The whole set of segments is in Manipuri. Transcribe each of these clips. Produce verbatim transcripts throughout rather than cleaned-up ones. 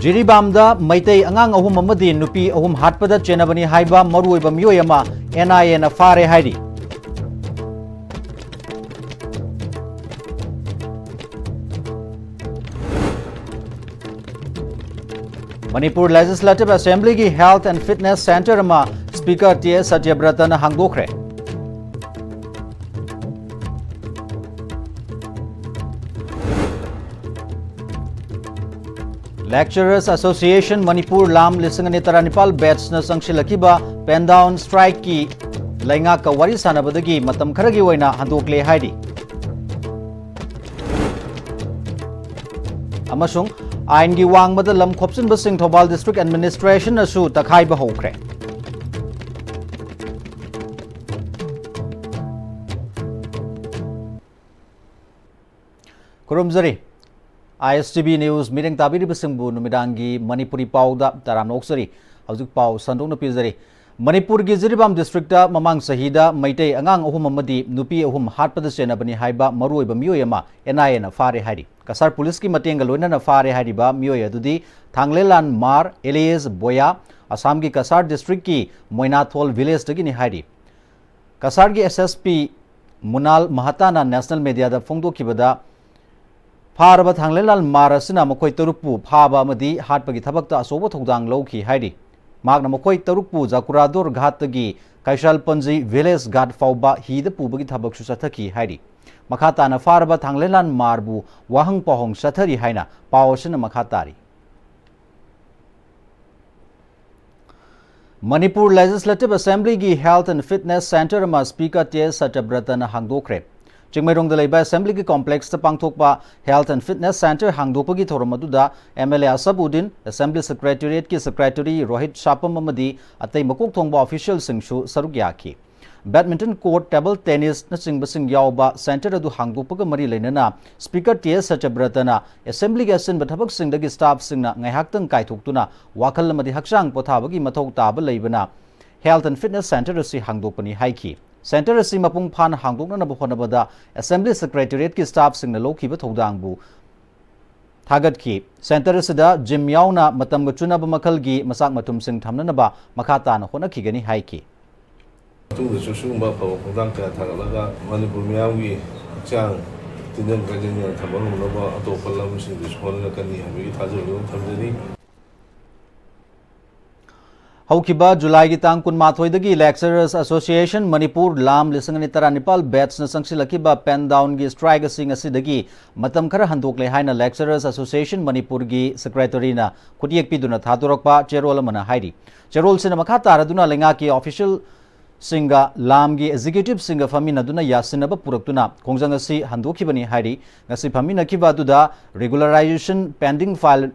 ꯖꯤꯔꯤꯕꯥꯝꯗ ꯃꯩꯇꯩ ꯑꯉꯥꯡ ꯑꯍꯨꯝ ꯑꯃꯗꯤ ꯅꯨꯄꯤ ꯑꯍꯨꯝ ꯍꯥꯠꯄꯗ ꯆꯦꯟꯅꯕꯅꯤ ꯍꯥꯏꯕ ꯃꯔꯨꯑꯣꯏꯕ ꯃꯤꯑꯣꯏ ꯑꯃ ꯑꯦꯟ ꯑꯥꯏ ꯑꯦꯅ ꯐꯥꯔꯦ ꯍꯥꯏꯔꯤ꯫ Manipur Legislative Assemblyꯒꯤ Health and Fitness Centre ꯑꯃ Speaker ꯇꯤ ꯑꯦꯁ ꯁꯇ꯭ꯌꯕ꯭ꯔꯇꯅ ꯍꯥꯡꯗꯣꯛꯈ꯭ꯔꯦ꯫ Lecturers Association ꯃꯅꯤꯄꯨꯔ ꯂꯥꯝ ꯂꯤꯁꯤꯡ ꯑꯅꯤ ꯇꯔꯥꯅꯤꯄꯥꯜ batchꯅ ꯆꯪꯁꯤꯜꯂꯛꯈꯤꯕ pen down strikeꯀꯤ ꯂꯩꯉꯥꯛꯀ ꯋꯥꯔꯤ ꯁꯥꯟꯅꯕꯗꯒꯤ ꯃꯇꯝ ꯈꯔꯒꯤ ꯑꯣꯏꯅ ꯍꯟꯗꯣꯛꯂꯦ ꯍꯥꯏꯔꯤ꯫ ꯑꯃꯁꯨꯡ ꯑꯥꯏꯟꯒꯤ ꯋꯥꯡꯃꯗ ꯂꯝ ꯈꯣꯞꯆꯤꯟꯕꯁꯤꯡ ꯊꯧꯕꯥꯜ District Administrationꯅꯁꯨ ꯇꯛꯈꯥꯏꯕ ꯍꯧꯈ꯭ꯔꯦ꯫ ꯈꯨꯔꯨꯝꯖꯔꯤ꯫ ꯑꯥꯏ ꯑꯦꯁ ꯇꯤ ꯚꯤ News ꯃꯤꯠꯌꯦꯡ ꯇꯥꯕꯤꯔꯤꯕꯁꯤꯡꯕꯨ ꯅꯨꯃꯤꯗꯥꯡꯒꯤ ꯃꯅꯤꯄꯨꯔꯤ ꯄꯥꯎꯗ ꯇꯔꯥꯝꯅ ꯑꯣꯛꯆꯔꯤ꯫ ꯍꯧꯖꯤꯛ ꯄꯥꯎ ꯁꯟꯗꯣꯛꯅ ꯄꯤꯖꯔꯤ꯫ ꯃꯅꯤꯄꯨꯔꯒꯤ ꯖꯤꯔꯤꯕꯥꯝ districtꯇ ꯃꯃꯥꯡ ꯆꯍꯤꯗ ꯃꯩꯇꯩ ꯑꯉꯥꯡ ꯑꯍꯨꯝ ꯑꯃꯗꯤ ꯅꯨꯄꯤ ꯑꯍꯨꯝ ꯍꯥꯠꯄꯗ ꯆꯦꯟꯅꯕꯅꯤ ꯍꯥꯏꯕ ꯃꯔꯨꯑꯣꯏꯕ ꯃꯤꯑꯣꯏ ꯑꯃ ꯑꯦꯟ ꯑꯥꯏ ꯑꯦꯅ ꯐꯥꯔꯦ ꯍꯥꯏꯔꯤ꯫ ꯀꯁꯥꯔ ꯄꯨꯂꯤꯁꯀꯤ ꯃꯇꯦꯡꯒ ꯂꯣꯏꯅꯅ ꯐꯥꯔꯦ ꯍꯥꯏꯔꯤꯕ ꯃꯤꯑꯣꯏ ꯑꯗꯨꯗꯤ ꯊꯥꯡꯂꯦꯟꯂꯥꯜ ꯃꯥꯔ alias ꯕꯣꯌꯥ, ꯑꯁꯥꯝꯒꯤ ꯀꯁꯥꯔ districtꯀꯤ ꯃꯣꯏꯅꯥꯊꯣꯜ villageꯇꯒꯤꯅꯤ ꯍꯥꯏꯔꯤ꯫ ꯀꯁꯥꯔꯒꯤ ꯑꯦꯁ ꯑꯦꯁ ꯄꯤ ꯃꯨꯅꯥꯜ ꯃꯍꯥꯇꯥꯅ national mediaꯗ ꯐꯣꯡꯗꯣꯛꯈꯤꯕꯗ, ꯐꯥꯔꯕ ꯊꯥꯡꯂꯦꯟꯂꯥꯜ ꯃꯥꯔ ꯑꯁꯤꯅ ꯃꯈꯣꯏ ꯇꯔꯨꯛꯄꯨ ꯐꯥꯕ ꯑꯃꯗꯤ ꯍꯥꯠꯄꯒꯤ ꯊꯕꯛꯇ ꯑꯆꯧꯕ ꯊꯧꯗꯥꯡ ꯂꯧꯈꯤ ꯍꯥꯏꯔꯤ꯫ ꯃꯍꯥꯛꯅ ꯃꯈꯣꯏ ꯇꯔꯨꯛꯄꯨ ꯖꯀꯨꯔꯥꯗꯣꯔ ꯘꯥꯠꯇꯒꯤ ꯀꯩꯁꯥꯜꯄꯟꯖꯤ village guard ꯐꯥꯎꯕ ꯍꯤꯗ ꯄꯨꯕꯒꯤ ꯊꯕꯛꯁꯨ ꯆꯠꯊꯈꯤ ꯍꯥꯏꯔꯤ꯫ ꯃꯈꯥ ꯇꯥꯅ ꯐꯥꯔꯕ ꯊꯥꯡꯂꯦꯟꯂꯥꯜ ꯃꯥꯔꯕꯨ ꯋꯥꯍꯪ ꯄꯥꯎꯍꯪ ꯆꯠꯊꯔꯤ ꯍꯥꯏꯅ ꯄꯥꯎ ꯑꯁꯤꯅ ꯃꯈꯥ ꯇꯥꯔꯤ꯫ Manipur Legislative Assemblyꯒꯤ Health and Fitness Centre ꯑꯃ Speaker ꯇꯤ ꯑꯦꯁ ꯁꯇ꯭ꯌꯕ꯭ꯔꯇꯅ ꯍꯥꯡꯗꯣꯛꯈ꯭ꯔꯦ꯫ ꯆꯤꯡꯃꯩꯔꯣꯡꯗ ꯂꯩꯕ Assemblyꯒꯤ complexꯇ ꯄꯥꯡꯊꯣꯛꯄ Health and Fitness Centre ꯍꯥꯡꯗꯣꯛꯄꯒꯤ ꯊꯧꯔꯝ ꯑꯗꯨꯗ M L A Asabuddin, Assembly Secretariatꯀꯤ Secretary ꯔꯣꯍꯤꯠ ꯁꯥꯄꯝ ꯑꯃꯗꯤ ꯑꯇꯩ ꯃꯀꯣꯛ ꯊꯣꯡꯕ officialꯁꯤꯡꯁꯨ ꯁꯔꯨꯛ ꯌꯥꯈꯤ꯫ Badminton court, table tennisꯅꯆꯤꯡꯕꯁꯤꯡ ꯌꯥꯎꯕ centre ꯑꯗꯨ ꯍꯥꯡꯗꯣꯛꯄꯒ ꯃꯔꯤ ꯂꯩꯅꯅ Speaker ꯇꯤ ꯑꯦꯁ ꯁꯇ꯭ꯌꯕ꯭ꯔꯇꯅ Assemblyꯒꯤ ꯑꯆꯤꯟꯕ ꯊꯕꯛꯁꯤꯡꯗꯒꯤ staffꯁꯤꯡꯅ ꯉꯥꯏꯍꯥꯛꯇꯪ ꯀꯥꯏꯊꯣꯛꯇꯨꯅ ꯋꯥꯈꯜ ꯑꯃꯗꯤ ꯍꯛꯆꯥꯡ ꯄꯣꯊꯥꯕꯒꯤ ꯃꯊꯧ ꯇꯥꯕ ꯂꯩꯕꯅ Health and Fitness Centre ꯑꯁꯤ ꯍꯥꯡꯗꯣꯛꯄꯅꯤ ꯍꯥꯏꯈꯤ꯫ Centre ꯑꯁꯤ ꯃꯄꯨꯡ ꯐꯥꯅ ꯍꯥꯡꯗꯣꯛꯅꯅꯕ ꯍꯣꯠꯅꯕꯗ Assembly Secretariatꯀꯤ staffꯁꯤꯡꯅ ꯂꯧꯈꯤꯕ ꯊꯧꯗꯥꯡꯕꯨ ꯊꯥꯒꯠꯈꯤ꯫ ꯁꯦꯟꯇꯔ ꯑꯁꯤꯗ ꯖꯤꯝ ꯌꯥꯎꯅ ꯃꯇꯝꯒ ꯆꯨꯅꯕ ꯃꯈꯜꯒꯤ ꯃꯆꯥꯛ ꯃꯊꯨꯝꯁꯤꯡ ꯊꯝꯅꯅꯕ ꯃꯈꯥ ꯇꯥꯅ ꯍꯣꯠꯅꯈꯤꯒꯅꯤ ꯍꯥꯏꯈꯤ꯫ ꯃꯇꯨꯡꯗꯁꯨ ꯁꯤꯒꯨꯝꯕ ꯑꯐꯕ ꯈꯣꯡꯊꯥꯡ ꯀꯌꯥ ꯊꯥꯡꯒꯠꯂꯒ ꯃꯅꯤꯄꯨꯔ ꯃꯤꯌꯥꯝꯒꯤ ꯍꯛꯆꯥꯡ ꯇꯤꯟꯖꯪ ꯀꯥꯏꯖꯪꯗꯅ ꯊꯝꯕ ꯉꯝꯅꯕ ꯑꯇꯣꯞꯄ ꯂꯝꯁꯤꯡꯗꯁꯨ ꯍꯣꯠꯅꯔꯛꯀꯅꯤ ꯍꯥꯏꯕꯒꯤ ꯊꯥꯖꯕ ꯑꯗꯨꯝ ꯊꯝꯖꯔꯤ꯫ ꯍꯧꯈꯤꯕ ꯖꯨꯂꯥꯏꯒꯤ ꯇꯥꯡ ꯀꯨꯟꯃꯥꯊꯣꯏꯗꯒꯤ Lecturers Association Manipur ꯂꯥꯝ ꯂꯤꯁꯤꯡ ꯑꯅꯤ ꯇꯔꯥꯅꯤꯄꯥꯜ batchꯅ ꯆꯪꯁꯤꯜꯂꯛꯈꯤꯕ pen downꯒꯤ strike ꯑꯁꯤ ꯉꯁꯤꯗꯒꯤ ꯃꯇꯝ ꯈꯔ ꯍꯟꯗꯣꯛꯂꯦ ꯍꯥꯏꯅ Lecturers Association Manipurꯒꯤ secretaryꯅ ꯈꯨꯠꯌꯦꯛ ꯄꯤꯗꯨꯅ ꯊꯥꯗꯣꯔꯛꯄ ꯆꯦꯔꯣꯜ ꯑꯃꯅ ꯍꯥꯏꯔꯤ꯫ ꯆꯦꯔꯣꯜꯁꯤꯅ ꯃꯈꯥ ꯇꯥꯔꯗꯨꯅ ꯂꯩꯉꯥꯛꯀꯤ officialꯁꯤꯡꯒ ꯂꯥꯝꯒꯤ executiveꯁꯤꯡꯒ ꯐꯝꯃꯤꯟꯅꯗꯨꯅ ꯌꯥꯁꯤꯟꯅꯕ ꯄꯨꯔꯛꯇꯨꯅ ꯈꯣꯡꯖꯪ ꯑꯁꯤ ꯍꯟꯗꯣꯛꯈꯤꯕꯅꯤ ꯍꯥꯏꯔꯤ꯫ ꯉꯁꯤ ꯐꯝꯃꯤꯟꯅꯈꯤꯕ ꯑꯗꯨꯗ regularization pending file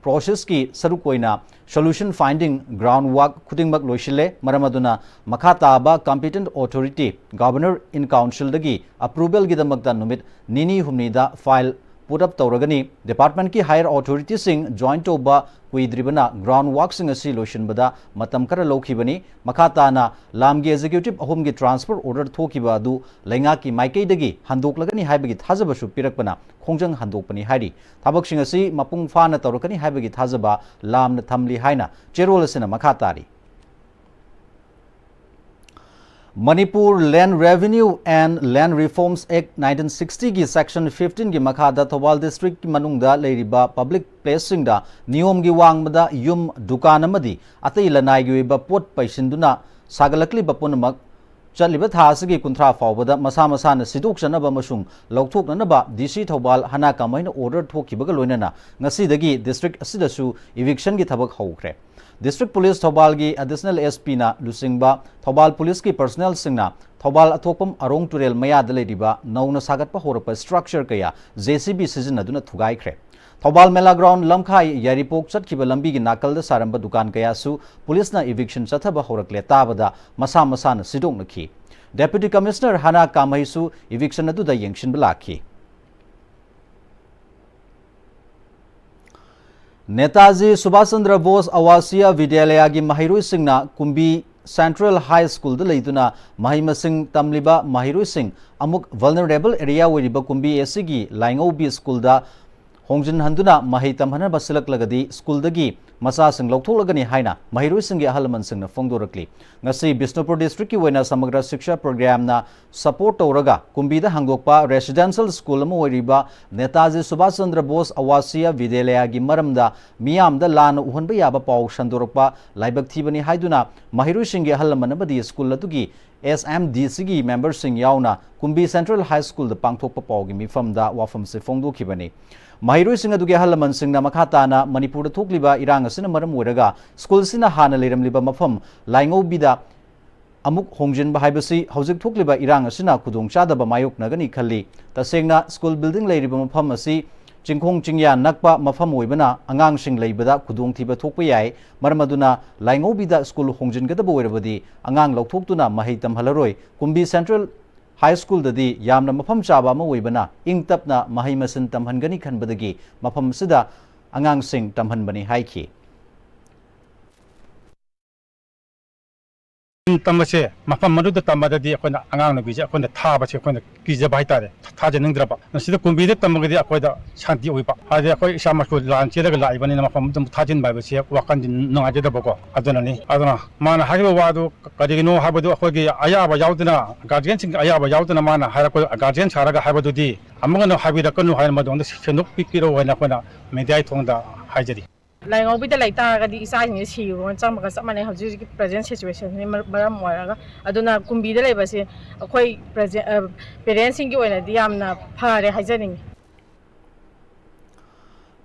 processꯀꯤ ꯁꯔꯨꯛ ꯑꯣꯏꯅ solution finding, ground work ꯈꯨꯗꯤꯡꯃꯛ ꯂꯣꯏꯁꯤꯜꯂꯦ꯫ ꯃꯔꯝ ꯑꯗꯨꯅ ꯃꯈꯥ ꯇꯥꯕ competent authority, Governor in Councilꯗꯒꯤ approvalꯒꯤꯗꯃꯛꯇ ꯅꯨꯃꯤꯠ ꯅꯤꯅꯤ ꯍꯨꯝꯅꯤꯗ file put up ꯇꯧꯔꯒꯅꯤ꯫ Departmentꯀꯤ higher authorityꯁꯤꯡ join ꯇꯧꯕ ꯀꯨꯏꯗ꯭ꯔꯤꯕꯅ ground workꯁꯤꯡ ꯑꯁꯤ ꯂꯣꯏꯁꯤꯟꯕꯗ ꯃꯇꯝ ꯈꯔ ꯂꯧꯈꯤꯕꯅꯤ꯫ ꯃꯈꯥ ꯇꯥꯅ ꯂꯥꯝꯒꯤ executive ꯑꯍꯨꯝꯒꯤ transfer order ꯊꯣꯛꯈꯤꯕ ꯑꯗꯨ ꯂꯩꯉꯥꯛꯀꯤ ꯃꯥꯏꯀꯩꯗꯒꯤ ꯍꯟꯗꯣꯛꯂꯒꯅꯤ ꯍꯥꯏꯕꯒꯤ ꯊꯥꯖꯕꯁꯨ ꯄꯤꯔꯛꯄꯅ ꯈꯣꯡꯖꯪ ꯍꯟꯗꯣꯛꯄꯅꯤ ꯍꯥꯏꯔꯤ꯫ ꯊꯕꯛꯁꯤꯡ ꯑꯁꯤ ꯃꯄꯨꯡ ꯐꯥꯅ ꯇꯧꯔꯛꯀꯅꯤ ꯍꯥꯏꯕꯒꯤ ꯊꯥꯖꯕ ꯂꯥꯝꯅ ꯊꯝꯂꯤ ꯍꯥꯏꯅ ꯆꯦꯔꯣꯜ ꯑꯁꯤꯅ ꯃꯈꯥ ꯇꯥꯔꯤ꯫ Manipur Land Revenue and Land Reforms Act nineteen sixtyꯒꯤ section fifteenꯒꯤ ꯃꯈꯥꯗ ꯊꯧꯕꯥꯜ districtꯀꯤ ꯃꯅꯨꯡꯗ ꯂꯩꯔꯤꯕ public placeꯁꯤꯡꯗ ꯅꯤꯌꯣꯝꯒꯤ ꯋꯥꯡꯃꯗ ꯌꯨꯝ, ꯗꯨꯀꯥꯟ ꯑꯃꯗꯤ ꯑꯇꯩ ꯂꯅꯥꯏꯒꯤ ꯑꯣꯏꯕ ꯄꯣꯠ ꯄꯩꯁꯤꯟꯗꯨꯅ ꯁꯥꯒꯠꯂꯛꯂꯤꯕ ꯄꯨꯝꯅꯃꯛ ꯆꯠꯂꯤꯕ ꯊꯥ ꯑꯁꯤꯒꯤ ꯀꯨꯟꯊ꯭ꯔꯥ ꯐꯥꯎꯕꯗ ꯃꯁꯥ ꯃꯁꯥꯅ ꯁꯤꯗꯣꯛꯆꯅꯕ ꯑꯃꯁꯨꯡ ꯂꯧꯊꯣꯛꯅꯅꯕ DC ꯊꯧꯕꯥꯜ ꯍꯅꯥ ꯀꯥꯃꯩꯅ order ꯊꯣꯛꯈꯤꯕꯒ ꯂꯣꯏꯅꯅ ꯉꯁꯤꯗꯒꯤ district ꯑꯁꯤꯗꯁꯨ evictionꯒꯤ ꯊꯕꯛ ꯍꯧꯈ꯭ꯔꯦ꯫ District Police ꯊꯧꯕꯥꯜꯒꯤ Additional SPꯅ ꯂꯨꯆꯤꯡꯕ ꯊꯧꯕꯥꯜ Policeꯀꯤ personnelꯁꯤꯡꯅ ꯊꯧꯕꯥꯜ ꯑꯊꯣꯛꯄꯝ ꯑꯔꯣꯡ ꯇꯨꯔꯦꯜ ꯃꯌꯥꯗ ꯂꯩꯔꯤꯕ ꯅꯧꯅ ꯁꯥꯒꯠꯄ ꯍꯧꯔꯛꯄ structure ꯀꯌꯥ JCB ꯁꯤꯖꯤꯟꯅꯗꯨꯅ ꯊꯨꯒꯥꯏꯈ꯭ꯔꯦ꯫ ꯊꯧꯕꯥꯜ ꯃꯦꯂꯥ ground ꯂꯝꯈꯥꯏ ꯌꯥꯏꯔꯤꯄꯣꯛ ꯆꯠꯈꯤꯕ ꯂꯝꯕꯤꯒꯤ ꯅꯥꯀꯜꯗ ꯁꯥꯔꯝꯕ ꯗꯨꯀꯥꯟ ꯀꯌꯥꯁꯨ ꯄꯨꯂꯤꯁꯅ eviction ꯆꯠꯊꯕ ꯍꯧꯔꯛꯂꯦ ꯇꯥꯕꯗ ꯃꯁꯥ ꯃꯁꯥꯅ ꯁꯤꯗꯣꯛꯅꯈꯤ꯫ Deputy Commissioner ꯍꯅꯥ ꯀꯥꯃꯩꯁꯨ eviction ꯑꯗꯨꯗ ꯌꯦꯡꯁꯤꯟꯕ ꯂꯥꯛꯈꯤ꯫ ꯅꯦꯇꯥꯖꯤ ꯁꯨꯚꯥꯁ ꯆꯟꯗ꯭ꯔ ꯕꯣꯁ ꯑꯋꯥꯁꯤꯌꯥ ꯕꯤꯗ꯭ꯌꯥꯂꯌꯥꯒꯤ ꯃꯍꯩꯔꯣꯏꯁꯤꯡꯅ ꯀꯨꯝꯕꯤ Central High Schoolꯗ ꯂꯩꯗꯨꯅ ꯃꯍꯩ ꯃꯁꯤꯡ ꯇꯝꯂꯤꯕ ꯃꯍꯩꯔꯣꯏꯁꯤꯡ ꯑꯃꯨꯛ vulnerable area ꯑꯣꯏꯔꯤꯕ ꯀꯨꯝꯕꯤ ꯑꯁꯤꯒꯤ ꯂꯥꯏꯉꯧꯕꯤ schoolꯗ ꯍꯣꯡꯖꯤꯟꯍꯟꯗꯨꯅ ꯃꯍꯩ ꯇꯝꯍꯟꯅꯕ ꯁꯤꯜꯂꯛꯂꯒꯗꯤ ꯁ꯭ꯀꯨꯜꯗꯒꯤ ꯃꯆꯥꯁꯤꯡ ꯂꯧꯊꯣꯛꯂꯒꯅꯤ ꯍꯥꯏꯅ ꯃꯍꯩꯔꯣꯏꯁꯤꯡꯒꯤ ꯑꯍꯜ ꯂꯃꯟꯁꯤꯡꯅ ꯐꯣꯡꯗꯣꯔꯛꯂꯤ꯫ ꯉꯁꯤ ꯕꯤꯁꯅꯨꯄꯨꯔ ꯗꯤꯁꯇ꯭ꯔꯤꯛꯀꯤ ꯑꯣꯏꯅ ꯁꯃꯒ꯭ꯔ ꯁꯤꯛꯁꯥ ꯄ꯭ꯔꯣꯒ꯭ꯔꯥꯝꯅ ꯁꯄꯣꯔꯠ ꯇꯧꯔꯒ ꯀꯨꯝꯕꯤꯗ ꯍꯥꯡꯗꯣꯛꯄ ꯔꯦꯁꯤꯗꯦꯟꯁꯤꯌꯦꯜ ꯁ꯭ꯀꯨꯜ ꯑꯃ ꯑꯣꯏꯔꯤꯕ ꯅꯦꯇꯥꯖꯤ ꯁꯨꯚꯥꯁ ꯆꯟꯗ꯭ꯔ ꯕꯣꯁ ꯑꯋꯥꯁꯤꯌꯥ ꯕꯤꯗ꯭ꯌꯥꯂꯌꯥꯒꯤ ꯃꯔꯝꯗ ꯃꯤꯌꯥꯝꯗ ꯂꯥꯟꯅ ꯎꯍꯟꯕ ꯌꯥꯕ ꯄꯥꯎ ꯁꯟꯗꯣꯔꯛꯄ ꯂꯥꯏꯕꯛ ꯊꯤꯕꯅꯤ ꯍꯥꯏꯗꯨꯅ ꯃꯍꯩꯔꯣꯏꯁꯤꯡꯒꯤ ꯑꯍꯜ ꯂꯃꯟ ꯑꯃꯗꯤ ꯁ꯭ꯀꯨꯜ ꯑꯗꯨꯒꯤ ꯑꯦꯁ ꯑꯦꯝ ꯗꯤ ꯁꯤꯒꯤ ꯃꯦꯝꯕꯔꯁꯤꯡ ꯌꯥꯎꯅ ꯀꯨꯝꯕꯤ ꯁꯦꯟꯇ꯭ꯔꯦꯜ ꯍꯥꯏ ꯁ꯭ꯀꯨꯜꯗ ꯄꯥꯡꯊꯣꯛꯄ ꯄꯥꯎꯒꯤ ꯃꯤꯐꯝꯗ ꯋꯥꯐꯝꯁꯤ ꯐꯣꯡꯗꯣꯛꯈꯤꯕꯅꯤ꯫ ꯃꯍꯩꯔꯣꯏꯁꯤꯡ ꯑꯗꯨꯒꯤ ꯑꯍꯜ ꯂꯃꯟꯁꯤꯡꯅ ꯃꯈꯥ ꯇꯥꯅ ꯃꯅꯤꯄꯨꯔꯗ ꯊꯣꯛꯂꯤꯕ ꯏꯔꯥꯡ ꯑꯁꯤꯅ ꯃꯔꯝ ꯑꯣꯏꯔꯒ ꯁ꯭ꯀꯨꯜꯁꯤꯅ ꯍꯥꯟꯅ ꯂꯩꯔꯝꯂꯤꯕ ꯃꯐꯝ ꯂꯥꯏꯉꯧꯕꯤꯗ ꯑꯃꯨꯛ ꯍꯣꯡꯖꯤꯟꯕ ꯍꯥꯏꯕꯁꯤ ꯍꯧꯖꯤꯛ ꯊꯣꯛꯂꯤꯕ ꯏꯔꯥꯡ ꯑꯁꯤꯅ ꯈꯨꯗꯣꯡꯆꯥꯗꯕ ꯃꯥꯌꯣꯛꯅꯒꯅꯤ ꯈꯜꯂꯤ꯫ ꯇꯁꯦꯡꯅ ꯁ꯭ꯀꯨꯜ ꯕꯤꯜꯗꯤꯡ ꯂꯩꯔꯤꯕ ꯃꯐꯝ ꯑꯁꯤ ꯆꯤꯡꯈꯣꯡ ꯆꯤꯡꯌꯥ ꯅꯛꯄ ꯃꯐꯝ ꯑꯣꯏꯕꯅ ꯑꯉꯥꯡꯁꯤꯡ ꯂꯩꯕꯗ ꯈꯨꯗꯣꯡꯊꯤꯕ ꯊꯣꯛꯄ ꯌꯥꯏ꯫ ꯃꯔꯝ ꯑꯗꯨꯅ ꯂꯥꯏꯉꯧꯕꯤꯗ ꯁ꯭ꯀꯨꯜ ꯍꯣꯡꯖꯤꯟꯒꯗꯕ ꯑꯣꯏꯔꯕꯗꯤ ꯑꯉꯥꯡ ꯂꯧꯊꯣꯛꯇꯨꯅ ꯃꯍꯩ ꯇꯝꯍꯜꯂꯔꯣꯏ꯫ ꯀꯨꯝꯕꯤ ꯁꯦꯟꯇ꯭ꯔꯦꯜ ꯍꯥꯏ ꯁ꯭ꯀꯨꯜꯗꯗꯤ ꯌꯥꯝꯅ ꯃꯐꯝ ꯆꯥꯕ ꯑꯃ ꯑꯣꯏꯕꯅ ꯏꯪ ꯇꯞꯅ ꯃꯍꯩ ꯃꯁꯤꯡ ꯇꯝꯍꯟꯒꯅꯤ ꯈꯟꯕꯗꯒꯤ ꯃꯐꯝ ꯑꯁꯤꯗ ꯑꯉꯥꯡꯁꯤꯡ ꯇꯝꯍꯟꯕꯅꯤ ꯍꯥꯏꯈꯤ꯫ ꯇꯝꯕꯁꯦ ꯃꯐꯝ ꯑꯗꯨꯗ ꯇꯝꯕꯗꯗꯤ ꯑꯩꯈꯣꯏꯅ ꯑꯉꯥꯡ ꯅꯨꯄꯤꯁꯦ ꯑꯩꯈꯣꯏꯅ ꯊꯥꯕꯁꯦ ꯑꯩꯈꯣꯏꯅ ꯀꯤꯖꯕ ꯍꯥꯏꯇꯥꯔꯦ, ꯊꯥꯖꯅꯤꯡꯗ꯭ꯔꯕ꯫ ꯃꯁꯤꯗ ꯀꯨꯝꯕꯤꯗ ꯇꯝꯃꯒꯗꯤ ꯑꯩꯈꯣꯏꯗ ꯁꯥꯟꯇꯤ ꯑꯣꯏꯕ, ꯍꯥꯏꯗꯤ ꯑꯩꯈꯣꯏ ꯏꯁꯥꯃꯛꯁꯨ ꯂꯥꯟ ꯆꯦꯜꯂꯒ ꯂꯥꯛꯏꯕꯅꯤꯅ ꯃꯐꯝ ꯑꯗꯨꯝ ꯊꯥꯖꯤꯟꯕ ꯍꯥꯏꯕꯁꯦ ꯋꯥꯈꯜꯗꯤ ꯅꯨꯡꯉꯥꯏꯖꯗꯕꯀꯣ꯫ ꯑꯗꯨꯅꯅꯤ꯫ ꯑꯗꯨꯅ ꯃꯥꯅ ꯍꯥꯏꯔꯤꯕ ꯋꯥꯗꯨ ꯀꯔꯤꯒꯤꯅꯣ ꯍꯥꯏꯕꯗꯨ ꯑꯩꯈꯣꯏꯒꯤ ꯑꯌꯥꯕ ꯌꯥꯎꯗꯅ, ꯒꯥꯔꯖꯤꯌꯟꯁꯤꯡꯒꯤ ꯑꯌꯥꯕ ꯌꯥꯎꯗꯅ ꯃꯥꯅ ꯍꯥꯏꯔꯛꯄ, ꯒꯥꯔꯖꯤꯌꯟ ꯁꯥꯔꯒ ꯍꯥꯏꯕꯗꯨꯗꯤ ꯑꯃꯨꯛ ꯍꯟꯅ ꯍꯥꯏꯕꯤꯔꯛꯀꯅꯨ ꯍꯥꯏꯅ ꯃꯗꯨ ꯑꯃꯨꯛ ꯁꯦꯡꯗꯣꯛꯄꯤꯔꯛꯑꯣ ꯍꯥꯏꯅ ꯑꯩꯈꯣꯏꯅ ꯃꯦꯗꯤꯌꯥꯒꯤ ꯊꯣꯡꯗ ꯍꯥꯏꯖꯔꯤ꯫ ꯂꯥꯏꯉꯧꯕꯤꯗ ꯂꯩ ꯇꯥꯔꯒꯗꯤ ꯏꯆꯥꯁꯤꯡꯁꯦ ꯁꯤꯔꯨꯕꯒ ꯆꯞ ꯃꯥꯟꯅꯩ꯫ ꯍꯧꯖꯤꯛ ꯍꯧꯖꯤꯛꯀꯤ ꯄ꯭ꯔꯖꯦꯟ ꯁꯤꯆꯨꯋꯦꯁꯟꯁꯤꯅ ꯃꯔꯝ ꯑꯣꯏꯔꯒ꯫ ꯑꯗꯨꯅ ꯀꯨꯝꯕꯤꯗ ꯂꯩꯕꯁꯦ ꯑꯩꯈꯣꯏ ꯄ꯭ꯔꯖꯦ-, ꯑ, ꯄꯦꯔꯦꯟꯁꯁꯤꯡꯒꯤ ꯑꯣꯏꯅꯗꯤ ꯌꯥꯝꯅ ꯐꯔꯦ ꯍꯥꯏꯖꯅꯤꯡꯉꯤ꯫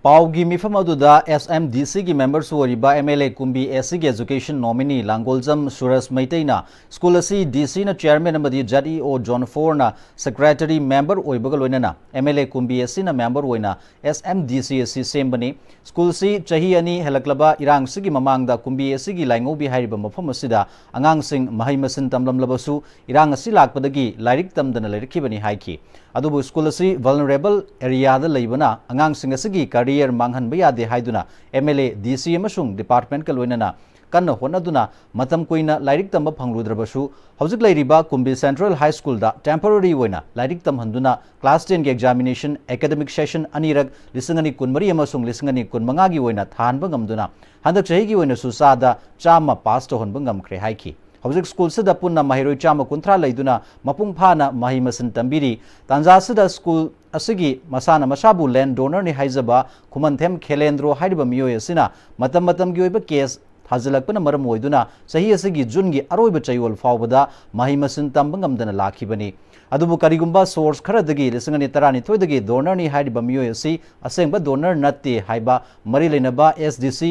ꯄꯥꯎꯒꯤ ꯃꯤꯐꯝ ꯑꯗꯨꯗ ꯑꯦꯁ ꯑꯦꯝ ꯗꯤ ꯁꯤꯒꯤ ꯃꯦꯝꯕꯔꯁꯨ ꯑꯣꯏꯔꯤꯕ ꯑꯦꯝ ꯑꯦꯜ ꯑꯦ ꯀꯨꯝꯕꯤ ꯑꯦꯁ ꯁꯤꯒꯤ ꯑꯦꯖꯨꯀꯦꯁꯟ ꯅꯣꯃꯤꯅꯤ ꯂꯥꯡꯒꯣꯜꯖꯝ ꯁꯨꯔꯖ ꯃꯩꯇꯩꯅ ꯁ꯭ꯀꯨꯜ ꯑꯁꯤ ꯗꯤ ꯁꯤꯅ ꯆꯤꯌꯔꯃꯦꯟ ꯑꯃꯗꯤ ꯖꯦꯠ ꯏ ꯑꯣ ꯖꯣꯟ ꯐꯣꯔꯅ ꯁꯦꯀ꯭ꯔꯦꯇꯔꯤ ꯃꯦꯝꯕꯔ ꯑꯣꯏꯕꯒ ꯂꯣꯏꯅꯅ ꯑꯦꯝ ꯑꯦꯜ ꯑꯦ ꯀꯨꯝꯕꯤ ꯑꯦꯁ ꯁꯤꯅ ꯃꯦꯝꯕꯔ ꯑꯣꯏꯅ ꯑꯦꯁ ꯑꯦꯝ ꯗꯤ ꯁꯤ ꯑꯁꯤ ꯁꯦꯝꯕꯅꯤ꯫ ꯁ꯭ꯀꯨꯜꯁꯤ ꯆꯍꯤ ꯑꯅꯤ ꯍꯦꯜꯂꯛꯂꯕ ꯏꯔꯥꯡꯁꯤꯒꯤ ꯃꯃꯥꯡꯗ ꯀꯨꯝꯕꯤ ꯑꯦꯁ ꯁꯤꯒꯤ ꯂꯥꯏꯉꯧꯕꯤ ꯍꯥꯏꯔꯤꯕ ꯃꯐꯝ ꯑꯁꯤꯗ ꯑꯉꯥꯡꯁꯤꯡ ꯃꯍꯩ ꯃꯁꯤꯡ ꯇꯝꯂꯝꯂꯕꯁꯨ ꯏꯔꯥꯡ ꯑꯁꯤ ꯂꯥꯛꯄꯗꯒꯤ ꯂꯥꯏꯔꯤꯛ ꯇꯝꯗꯅ ꯂꯩꯔꯛꯈꯤꯕꯅꯤ ꯍꯥꯏꯈꯤ꯫ ꯑꯗꯨꯕꯨ ꯁ꯭ꯀꯨꯜ ꯑꯁꯤ ꯚꯜꯅꯔꯦꯕꯜ ꯑꯦꯔꯤꯌꯥꯗ ꯂꯩꯕꯅ ꯑꯉꯥꯡꯁꯤꯡ ꯑꯁꯤꯒꯤ ꯀꯦꯔꯤꯌꯔ ꯃꯥꯡꯍꯟꯕ ꯌꯥꯗꯦ ꯍꯥꯏꯗꯨꯅ MLA, DC ꯑꯃꯁꯨꯡ ꯗꯤꯄꯥꯔꯠꯃꯦꯟꯠꯀ ꯂꯣꯏꯅꯅ ꯀꯟꯅ ꯍꯣꯠꯅꯗꯨꯅ ꯃꯇꯝ ꯀꯨꯏꯅ ꯂꯥꯏꯔꯤꯛ ꯇꯝꯕ ꯐꯪꯂꯨꯗ꯭ꯔꯕꯁꯨ, ꯍꯧꯖꯤꯛ ꯂꯩꯔꯤꯕ ꯀꯨꯝꯕꯤ ꯁꯦꯟꯇ꯭ꯔꯦꯜ ꯍꯥꯏ ꯁ꯭ꯀꯨꯜꯗ ꯇꯦꯝꯄꯣꯔꯔꯤ ꯑꯣꯏꯅ ꯂꯥꯏꯔꯤꯛ ꯇꯝꯍꯟꯗꯨꯅ ꯀ꯭ꯂꯥꯁ ꯇꯦꯟꯒꯤ ꯑꯦꯛꯖꯥꯃꯤꯅꯦꯁꯟ ꯑꯦꯀꯥꯗꯃꯤꯛ ꯁꯦꯁꯟ ꯑꯅꯤꯔꯛ, ꯂꯤꯁꯤꯡ ꯑꯅꯤ ꯀꯨꯟꯃꯔꯤ ꯑꯃꯁꯨꯡ ꯂꯤꯁꯤꯡ ꯑꯅꯤ ꯀꯨꯟꯃꯉꯥꯒꯤ ꯑꯣꯏꯅ ꯊꯥꯍꯟꯕ ꯉꯝꯗꯨꯅ ꯍꯟꯗꯛ ꯆꯍꯤꯒꯤ ꯑꯣꯏꯅꯁꯨ ꯆꯥꯗ ꯆꯥꯝꯃ ꯄꯥꯁ ꯇꯧꯍꯟꯕ ꯉꯝꯈ꯭ꯔꯦ ꯍꯥꯏꯈꯤ꯫ ꯍꯧꯖꯤꯛ ꯁ꯭ꯀꯨꯜꯁꯤꯗ ꯄꯨꯟꯅ ꯃꯍꯩꯔꯣꯏ ꯆꯥꯝꯃ ꯀꯨꯟꯊ꯭ꯔꯥ ꯂꯩꯗꯨꯅ ꯃꯄꯨꯡ ꯐꯥꯅ ꯃꯍꯩ ꯃꯁꯤꯡ ꯇꯝꯕꯤꯔꯤ꯫ ꯇꯥꯟꯖꯥꯁꯤꯗ ꯁ꯭ꯀꯨꯜ ꯑꯁꯤꯒꯤ ꯃꯁꯥꯅ ꯃꯁꯥꯕꯨ ꯂꯦꯟ ꯗꯣꯅꯔꯅꯤ ꯍꯥꯏꯖꯕ ꯈꯨꯃꯟꯊꯦꯝ ꯈꯦꯂꯦꯟꯗ꯭ꯔꯣ ꯍꯥꯏꯔꯤꯕ ꯃꯤꯑꯣꯏ ꯑꯁꯤꯅ ꯃꯇꯝ ꯃꯇꯝꯒꯤ ꯑꯣꯏꯕ ꯀꯦꯁ ꯊꯥꯖꯤꯜꯂꯛꯄꯅ ꯃꯔꯝ ꯑꯣꯏꯗꯨꯅ ꯆꯍꯤ ꯑꯁꯤꯒꯤ ꯖꯨꯟꯒꯤ ꯑꯔꯣꯏꯕ ꯆꯌꯣꯜ ꯐꯥꯎꯕꯗ ꯃꯍꯩ ꯃꯁꯤꯡ ꯇꯝꯕ ꯉꯝꯗꯅ ꯂꯥꯛꯈꯤꯕꯅꯤ꯫ ꯑꯗꯨꯕꯨ ꯀꯔꯤꯒꯨꯝꯕ ꯁꯣꯔꯁ ꯈꯔꯗꯒꯤ ꯂꯤꯁꯤꯡ ꯑꯅꯤ ꯇꯔꯥꯅꯤꯊꯣꯏꯗꯒꯤ ꯗꯣꯅꯔꯅꯤ ꯍꯥꯏꯔꯤꯕ ꯃꯤꯑꯣꯏ ꯑꯁꯤ ꯑꯁꯦꯡꯕ ꯗꯣꯅꯔ ꯅꯠꯇꯦ ꯍꯥꯏꯕ ꯃꯔꯤ ꯂꯩꯅꯕ SDC,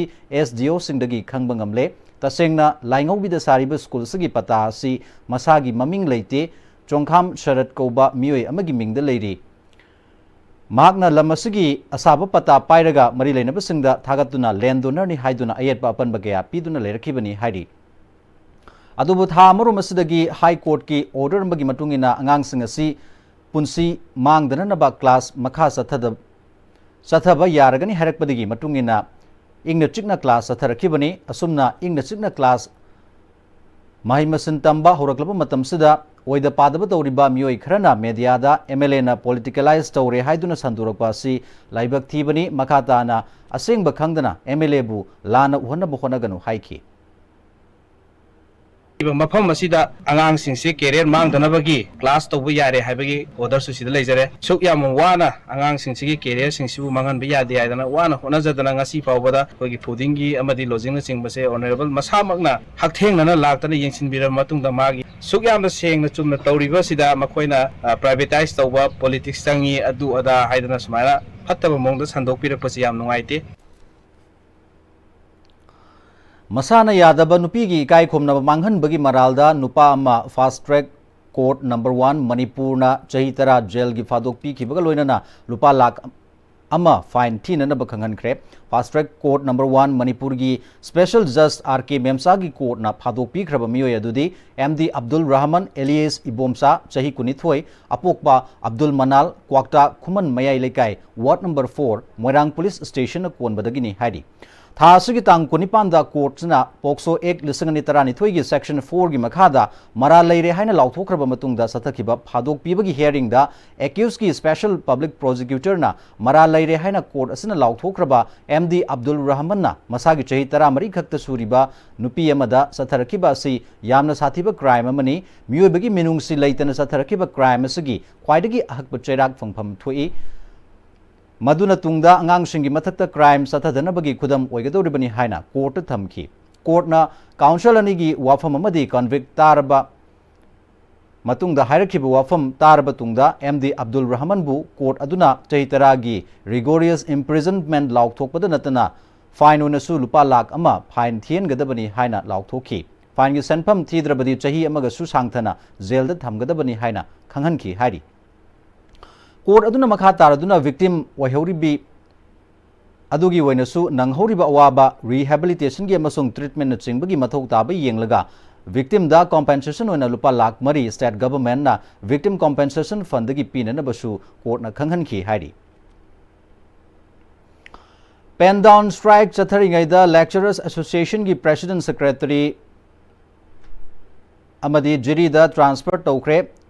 SDOꯁꯤꯡꯗꯒꯤ ꯈꯪꯕ ꯉꯝꯂꯦ꯫ ꯇꯁꯦꯡꯅ ꯂꯥꯏꯉꯧꯕꯤꯗ ꯁꯥꯔꯤꯕ ꯁ꯭ꯀꯨꯜ ꯑꯁꯤꯒꯤ ꯄꯇꯥ ꯑꯁꯤ ꯃꯁꯥꯒꯤ ꯃꯃꯤꯡ ꯂꯩꯇꯦ, ꯆꯣꯡꯈꯥꯝ ꯁꯔꯠ ꯀꯧꯕ ꯃꯤꯑꯣꯏ ꯑꯃꯒꯤ ꯃꯤꯡꯗ ꯂꯩꯔꯤ꯫ ꯃꯍꯥꯛꯅ ꯂꯝ ꯑꯁꯤꯒꯤ ꯑꯁꯥꯕ ꯄꯇꯥ ꯄꯥꯏꯔꯒ ꯃꯔꯤ ꯂꯩꯅꯕꯁꯤꯡꯗ ꯊꯥꯒꯠꯇꯨꯅ ꯂꯦꯟ ꯗꯣꯅꯔꯅꯤ ꯍꯥꯏꯗꯨꯅ ꯑꯌꯦꯠꯄ ꯑꯄꯟꯕ ꯀꯌꯥ ꯄꯤꯗꯨꯅ ꯂꯩꯔꯛꯈꯤꯕꯅꯤ ꯍꯥꯏꯔꯤ꯫ ꯑꯗꯨꯕꯨ ꯊꯥ ꯑꯃꯔꯣꯝ ꯑꯁꯤꯗꯒꯤ ꯍꯥꯏ ꯀꯣꯔꯠꯀꯤ ꯑꯣꯔꯗꯔ ꯑꯃꯒꯤ ꯃꯇꯨꯡ ꯏꯟꯅ ꯑꯉꯥꯡꯁꯤꯡ ꯑꯁꯤ ꯄꯨꯟꯁꯤ ꯃꯥꯡꯗꯅꯅꯕ ꯀ꯭ꯂꯥꯁ ꯃꯈꯥ ꯆꯠꯊꯗ-, ꯆꯠꯊꯕ ꯌꯥꯔꯒꯅꯤ ꯍꯥꯏꯔꯛꯄꯗꯒꯤ ꯃꯇꯨꯡ ꯏꯟꯅ ꯏꯪꯅ ꯆꯤꯛꯅ ꯀ꯭ꯂꯥꯁ ꯆꯠꯊꯔꯛꯈꯤꯕꯅꯤ꯫ ꯑꯁꯨꯝꯅ ꯏꯪꯅ ꯆꯤꯛꯅ ꯀ꯭ꯂꯥꯁ ꯃꯍꯩ ꯃꯁꯤꯡ ꯇꯝꯕ ꯍꯧꯔꯛꯂꯕ ꯃꯇꯝꯁꯤꯗ ꯑꯣꯏꯗ ꯄꯥꯗꯕ ꯇꯧꯔꯤꯕ ꯃꯤꯑꯣꯏ ꯈꯔꯅ ꯃꯦꯗꯤꯌꯥꯗ MLAꯅ ꯄꯣꯂꯤꯇꯤꯀꯦꯂꯥꯏꯖ ꯇꯧꯔꯦ ꯍꯥꯏꯗꯨꯅ ꯁꯟꯗꯣꯔꯛꯄ ꯑꯁꯤ ꯂꯥꯏꯕꯛ ꯊꯤꯕꯅꯤ꯫ ꯃꯈꯥ ꯇꯥꯅ ꯑꯁꯦꯡꯕ ꯈꯪꯗꯅ MLAꯕꯨ ꯂꯥꯟꯅ ꯎꯍꯟꯅꯕ ꯍꯣꯠꯅꯒꯅꯨ ꯍꯥꯏꯈꯤ꯫ ꯃꯐꯝ ꯑꯁꯤꯗ ꯑꯉꯥꯡꯁꯤꯡꯁꯤ ꯀꯦꯔꯤꯌꯔ ꯃꯥꯡꯗꯅꯕꯒꯤ ꯀ꯭ꯂꯥꯁ ꯇꯧꯕ ꯌꯥꯔꯦ ꯍꯥꯏꯕꯒꯤ ꯑꯣꯔꯗꯔꯁꯨ ꯁꯤꯗ ꯂꯩꯖꯔꯦ꯫ ꯁꯨꯛ ꯌꯥꯝꯅ ꯋꯥꯅ ꯑꯉꯥꯡꯁꯤꯡꯁꯤꯒꯤ ꯀꯦꯔꯤꯌꯔꯁꯤꯡꯁꯤꯕꯨ ꯃꯥꯡꯍꯟꯕ ꯌꯥꯗꯦ ꯍꯥꯏꯗꯅ ꯋꯥꯅ ꯍꯣꯠꯅꯖꯗꯅ ꯉꯁꯤ ꯐꯥꯎꯕꯗ ꯑꯩꯈꯣꯏꯒꯤ ꯐꯨꯗꯤꯡꯒꯤ ꯑꯃꯗꯤ ꯂꯣꯗꯖꯤꯡꯅꯆꯤꯡꯕꯁꯦ ꯑꯣꯅꯔꯦꯕꯜ ꯃꯁꯥꯃꯛꯅ ꯍꯛꯊꯦꯡꯅꯅ ꯂꯥꯛꯇꯅ ꯌꯦꯡꯁꯤꯟꯕꯤꯔꯕ ꯃꯇꯨꯡꯗ ꯃꯥꯒꯤ ꯁꯨꯛ ꯌꯥꯝꯅ ꯁꯦꯡꯅ ꯆꯨꯝꯅ ꯇꯧꯔꯤꯕꯁꯤꯗ ꯃꯈꯣꯏꯅ, ꯑ, ꯄ꯭ꯔꯥꯏꯚꯦꯇꯥꯏꯁ ꯇꯧꯕ, ꯄꯣꯂꯤꯇꯤꯛꯁ ꯆꯪꯉꯤ, ꯑꯗꯨ ꯑꯗꯥ ꯍꯥꯏꯗꯅ ꯁꯨꯃꯥꯏꯅ ꯐꯠꯇꯕ ꯃꯑꯣꯡꯗ ꯁꯟꯗꯣꯛꯄꯤꯔꯛꯄꯁꯤ ꯌꯥꯝ ꯅꯨꯡꯉꯥꯏꯇꯦ꯫ ꯃꯁꯥꯅ ꯌꯥꯗꯕ ꯅꯨꯄꯤꯒꯤ ꯏꯀꯥꯏ ꯈꯨꯝꯅꯕ ꯃꯥꯡꯍꯟꯕꯒꯤ ꯃꯔꯥꯜꯗ ꯅꯨꯄꯥ ꯑꯃ ꯐꯥꯁ ꯇ꯭ꯔꯦꯛ ꯀꯣꯔꯠ ꯅꯝꯕꯔ ꯋꯥꯟ ꯃꯅꯤꯄꯨꯔꯅ ꯆꯍꯤ ꯇꯔꯥ ꯖꯦꯜꯒꯤ ꯐꯥꯗꯣꯛ ꯄꯤꯈꯤꯕꯒ ꯂꯣꯏꯅꯅ ꯂꯨꯄꯥ ꯂꯥꯈ ꯑꯃ fine ꯊꯤꯅꯅꯕ ꯈꯪꯍꯟꯈ꯭ꯔꯦ꯫ Fast Track Court Number One ꯃꯅꯤꯄꯨꯔꯒꯤ Special Judge R K ꯃꯦꯝꯆꯥꯒꯤ courtꯅ ꯐꯥꯗꯣꯛꯄꯤꯈ꯭ꯔꯕ ꯃꯤꯑꯣꯏ ꯑꯗꯨꯗꯤ M D Abdul Rahman alias Ibomcha, ꯆꯍꯤ ꯀꯨꯟꯅꯤꯊꯣꯏ, ꯑꯄꯣꯛꯄ ꯑꯕꯗꯨꯜ ꯃꯅꯥꯜ, ꯀ꯭ꯋꯥꯛꯇꯥ ꯈꯨꯃꯟ ꯃꯌꯥꯏ ꯂꯩꯀꯥꯏ, ward number four, ꯃꯣꯏꯔꯥꯡ police stationꯅ ꯀꯣꯟꯕꯗꯒꯤꯅꯤ ꯍꯥꯏꯔꯤ꯫ ꯊꯥ ꯑꯁꯤꯒꯤ ꯇꯥꯡ ꯀꯨꯟꯅꯤꯄꯥꯟꯗ courtꯁꯤꯅ POCSO Act ꯂꯤꯁꯤꯡ ꯑꯅꯤ ꯇꯔꯥꯅꯤꯊꯣꯏꯒꯤ section fourꯒꯤ ꯃꯈꯥꯗ ꯃꯔꯥꯜ ꯂꯩꯔꯦ ꯍꯥꯏꯅ ꯂꯥꯎꯊꯣꯛꯈ꯭ꯔꯕ ꯃꯇꯨꯡꯗ ꯆꯠꯊꯈꯤꯕ ꯐꯥꯗꯣꯛꯄꯤꯕꯒꯤ hearingꯗ accusedꯀꯤ special public prosecutorꯅ ꯃꯔꯥꯜ ꯂꯩꯔꯦ ꯍꯥꯏꯅ court ꯑꯁꯤꯅ ꯂꯥꯎꯊꯣꯛꯈ꯭ꯔꯕ M D ꯑꯕꯗꯨꯜ ꯔꯍꯃꯟꯅ ꯃꯁꯥꯒꯤ ꯆꯍꯤ ꯇꯔꯥꯃꯔꯤ ꯈꯛꯇ ꯁꯨꯔꯤꯕ ꯅꯨꯄꯤ ꯑꯃꯗ ꯆꯠꯊꯔꯛꯈꯤꯕ ꯑꯁꯤ ꯌꯥꯝꯅ ꯁꯥꯊꯤꯕ crime ꯑꯃꯅꯤ, ꯃꯤꯑꯣꯏꯕꯒꯤ ꯃꯤꯅꯨꯡꯁꯤ ꯂꯩꯇꯅ ꯆꯠꯊꯔꯛꯈꯤꯕ crime ꯑꯁꯤꯒꯤ ꯈ꯭ꯋꯥꯏꯗꯒꯤ ꯑꯍꯛꯄ ꯆꯩꯔꯥꯛ ꯐꯪꯐꯝ ꯊꯣꯛꯏ꯫ ꯃꯗꯨꯅ ꯇꯨꯡꯗ ꯑꯉꯥꯡꯁꯤꯡꯒꯤ ꯃꯊꯛꯇ crime ꯆꯠꯊꯗꯅꯕꯒꯤ ꯈꯨꯗꯝ ꯑꯣꯏꯒꯗꯧꯔꯤꯕꯅꯤ ꯍꯥꯏꯅ courtꯇ ꯊꯝꯈꯤ꯫ Courtꯅ counsel ꯑꯅꯤꯒꯤ ꯋꯥꯐꯝ ꯑꯃꯗꯤ convict ꯇꯥꯔꯕ ꯃꯇꯨꯡꯗ ꯍꯥꯏꯔꯛꯈꯤꯕ ꯋꯥꯐꯝ ꯇꯥꯔꯕ ꯇꯨꯡꯗ M D ꯑꯕꯗꯨꯜ ꯔꯍꯃꯟꯕꯨ court ꯑꯗꯨꯅ ꯆꯍꯤ ꯇꯔꯥꯒꯤ rigorous imprisonment ꯂꯥꯎꯊꯣꯛꯄꯗ ꯅꯠꯇꯅ fine ꯑꯣꯏꯅꯁꯨ ꯂꯨꯄꯥ ꯂꯥꯈ ꯑꯃ fine ꯊꯤꯍꯟꯒꯗꯕꯅꯤ ꯍꯥꯏꯅ ꯂꯥꯎꯊꯣꯛꯈꯤ꯫ Fineꯒꯤ ꯁꯦꯟꯐꯝ ꯊꯤꯗ꯭ꯔꯕꯗꯤ ꯆꯍꯤ ꯑꯃꯒꯁꯨ ꯁꯥꯡꯊꯅ jailꯗ ꯊꯝꯒꯗꯕꯅꯤ ꯍꯥꯏꯅ ꯈꯪꯍꯟꯈꯤ ꯍꯥꯏꯔꯤ꯫ Court ꯑꯗꯨꯅ ꯃꯈꯥ ꯇꯥꯔꯗꯨꯅ victim ꯑꯣꯏꯍꯧꯔꯤꯕꯤ ꯑꯗꯨꯒꯤ ꯑꯣꯏꯅꯁꯨ ꯅꯪꯍꯧꯔꯤꯕ ꯑꯋꯥꯕ rehabilitationꯒꯤ ꯑꯃꯁꯨꯡ treatmentꯅꯆꯤꯡꯕꯒꯤ ꯃꯊꯧ ꯇꯥꯕ ꯌꯦꯡꯂꯒ victimꯗ compensation ꯑꯣꯏꯅ ꯂꯨꯄꯥ ꯂꯥꯈ ꯃꯔꯤ state governmentꯅ victim compensation fundꯗꯒꯤ ꯄꯤꯅꯅꯕꯁꯨ courtꯅ ꯈꯪꯍꯟꯈꯤ ꯍꯥꯏꯔꯤ꯫ Pen down strike ꯆꯠꯊꯔꯤꯉꯩꯗ Lecturers Associationꯒꯤ President Secretary ꯑꯃꯗꯤ ꯖꯤꯔꯤꯗ transfer ꯇꯧꯈ꯭ꯔꯦ꯫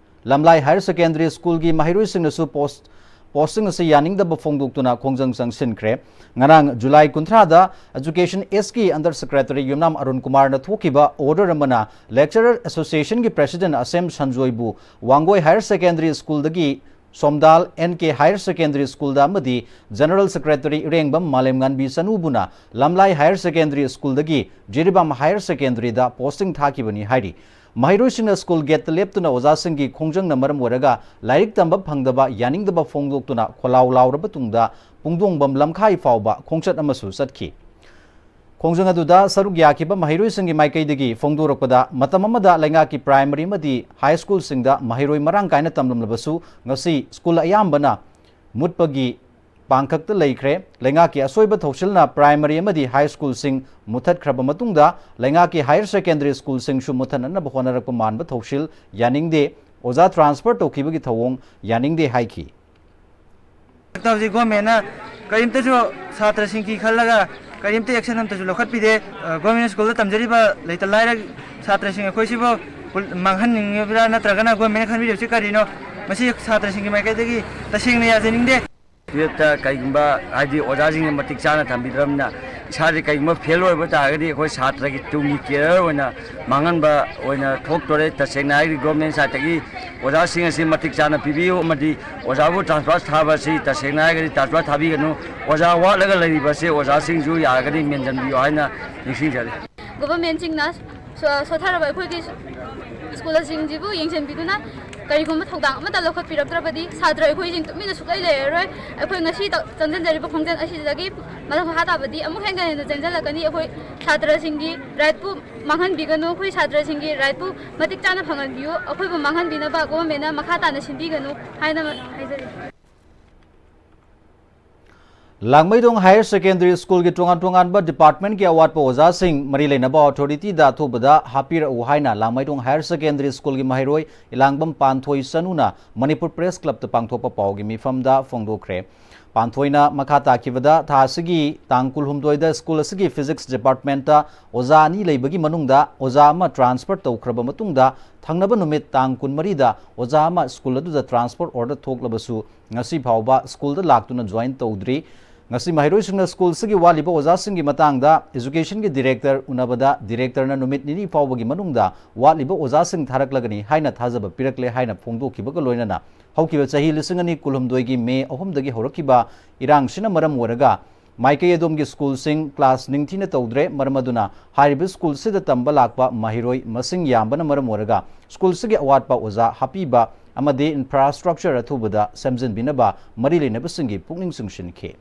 ꯂꯝꯂꯥꯏ Higher Secondary Schoolꯒꯤ ꯃꯍꯩꯔꯣꯏꯁꯤꯡꯅꯁꯨ post, posting ꯑꯁꯤ ꯌꯥꯅꯤꯡꯗꯕ ꯐꯣꯡꯗꯣꯛꯇꯨꯅ ꯈꯣꯡꯖꯪ ꯆꯪꯁꯤꯟꯈ꯭ꯔꯦ꯫ ꯉꯔꯥꯡ July ꯀꯨꯟꯊ꯭ꯔꯥꯗ Education Sꯀꯤ Under Secretary ꯌꯨꯝꯅꯥꯝ ꯑꯔꯨꯟ ꯀꯨꯃꯥꯔꯅ ꯊꯣꯛꯈꯤꯕ order ꯑꯃꯅ Lecturer Associationꯒꯤ President ꯑꯁꯦꯝ ꯁꯟꯖꯣꯏꯕꯨ Wangoi Higher Secondary Schoolꯗꯒꯤ ꯁꯣꯝꯗꯥꯜ N K Higher Secondary Schoolꯗ ꯑꯃꯗꯤ General Secretary ꯏꯔꯦꯡꯕꯝ ꯃꯥꯂꯦꯝꯉꯥꯟꯕꯤ ꯆꯅꯨꯕꯨꯅ ꯂꯝꯂꯥꯏ Higher Secondary Schoolꯗꯒꯤ Jiribam Higher Secondary ꯗ posting ꯊꯥꯈꯤꯕꯅꯤ ꯍꯥꯏꯔꯤ꯫ ꯃꯍꯩꯔꯣꯏꯁꯤꯡꯅ school gate ꯇ ꯂꯦꯞꯇꯨꯅ ꯑꯣꯖꯥꯁꯤꯡꯒꯤ ꯈꯣꯡꯖꯪꯅ ꯃꯔꯝ ꯑꯣꯏꯔꯒ ꯂꯥꯏꯔꯤꯛ ꯇꯝꯕ ꯐꯪꯗꯕ ꯌꯥꯅꯤꯡꯗꯕ ꯐꯣꯡꯗꯣꯛꯇꯨꯅ ꯈꯣꯜꯂꯥꯎ ꯂꯥꯎꯔꯕ ꯇꯨꯡꯗ ꯄꯨꯡꯗꯣꯡꯕꯝ ꯂꯝꯈꯥꯏ ꯐꯥꯎꯕ ꯈꯣꯡꯆꯠ ꯑꯃꯁꯨ ꯆꯠꯈꯤ꯫ ꯈꯣꯡꯖꯪ ꯑꯗꯨꯗ ꯁꯔꯨꯛ ꯌꯥꯈꯤꯕ ꯃꯍꯩꯔꯣꯏꯁꯤꯡꯒꯤ ꯃꯥꯏꯀꯩꯗꯒꯤ ꯐꯣꯡꯗꯣꯔꯛꯄꯗ, ꯃꯇꯝ ꯑꯃꯗ ꯂꯩꯉꯥꯛꯀꯤ primary ꯑꯃꯗꯤ high schoolꯁꯤꯡꯗ ꯃꯍꯩꯔꯣꯏ ꯃꯔꯥꯡ ꯀꯥꯏꯅ ꯇꯝꯂꯝꯂꯕꯁꯨ, ꯉꯁꯤ school ꯑꯌꯥꯝꯕꯅ ꯃꯨꯠꯄꯒꯤ ꯄꯥꯡꯈꯛꯇ ꯂꯩꯈ꯭ꯔꯦ꯫ ꯂꯩꯉꯥꯛꯀꯤ ꯑꯁꯣꯏꯕ ꯊꯧꯁꯤꯜꯅ ꯄ꯭ꯔꯥꯏꯃꯔꯤ ꯑꯃꯗꯤ ꯍꯥꯏ ꯁ꯭ꯀꯨꯜꯁꯤꯡ ꯃꯨꯊꯠꯈ꯭ꯔꯕ ꯃꯇꯨꯡꯗ ꯂꯩꯉꯥꯛꯀꯤ ꯍꯥꯌꯔ ꯁꯦꯀꯦꯟꯗꯔꯤ ꯁ꯭ꯀꯨꯜꯁꯤꯡꯁꯨ ꯃꯨꯊꯠꯅꯅꯕ ꯍꯣꯠꯅꯔꯛꯄ ꯃꯥꯟꯕ ꯊꯧꯁꯤꯜ ꯌꯥꯅꯤꯡꯗꯦ꯫ ꯑꯣꯖꯥ ꯇ꯭ꯔꯥꯟꯁꯐꯔ ꯇꯧꯈꯤꯕꯒꯤ ꯊꯧꯑꯣꯡ ꯌꯥꯅꯤꯡꯗꯦ ꯍꯥꯏꯈꯤ꯫ ꯍꯧꯖꯤꯛ ꯒꯣꯔꯃꯦꯟꯅ ꯀꯔꯤꯝꯇꯁꯨ ꯁꯥꯇ꯭ꯔꯁꯤꯡꯒꯤ ꯈꯜꯂꯒ ꯀꯔꯤꯝꯇ ꯑꯦꯛꯁꯟ ꯑꯝꯇꯁꯨ ꯂꯧꯈꯠꯄꯤꯗꯦ꯫ ꯒꯣꯔꯃꯦꯟ ꯁ꯭ꯀꯨꯜꯗ ꯇꯝꯖꯔꯤꯕ ꯂꯩꯇ ꯂꯥꯏꯔ ꯁꯥꯇ꯭ꯔꯁꯤꯡ ꯑꯩꯈꯣꯏꯁꯤꯕꯨ ꯃꯥꯡꯍꯟꯅꯤꯡꯉꯤꯕ꯭ꯔꯥ ꯅꯠꯇ꯭ꯔꯒꯅ ꯒꯣꯔꯃꯦꯟꯅ ꯈꯟꯕꯤꯔꯤꯕꯁꯤ ꯀꯔꯤꯅꯣ? ꯃꯁꯤ ꯁꯥꯇ꯭ꯔꯁꯤꯡꯒꯤ ꯃꯥꯏꯀꯩꯗꯒꯤ ꯇꯁꯦꯡꯅ ꯌꯥꯖꯅꯤꯡꯗꯦ꯫ ꯇꯨꯌꯦꯜꯞꯇ ꯀꯩꯒꯨꯝꯕ ꯍꯥꯏꯗꯤ ꯑꯣꯖꯥꯁꯤꯡꯅ ꯃꯇꯤꯛ ꯆꯥꯅ ꯊꯝꯕꯤꯗ꯭ꯔꯕꯅꯤꯅ ꯏꯁꯥꯁꯦ ꯀꯩꯒꯨꯝꯕ ꯐꯦꯜ ꯑꯣꯏꯕ ꯇꯥꯔꯒꯗꯤ ꯑꯩꯈꯣꯏ ꯁꯥꯇ꯭ꯔꯒꯤ ꯇꯨꯡꯒꯤ ꯀꯦꯔꯤꯌꯔ ꯑꯣꯏꯅ ꯃꯥꯡꯍꯟꯕ ꯑꯣꯏꯅ ꯊꯣꯛꯇꯣꯔꯦ꯫ ꯇꯁꯦꯡꯅ ꯍꯥꯏꯔꯗꯤ ꯒꯣꯔꯃꯦꯟ ꯁꯥꯏꯠꯇꯒꯤ ꯑꯣꯖꯥꯁꯤꯡ ꯑꯁꯤ ꯃꯇꯤꯛ ꯆꯥꯅ ꯄꯤꯕꯤꯌꯨ ꯑꯃꯗꯤ ꯑꯣꯖꯥꯕꯨ ꯇ꯭ꯔꯥꯟꯁꯐꯔ ꯊꯥꯕ ꯑꯁꯤ ꯇꯁꯦꯡꯅ ꯍꯥꯏꯔꯒꯗꯤ ꯇ꯭ꯔꯥꯟꯁꯐꯔ ꯊꯥꯕꯤꯒꯅꯨ꯫ ꯑꯣꯖꯥ ꯋꯥꯠꯂꯒ ꯂꯩꯔꯤꯕ ꯑꯁꯤ ꯑꯣꯖꯥꯁꯤꯡꯁꯨ ꯌꯥꯔꯒꯗꯤ ꯃꯦꯟꯁꯤꯟꯕꯤꯌꯨ ꯍꯥꯏꯅ ꯅꯤꯡꯁꯤꯡꯖꯔꯤ꯫ ꯒꯣꯚꯔꯟꯃꯦꯟꯠꯁꯤꯡꯅ ꯁꯣ- ꯁꯣꯠꯊꯔꯕ ꯑꯩꯈꯣꯏꯒꯤ ꯁ꯭ꯀꯨꯜꯁꯤꯡꯁꯤꯕꯨ ꯌꯦꯡꯁꯤꯟꯕꯤꯗꯨꯅ ꯀꯔꯤꯒꯨꯝꯕ ꯊꯧꯗꯥꯡ ꯑꯃꯠꯇ ꯂꯧꯈꯠꯄꯤꯔꯛꯇ꯭ꯔꯕꯗꯤ ꯁꯥꯇ꯭ꯔ ꯑꯩꯈꯣꯏꯁꯤꯡ ꯇꯨꯃꯤꯟꯅ ꯁꯨꯛꯂꯩ ꯂꯩꯔꯔꯣꯏ꯫ ꯑꯩꯈꯣꯏ ꯉꯁꯤ ꯇ- ꯆꯪꯁꯤꯟꯖꯔꯤꯕ ꯈꯣꯡꯖꯪ ꯑꯁꯤꯗꯒꯤ ꯃꯊꯪ ꯃꯈꯥ ꯇꯥꯕꯗꯤ ꯑꯃꯨꯛ ꯍꯦꯟꯅ ꯍꯦꯟꯅ ꯆꯦꯟꯁꯤꯜꯂꯛꯀꯅꯤ꯫ ꯑꯩꯈꯣꯏ ꯁꯥꯇ꯭ꯔꯁꯤꯡꯒꯤ ꯔꯥꯏꯠꯄꯨ ꯃꯥꯡꯍꯟꯕꯤꯒꯅꯨ꯫ ꯑꯩꯈꯣꯏ ꯁꯥꯇ꯭ꯔꯁꯤꯡꯒꯤ ꯔꯥꯏꯠꯄꯨ ꯃꯇꯤꯛ ꯆꯥꯅ ꯐꯪꯍꯟꯕꯤꯌꯨ꯫ ꯑꯩꯈꯣꯏꯕꯨ ꯃꯥꯡꯍꯟꯕꯤꯅꯕ ꯒꯣꯚꯔꯟꯃꯦꯟꯠꯅ ꯃꯈꯥ ꯇꯥꯅ ꯁꯤꯟꯕꯤꯒꯅꯨ ꯍꯥꯏꯅ ꯍꯥꯏꯖꯔꯤ꯫ ꯂꯥꯡꯃꯩꯗꯣꯡ ꯍꯥꯌꯔ ꯁꯦꯀꯦꯟꯗꯔꯤ ꯁ꯭ꯀꯨꯜꯒꯤ ꯇꯣꯉꯥꯟ ꯇꯣꯉꯥꯟꯕ ꯗꯤꯄꯥꯔꯠꯃꯦꯟꯠꯀꯤ ꯑꯋꯥꯠꯄ ꯑꯣꯖꯥꯁꯤꯡ ꯃꯔꯤ ꯂꯩꯅꯕ ꯑꯣꯊꯣꯔꯤꯇꯤꯗ ꯑꯊꯨꯕꯗ ꯍꯥꯞꯄꯤꯔꯛꯎ ꯍꯥꯏꯅ ꯂꯥꯡꯃꯩꯗꯣꯡ ꯍꯥꯌꯔ ꯁꯦꯀꯦꯟꯗꯔꯤ ꯁ꯭ꯀꯨꯜꯒꯤ ꯃꯍꯩꯔꯣꯏ ꯏꯂꯥꯡꯕꯝ ꯄꯥꯟꯊꯣꯏ ꯆꯅꯨꯅ ꯃꯅꯤꯄꯨꯔ ꯄ꯭ꯔꯦꯁ ꯀ꯭ꯂꯕꯇ ꯄꯥꯡꯊꯣꯛꯄ ꯄꯥꯎꯒꯤ ꯃꯤꯐꯝꯗ ꯐꯣꯡꯗꯣꯛꯈ꯭ꯔꯦ꯫ ꯄꯥꯟꯊꯣꯏꯅ ꯃꯈꯥ ꯇꯥꯈꯤꯕꯗ, ꯊꯥ ꯑꯁꯤꯒꯤ ꯇꯥꯡ ꯀꯨꯟꯍꯨꯝꯗꯣꯏꯗ ꯁ꯭ꯀꯨꯜ ꯑꯁꯤꯒꯤ ꯐꯤꯖꯤꯛꯁ ꯗꯤꯄꯥꯔꯠꯃꯦꯟꯠꯇ ꯑꯣꯖꯥ ꯑꯅꯤ ꯂꯩꯕꯒꯤ ꯃꯅꯨꯡꯗ ꯑꯣꯖꯥ ꯑꯃ ꯇ꯭ꯔꯥꯟꯁꯐꯔ ꯇꯧꯈ꯭ꯔꯕ ꯃꯇꯨꯡꯗ, ꯊꯪꯅꯕ ꯅꯨꯃꯤꯠ ꯇꯥꯡ ꯀꯨꯟꯃꯔꯤꯗ ꯑꯣꯖꯥ ꯑꯃ ꯁ꯭ꯀꯨꯜ ꯑꯗꯨꯗ ꯇ꯭ꯔꯥꯟꯁꯐꯔ ꯑꯣꯔꯗꯔ ꯊꯣꯛꯂꯕꯁꯨ ꯉꯁꯤ ꯐꯥꯎꯕ ꯁ꯭ꯀꯨꯜꯗ ꯂꯥꯛꯇꯨꯅ ꯖꯣꯏꯟ ꯇꯧꯗ꯭ꯔꯤ꯫ ꯉꯁꯤ ꯃꯍꯩꯔꯣꯏꯁꯤꯡꯅ ꯁ꯭ꯀꯨꯜꯁꯤꯒꯤ ꯋꯥꯠꯂꯤꯕ ꯑꯣꯖꯥꯁꯤꯡꯒꯤ ꯃꯇꯥꯡꯗ ꯑꯦꯖꯨꯀꯦꯁꯟꯒꯤ ꯗꯤꯔꯦꯛꯇꯔ ꯎꯅꯕꯗ ꯗꯤꯔꯦꯛꯇꯔꯅ ꯅꯨꯃꯤꯠ ꯅꯤꯅꯤ ꯐꯥꯎꯕꯒꯤ ꯃꯅꯨꯡꯗ ꯋꯥꯠꯂꯤꯕ ꯑꯣꯖꯥꯁꯤꯡ ꯊꯥꯔꯛꯂꯒꯅꯤ ꯍꯥꯏꯅ ꯊꯥꯖꯕ ꯄꯤꯔꯛꯂꯦ ꯍꯥꯏꯅ ꯐꯣꯡꯗꯣꯛꯈꯤꯕꯒ ꯂꯣꯏꯅꯅ ꯍꯧꯈꯤꯕ ꯆꯍꯤ ꯂꯤꯁꯤꯡ ꯑꯅꯤ ꯀꯨꯟꯍꯨꯝꯗꯣꯏꯒꯤ ꯃꯦ ꯑꯍꯨꯝꯗꯒꯤ ꯍꯧꯔꯛꯈꯤꯕ ꯏꯔꯥꯡꯁꯤꯅ ꯃꯔꯝ ꯑꯣꯏꯔꯒ ꯃꯥꯏꯀꯩ ꯑꯗꯣꯝꯒꯤ ꯁ꯭ꯀꯨꯜꯁꯤꯡ ꯀ꯭ꯂꯥꯁ ꯅꯤꯡꯊꯤꯅ ꯇꯧꯗ꯭ꯔꯦ꯫ ꯃꯔꯝ ꯑꯗꯨꯅ ꯍꯥꯏꯔꯤꯕ ꯁ꯭ꯀꯨꯜꯁꯤꯗ ꯇꯝꯕ ꯂꯥꯛꯄ ꯃꯍꯩꯔꯣꯏ ꯃꯁꯤꯡ ꯌꯥꯝꯕꯅ ꯃꯔꯝ ꯑꯣꯏꯔꯒ ꯁ꯭ꯀꯨꯜꯁꯤꯒꯤ ꯑꯋꯥꯠꯄ ꯑꯣꯖꯥ ꯍꯥꯞꯄꯤꯕ ꯑꯃꯗꯤ ꯏꯟꯐ꯭ꯔꯥꯁ꯭ꯇ꯭ꯔꯛꯆꯔ ꯑꯊꯨꯕꯗ ꯁꯦꯝꯖꯤꯟꯕꯤꯅꯕ ꯃꯔꯤ ꯂꯩꯅꯕꯁꯤꯡꯒꯤ ꯄꯨꯛꯅꯤꯡ ꯆꯤꯡꯁꯤꯟꯈꯤ꯫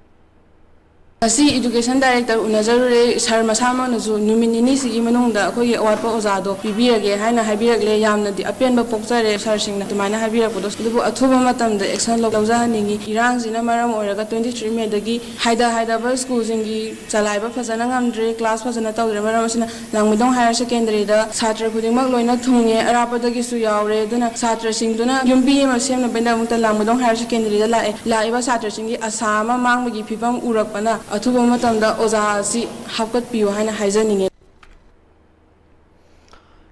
ꯉꯁꯤ education director ꯎꯅꯖꯔꯨꯔꯦ꯫ Sir ꯃꯁꯥꯃꯛꯅꯁꯨ ꯅꯨꯃꯤꯠ ꯅꯤꯅꯤꯁꯤꯒꯤ ꯃꯅꯨꯡꯗ ꯑꯩꯈꯣꯏꯒꯤ ꯑꯋꯥꯠꯄ ꯑꯣꯖꯥꯗꯣ ꯄꯤꯕꯤꯔꯒꯦ ꯍꯥꯏꯅ ꯍꯥꯏꯕꯤꯔꯛꯂꯦ꯫ ꯌꯥꯝꯅꯗꯤ ꯑꯄꯦꯟꯕ ꯄꯣꯛꯆꯔꯦ sirꯁꯤꯡꯅ ꯑꯗꯨꯃꯥꯏꯅ ꯍꯥꯏꯕꯤꯔꯛꯄꯗꯣ꯫ ꯑꯗꯨꯕꯨ ꯑꯊꯨꯕ ꯃꯇꯝꯗ action ꯂꯧ-, ꯂꯧꯖꯍꯟꯅꯤꯡꯉꯤ꯫ ꯏꯔꯥꯡꯁꯤꯅ ꯃꯔꯝ ꯑꯣꯏꯔꯒ twenty three Mayꯗꯒꯤ ꯍꯥꯏꯗ ꯍꯥꯏꯗꯕ schoolꯁꯤꯡꯒꯤ ꯆꯂꯥꯏꯕ ꯐꯖꯅ ꯉꯝꯗ꯭ꯔꯦ, class ꯐꯖꯅ ꯇꯧꯗ꯭ꯔꯦ꯫ ꯃꯔꯝ ꯑꯁꯤꯅ ꯂꯥꯡꯃꯩꯗꯣꯡ Higher Secondaryꯗ ꯁꯥꯇ꯭ꯔ ꯈꯨꯗꯤꯡꯃꯛ ꯂꯣꯏꯅ ꯊꯨꯡꯉꯦ, ꯑꯔꯥꯞꯄꯗꯒꯤꯁꯨ ꯌꯥꯎꯔꯦ꯫ ꯑꯗꯨꯅ ꯁꯥꯇ꯭ꯔꯁꯤꯡꯗꯨꯅ ꯌꯨꯝꯕꯤ ꯑꯃ ꯁꯦꯝꯅꯕꯒꯤꯗꯃꯛꯇ ꯂꯥꯡꯃꯩꯗꯣꯡ Higher Secondaryꯗ ꯂꯥꯛꯑꯦ꯫ ꯂꯥꯛꯏꯕ ꯁꯥꯇ꯭ꯔꯁꯤꯡꯒꯤ ꯑꯁꯥ ꯑꯃ ꯃꯥꯡꯕꯒꯤ ꯐꯤꯕꯝ ꯎꯔꯛꯄꯅ ꯑꯊꯨꯕ ꯃꯇꯝꯗ ꯑꯣꯖꯥ ꯑꯁꯤ ꯍꯥꯞꯀꯠꯄꯤꯌꯨ ꯍꯥꯏꯅ ꯍꯥꯏꯖꯅꯤꯡꯉꯤ꯫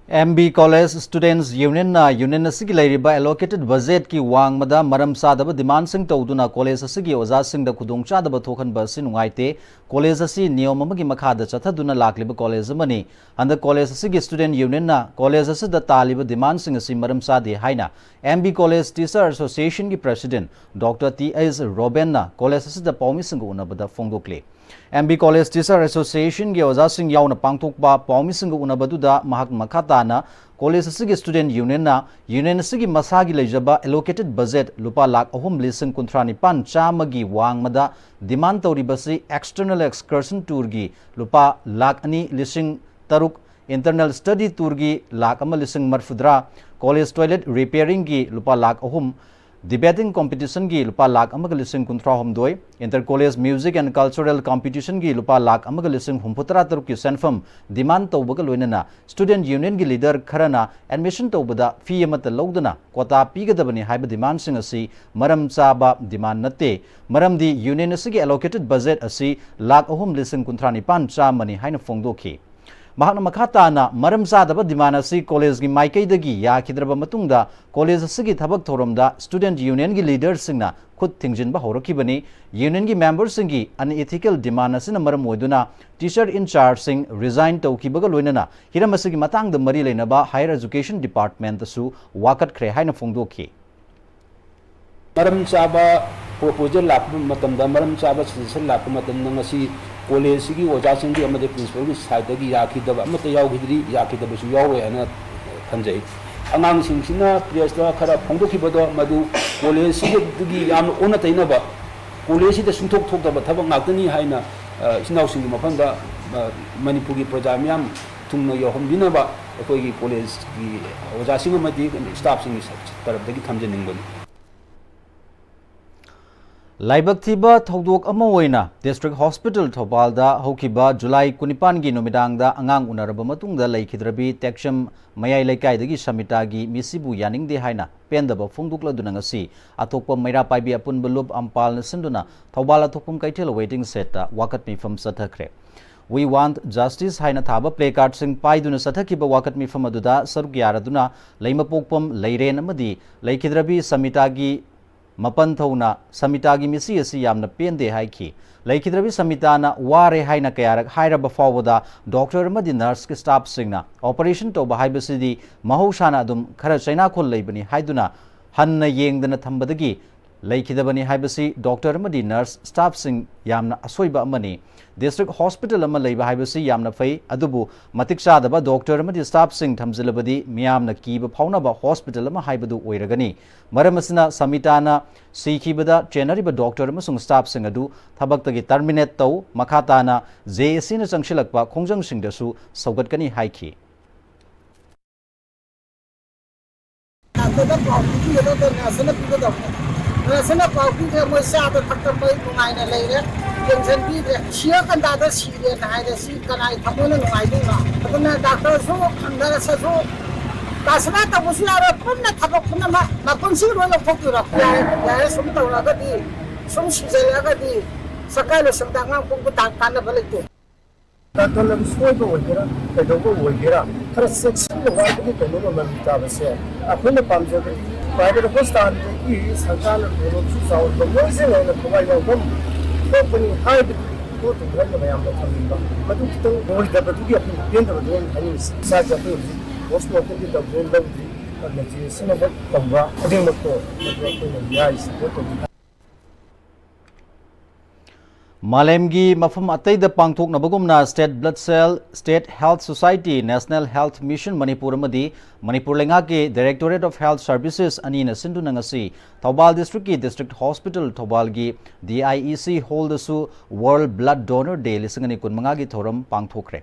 M B College Students Unionꯅ union ꯑꯁꯤꯒꯤ ꯂꯩꯔꯤꯕ allocated budgetꯀꯤ ꯋꯥꯡꯃꯗ ꯃꯔꯝ ꯆꯥꯗꯕ demandꯁꯤꯡ ꯇꯧꯗꯨꯅ college ꯑꯁꯤꯒꯤ ꯑꯣꯖꯥꯁꯤꯡꯗ ꯈꯨꯗꯣꯡꯆꯥꯗꯕ ꯊꯣꯛꯍꯟꯕ ꯑꯁꯤ ꯅꯨꯡꯉꯥꯏꯇꯦ꯫ College ꯑꯁꯤ ꯅꯤꯌꯣꯝ ꯑꯃꯒꯤ ꯃꯈꯥꯗ ꯆꯠꯊꯗꯨꯅ ꯂꯥꯛꯂꯤꯕ college ꯑꯃꯅꯤ꯫ ꯍꯟꯗꯛ college ꯑꯁꯤꯒꯤ student unionꯅ college ꯑꯁꯤꯗ ꯇꯥꯜꯂꯤꯕ demandꯁꯤꯡ ꯑꯁꯤ ꯃꯔꯝ ꯆꯥꯗꯦ ꯍꯥꯏꯅ M B College Teacher Associationꯒꯤ president Doctor T H Robenꯅ college ꯑꯁꯤꯗ ꯄꯥꯎꯃꯤꯁꯤꯡꯒ ꯎꯅꯕꯗ ꯐꯣꯡꯗꯣꯛꯂꯤ꯫ M B College Teacher Associationꯒꯤ ꯑꯣꯖꯥꯁꯤꯡ ꯌꯥꯎꯅ ꯄꯥꯡꯊꯣꯛꯄ ꯄꯥꯎꯃꯤꯁꯤꯡꯒ ꯎꯅꯕꯗꯨꯗ ꯃꯍꯥꯛ ꯃꯈꯥ ꯇꯥꯅ college ꯑꯁꯤꯒꯤ student unionꯅ union ꯑꯁꯤꯒꯤ ꯃꯁꯥꯒꯤ ꯂꯩꯖꯕ allocated budget ꯂꯨꯄꯥ ꯂꯥꯈ ꯑꯍꯨꯝ ꯂꯤꯁꯤꯡ ꯀꯨꯟꯊ꯭ꯔꯥ ꯅꯤꯄꯥꯟ ꯆꯥꯝꯃꯒꯤ ꯋꯥꯡꯃꯗ demand ꯇꯧꯔꯤꯕꯁꯤ external excursion tourꯒꯤ ꯂꯨꯄꯥ ꯂꯥꯈ ꯑꯅꯤ ꯂꯤꯁꯤꯡ ꯇꯔꯨꯛ, internal study tourꯒꯤ ꯂꯥꯈ ꯑꯃ ꯂꯤꯁꯤꯡ ꯃꯔꯤꯐꯨꯇꯔꯥ, college toilet repairingꯒꯤ ꯂꯨꯄꯥ ꯂꯥꯈ ꯑꯍꯨꯝ, debating competitionꯒꯤ ꯂꯨꯄꯥ ꯂꯥꯈ ꯑꯃꯒ ꯂꯤꯁꯤꯡ ꯀꯨꯟꯊ꯭ꯔꯥ ꯍꯨꯝꯗꯣꯏ, inter college music and cultural competitionꯒꯤ ꯂꯨꯄꯥ ꯂꯥꯈ ꯑꯃꯒ ꯂꯤꯁꯤꯡ ꯍꯨꯝꯐꯨꯇꯔꯥ ꯇꯔꯨꯛꯀꯤ ꯁꯦꯟꯐꯝ demand ꯇꯧꯕꯒ ꯂꯣꯏꯅꯅ student unionꯒꯤ leader ꯈꯔꯅ admission ꯇꯧꯕꯗ fee ꯑꯃꯠꯇ ꯂꯧꯗꯅ quota ꯄꯤꯒꯗꯕꯅꯤ ꯍꯥꯏꯕ demandꯁꯤꯡ ꯑꯁꯤ ꯃꯔꯝ ꯆꯥꯕ demand ꯅꯠꯇꯦ꯫ ꯃꯔꯝꯗꯤ union ꯑꯁꯤꯒꯤ allocated budget ꯑꯁꯤ ꯂꯥꯈ ꯑꯍꯨꯝ ꯂꯤꯁꯤꯡ ꯀꯨꯟꯊ꯭ꯔꯥ ꯅꯤꯄꯥꯟ ꯆꯥꯝꯃꯅꯤ ꯍꯥꯏꯅ ꯐꯣꯡꯗꯣꯛꯈꯤ꯫ ꯃꯍꯥꯛꯅ ꯃꯈꯥ ꯇꯥꯅ ꯃꯔꯝ ꯆꯥꯗꯕ demand ꯑꯁꯤ collegeꯒꯤ ꯃꯥꯏꯀꯩꯗꯒꯤ ꯌꯥꯈꯤꯗ꯭ꯔꯕ ꯃꯇꯨꯡꯗ college ꯑꯁꯤꯒꯤ ꯊꯕꯛ ꯊꯧꯔꯝꯗ student unionꯒꯤ leaderꯁꯤꯡꯅ ꯈꯨꯠ ꯊꯤꯡꯖꯤꯟꯕ ꯍꯧꯔꯛꯈꯤꯕꯅꯤ꯫ Unionꯒꯤ memberꯁꯤꯡꯒꯤ unethical demand ꯑꯁꯤꯅ ꯃꯔꯝ ꯑꯣꯏꯗꯨꯅ teacher in chargeꯁꯤꯡ resign ꯇꯧꯈꯤꯕꯒ ꯂꯣꯏꯅꯅ ꯍꯤꯔꯝ ꯑꯁꯤꯒꯤ ꯃꯇꯥꯡꯗ ꯃꯔꯤ ꯂꯩꯅꯕ Higher Education Departmentꯇꯁꯨ ꯋꯥꯀꯠꯈ꯭ꯔꯦ ꯍꯥꯏꯅ ꯐꯣꯡꯗꯣꯛꯈꯤ꯫ ꯃꯔꯝ ꯆꯥꯕ proposal ꯂꯥꯛꯄ ꯃꯇꯝꯗ, ꯃꯔꯝ ꯆꯥꯕ suggestion ꯂꯥꯛꯄ ꯃꯇꯝꯗ ꯉꯁꯤ college ꯑꯁꯤꯒꯤ ꯑꯣꯖꯥꯁꯤꯡꯒꯤ ꯑꯃꯗꯤ principalꯒꯤ sideꯇꯒꯤ ꯌꯥꯈꯤꯗꯕ ꯑꯃꯠꯇ ꯌꯥꯎꯈꯤꯗ꯭ꯔꯤ, ꯌꯥꯈꯤꯗꯕꯁꯨ ꯌꯥꯎꯔꯣꯏ ꯍꯥꯏꯅ ꯈꯟꯖꯩ꯫ ꯑꯉꯥꯡꯁꯤꯡꯁꯤꯅ pressꯇ ꯈꯔ ꯐꯣꯡꯗꯣꯛꯈꯤꯕꯗꯣ ꯃꯗꯨ college ꯑꯁꯤꯒꯤ ꯌꯥꯝꯅ ꯑꯣꯟꯅ ꯇꯩꯅꯕ ꯀꯣꯂꯦꯖꯁꯤꯗ ꯁꯨꯡꯊꯣꯛ ꯊꯣꯛꯇꯕ ꯊꯕꯛ ꯉꯥꯛꯇꯅꯤ ꯍꯥꯏꯅ, ꯑ, ꯏꯆꯤꯟ ꯏꯅꯥꯎꯁꯤꯡꯒꯤ ꯃꯐꯝꯗ, ꯑ, ꯃꯅꯤꯄꯨꯔꯒꯤ ꯄ꯭ꯔꯖꯥ ꯃꯤꯌꯥꯝ ꯊꯨꯡꯅ ꯌꯧꯍꯟꯕꯤꯅꯕ ꯑꯩꯈꯣꯏꯒꯤ ꯀꯣꯂꯦꯖꯀꯤ ꯑꯣꯖꯥꯁꯤꯡ ꯑꯃꯗꯤ ꯁ꯭ꯇꯥꯐꯁꯤꯡꯒꯤ ꯇꯔꯞꯇꯒꯤ ꯊꯝꯖꯅꯤꯡꯕꯅꯤ꯫ ꯂꯥꯏꯕꯛ ꯊꯤꯕ ꯊꯧꯗꯣꯛ ꯑꯃ ꯑꯣꯏꯅ ꯗꯤꯁꯇ꯭ꯔꯤꯛ ꯍꯣꯁꯄꯤꯇꯥꯜ ꯊꯧꯕꯥꯜꯗ ꯍꯧꯈꯤꯕ ꯖꯨꯂꯥꯏ ꯀꯨꯟꯅꯤꯄꯥꯟꯒꯤ ꯅꯨꯃꯤꯗꯥꯡꯗ ꯑꯉꯥꯡ ꯎꯅꯔꯕ ꯃꯇꯨꯡꯗ ꯂꯩꯈꯤꯗ꯭ꯔꯕꯤ ꯇꯦꯛꯆꯝ ꯃꯌꯥꯏ ꯂꯩꯀꯥꯏꯗꯒꯤ ꯁꯃꯤꯇꯥꯒꯤ ꯃꯤꯁꯤꯕꯨ ꯌꯥꯅꯤꯡꯗꯦ ꯍꯥꯏꯅ ꯄꯦꯟꯗꯕ ꯐꯣꯡꯗꯣꯛꯂꯗꯨꯅ ꯉꯁꯤ ꯑꯊꯣꯛꯄ ꯃꯩꯔꯥ ꯄꯥꯏꯕꯤ ꯑꯄꯨꯟꯕ ꯂꯨꯞ ꯑꯝꯄꯥꯜꯅ ꯁꯤꯟꯗꯨꯅ ꯊꯧꯕꯥꯜ ꯑꯊꯣꯛꯄꯝ ꯀꯩꯊꯦꯜ ꯋꯦꯇꯤꯡ ꯁꯦꯠꯇ ꯋꯥꯀꯠ ꯃꯤꯐꯝ ꯆꯠꯊꯈ꯭ꯔꯦ꯫ We want justice ꯍꯥꯏꯅ ꯊꯥꯕ ꯄ꯭ꯂꯦ ꯀꯥꯔꯗꯁꯤꯡ ꯄꯥꯏꯗꯨꯅ ꯆꯠꯊꯈꯤꯕ ꯋꯥꯀꯠ ꯃꯤꯐꯝ ꯑꯗꯨꯗ ꯁꯔꯨꯛ ꯌꯥꯔꯗꯨꯅ ꯂꯩꯃꯄꯣꯛꯄꯝ ꯂꯩꯔꯦꯟ ꯑꯃꯗꯤ ꯂꯩꯈꯤꯗ꯭ꯔꯕꯤ ꯁꯃꯤꯇꯥꯒꯤ ꯃꯄꯟ ꯊꯧꯅ ꯁꯃꯤꯇꯥꯒꯤ ꯃꯤꯁꯤ ꯑꯁꯤ ꯌꯥꯝꯅ ꯄꯦꯟꯗꯦ ꯍꯥꯏꯈꯤ꯫ ꯂꯩꯈꯤꯗ꯭ꯔꯕꯤ ꯁꯃꯤꯇꯥꯅ ꯋꯥꯔꯦ ꯍꯥꯏꯅ ꯀꯌꯥꯔꯛ ꯍꯥꯏꯔꯕ ꯐꯥꯎꯕꯗ ꯗꯣꯛꯇꯔ ꯑꯃꯗꯤ ꯅꯔꯁꯀꯤ ꯁ꯭ꯇꯥꯐꯁꯤꯡꯅ ꯑꯣꯄꯔꯦꯁꯟ ꯇꯧꯕ ꯍꯥꯏꯕꯁꯤꯗꯤ ꯃꯍꯧꯁꯥꯅ ꯑꯗꯨꯝ ꯈꯔ ꯆꯩꯅꯥꯈꯣꯜ ꯂꯩꯕꯅꯤ ꯍꯥꯏꯗꯨꯅ ꯍꯟꯅ ꯌꯦꯡꯗꯅ ꯊꯝꯕꯗꯒꯤ ꯂꯩꯈꯤꯗꯕꯅꯤ ꯍꯥꯏꯕꯁꯤ ꯗꯣꯛꯇꯔ ꯑꯃꯗꯤ ꯅꯔꯁ ꯁ꯭ꯇꯥꯐꯁꯤꯡ ꯌꯥꯝꯅ ꯑꯁꯣꯏꯕ ꯑꯃꯅꯤ꯫ ꯗꯤꯁꯇ꯭ꯔꯤꯛ ꯍꯣꯁꯄꯤꯇꯥꯜ ꯑꯃ ꯂꯩꯕ ꯍꯥꯏꯕꯁꯤ ꯌꯥꯝꯅ ꯐꯩ, ꯑꯗꯨꯕꯨ ꯃꯇꯤꯛ ꯆꯥꯗꯕ ꯗꯣꯛꯇꯔ ꯑꯃꯗꯤ ꯁ꯭ꯇꯥꯐꯁꯤꯡ ꯊꯝꯖꯤꯜꯂꯕꯗꯤ ꯃꯤꯌꯥꯝꯅ ꯀꯤꯕ ꯐꯥꯎꯅꯕ ꯍꯣꯁꯄꯤꯇꯥꯜ ꯑꯃ ꯍꯥꯏꯕꯗꯨ ꯑꯣꯏꯔꯒꯅꯤ꯫ ꯃꯔꯝ ꯑꯁꯤꯅ ꯁꯃꯤꯇꯥꯅ ꯁꯤꯈꯤꯕꯗ ꯆꯦꯟꯅꯔꯤꯕ ꯗꯣꯛꯇꯔ ꯑꯃꯁꯨꯡ ꯁ꯭ꯇꯥꯐꯁꯤꯡ ꯑꯗꯨ ꯊꯕꯛꯇꯒꯤ ꯇꯔꯃꯤꯅꯦꯠ ꯇꯧ, ꯃꯈꯥ ꯇꯥꯅ ꯖꯦ ꯑꯦ ꯁꯤꯅ ꯆꯪꯁꯤꯜꯂꯛꯄ ꯈꯣꯡꯖꯪꯁꯤꯡꯗꯁꯨ ꯁꯧꯒꯠꯀꯅꯤ ꯍꯥꯏꯈꯤ꯫ ꯗꯥꯛꯇꯔꯗ ꯄꯥꯎ ꯄꯤꯕꯤꯒꯗꯕꯗꯣ ꯅꯔꯁꯅ ꯄꯤꯒꯗꯕꯅꯦ꯫ ꯅꯔꯁꯅ ꯄꯥꯎ ꯄꯤꯗ꯭ꯔꯦ, ꯃꯣꯏ ꯆꯥꯕ ꯊꯛꯄ ꯃꯣꯏ ꯅꯨꯡꯉꯥꯏꯅ ꯂꯩꯔꯦ, ꯌꯦꯡꯁꯤꯟꯕꯤꯗ꯭ꯔꯦ꯫ ꯁꯤꯔꯀꯥꯟꯗꯥꯗ ꯁꯤꯔꯦꯅ ꯍꯥꯏꯔꯦ, ꯁꯤ ꯀꯅꯥꯒꯤ ꯊꯃꯣꯏꯅ ꯅꯨꯡꯉꯥꯏꯗꯣꯏꯅꯣ? ꯑꯗꯨꯅ ꯗꯥꯛꯇꯔꯁꯨ, ꯅꯔꯁꯁꯨ ꯄ꯭ꯔꯥꯊꯅꯥ ꯇꯧꯕꯁꯨ ꯌꯥꯔꯣꯏ, ꯄꯨꯟꯅ ꯊꯕꯛ ꯄꯨꯝꯅꯃꯛ ꯃꯄꯨꯟꯁꯤ ꯂꯣꯏ ꯂꯧꯊꯣꯛꯇꯣꯏꯔꯣ? ꯌꯥꯔꯦ, ꯌꯥꯔꯦ, ꯁꯨꯝ ꯇꯧꯔꯒꯗꯤ, ꯁꯨꯝ ꯁꯤꯖꯜꯂꯛꯑꯒꯗꯤ ꯁꯔꯀꯥꯔ ꯂꯣꯏꯁꯪꯗ ꯑꯉꯥꯡ ꯄꯣꯛꯄ ꯇꯥ-, ꯀꯥꯟꯅꯕ ꯂꯩꯇꯦ꯫ ꯗꯥꯛꯇꯔꯅ ꯁꯣꯏꯕ ꯑꯣꯏꯒꯦꯔꯥ, ꯀꯩꯗꯧꯕ ꯑꯣꯏꯒꯦꯔꯥ, ꯈꯔ ꯆꯦꯛꯁꯤꯟꯕ ꯋꯥꯠꯄꯒꯤ ꯀꯩꯅꯣꯝꯃ ꯃꯃꯤ ꯇꯥꯕꯁꯦ ꯑꯩꯈꯣꯏꯅ ꯄꯥꯝꯖꯕꯗꯤ ꯄ꯭ꯔꯥꯏꯚꯦꯠ ꯍꯣꯁꯄꯤꯇꯥꯜꯗꯒꯤ ꯁꯔꯀꯥꯔꯅ ꯇꯣꯂꯣꯞꯁꯨ ꯆꯥꯎꯔꯤꯕ ꯃꯣꯏꯁꯦ ꯍꯦꯟꯅ ꯊꯋꯥꯏ ꯌꯥꯎꯐꯝ ꯊꯣꯛꯄꯅꯤ ꯍꯥꯏꯕꯗꯤ ꯄꯣꯠꯇꯨ ꯑꯩꯅ ꯃꯌꯥꯝꯗ ꯊꯝꯅꯤꯡꯕ꯫ ꯃꯗꯨ ꯈꯤꯇꯪ ꯑꯣꯏꯗꯕꯗꯨꯒꯤ ꯑꯩꯈꯣꯏꯅ ꯄꯦꯟꯗꯕꯗꯨ ꯑꯩꯅ ꯍꯥꯏꯅꯤꯡꯉꯤꯁꯦ꯫ ꯏꯁꯥꯁꯦ ꯑꯩꯈꯣꯏ ꯍꯧꯖꯤꯛ ꯄꯣꯁ ꯃꯣꯔꯇꯦꯝꯒꯤ ꯗꯥꯛꯇꯔ ꯂꯧꯗ꯭ꯔꯤ, ꯑꯗꯨꯅ ꯖꯦ ꯑꯦ ꯁꯤꯅ ꯍꯦꯛ ꯇꯧꯕ ꯈꯨꯗꯤꯡꯃꯛꯇꯣ ꯃꯗꯨ ꯑꯩꯈꯣꯏꯅ ꯌꯥꯔꯤꯁꯤ ꯄꯣꯠ ꯇꯧꯕꯤ꯫ ꯃꯥꯂꯦꯝꯒꯤ ꯃꯐꯝ ꯑꯇꯩꯗ ꯄꯥꯡꯊꯣꯛꯅꯕꯒꯨꯝꯅ State Blood Cell, State Health Society, National Health Mission Manipur ꯑꯃꯗꯤ ꯃꯅꯤꯄꯨꯔ ꯂꯩꯉꯥꯛꯀꯤ Directorate of Health Services ꯑꯅꯤꯅ ꯁꯤꯟꯗꯨꯅ ꯉꯁꯤ ꯊꯧꯕꯥꯜ district ꯀꯤ District Hospital ꯊꯧꯕꯥꯜꯒꯤ D I E C hall ꯗꯁꯨ World Blood Donor Day ꯂꯤꯁꯤꯡ ꯑꯅꯤ ꯀꯨꯟꯃꯉꯥꯒꯤ ꯊꯧꯔꯝ ꯄꯥꯡꯊꯣꯛꯈ꯭ꯔꯦ꯫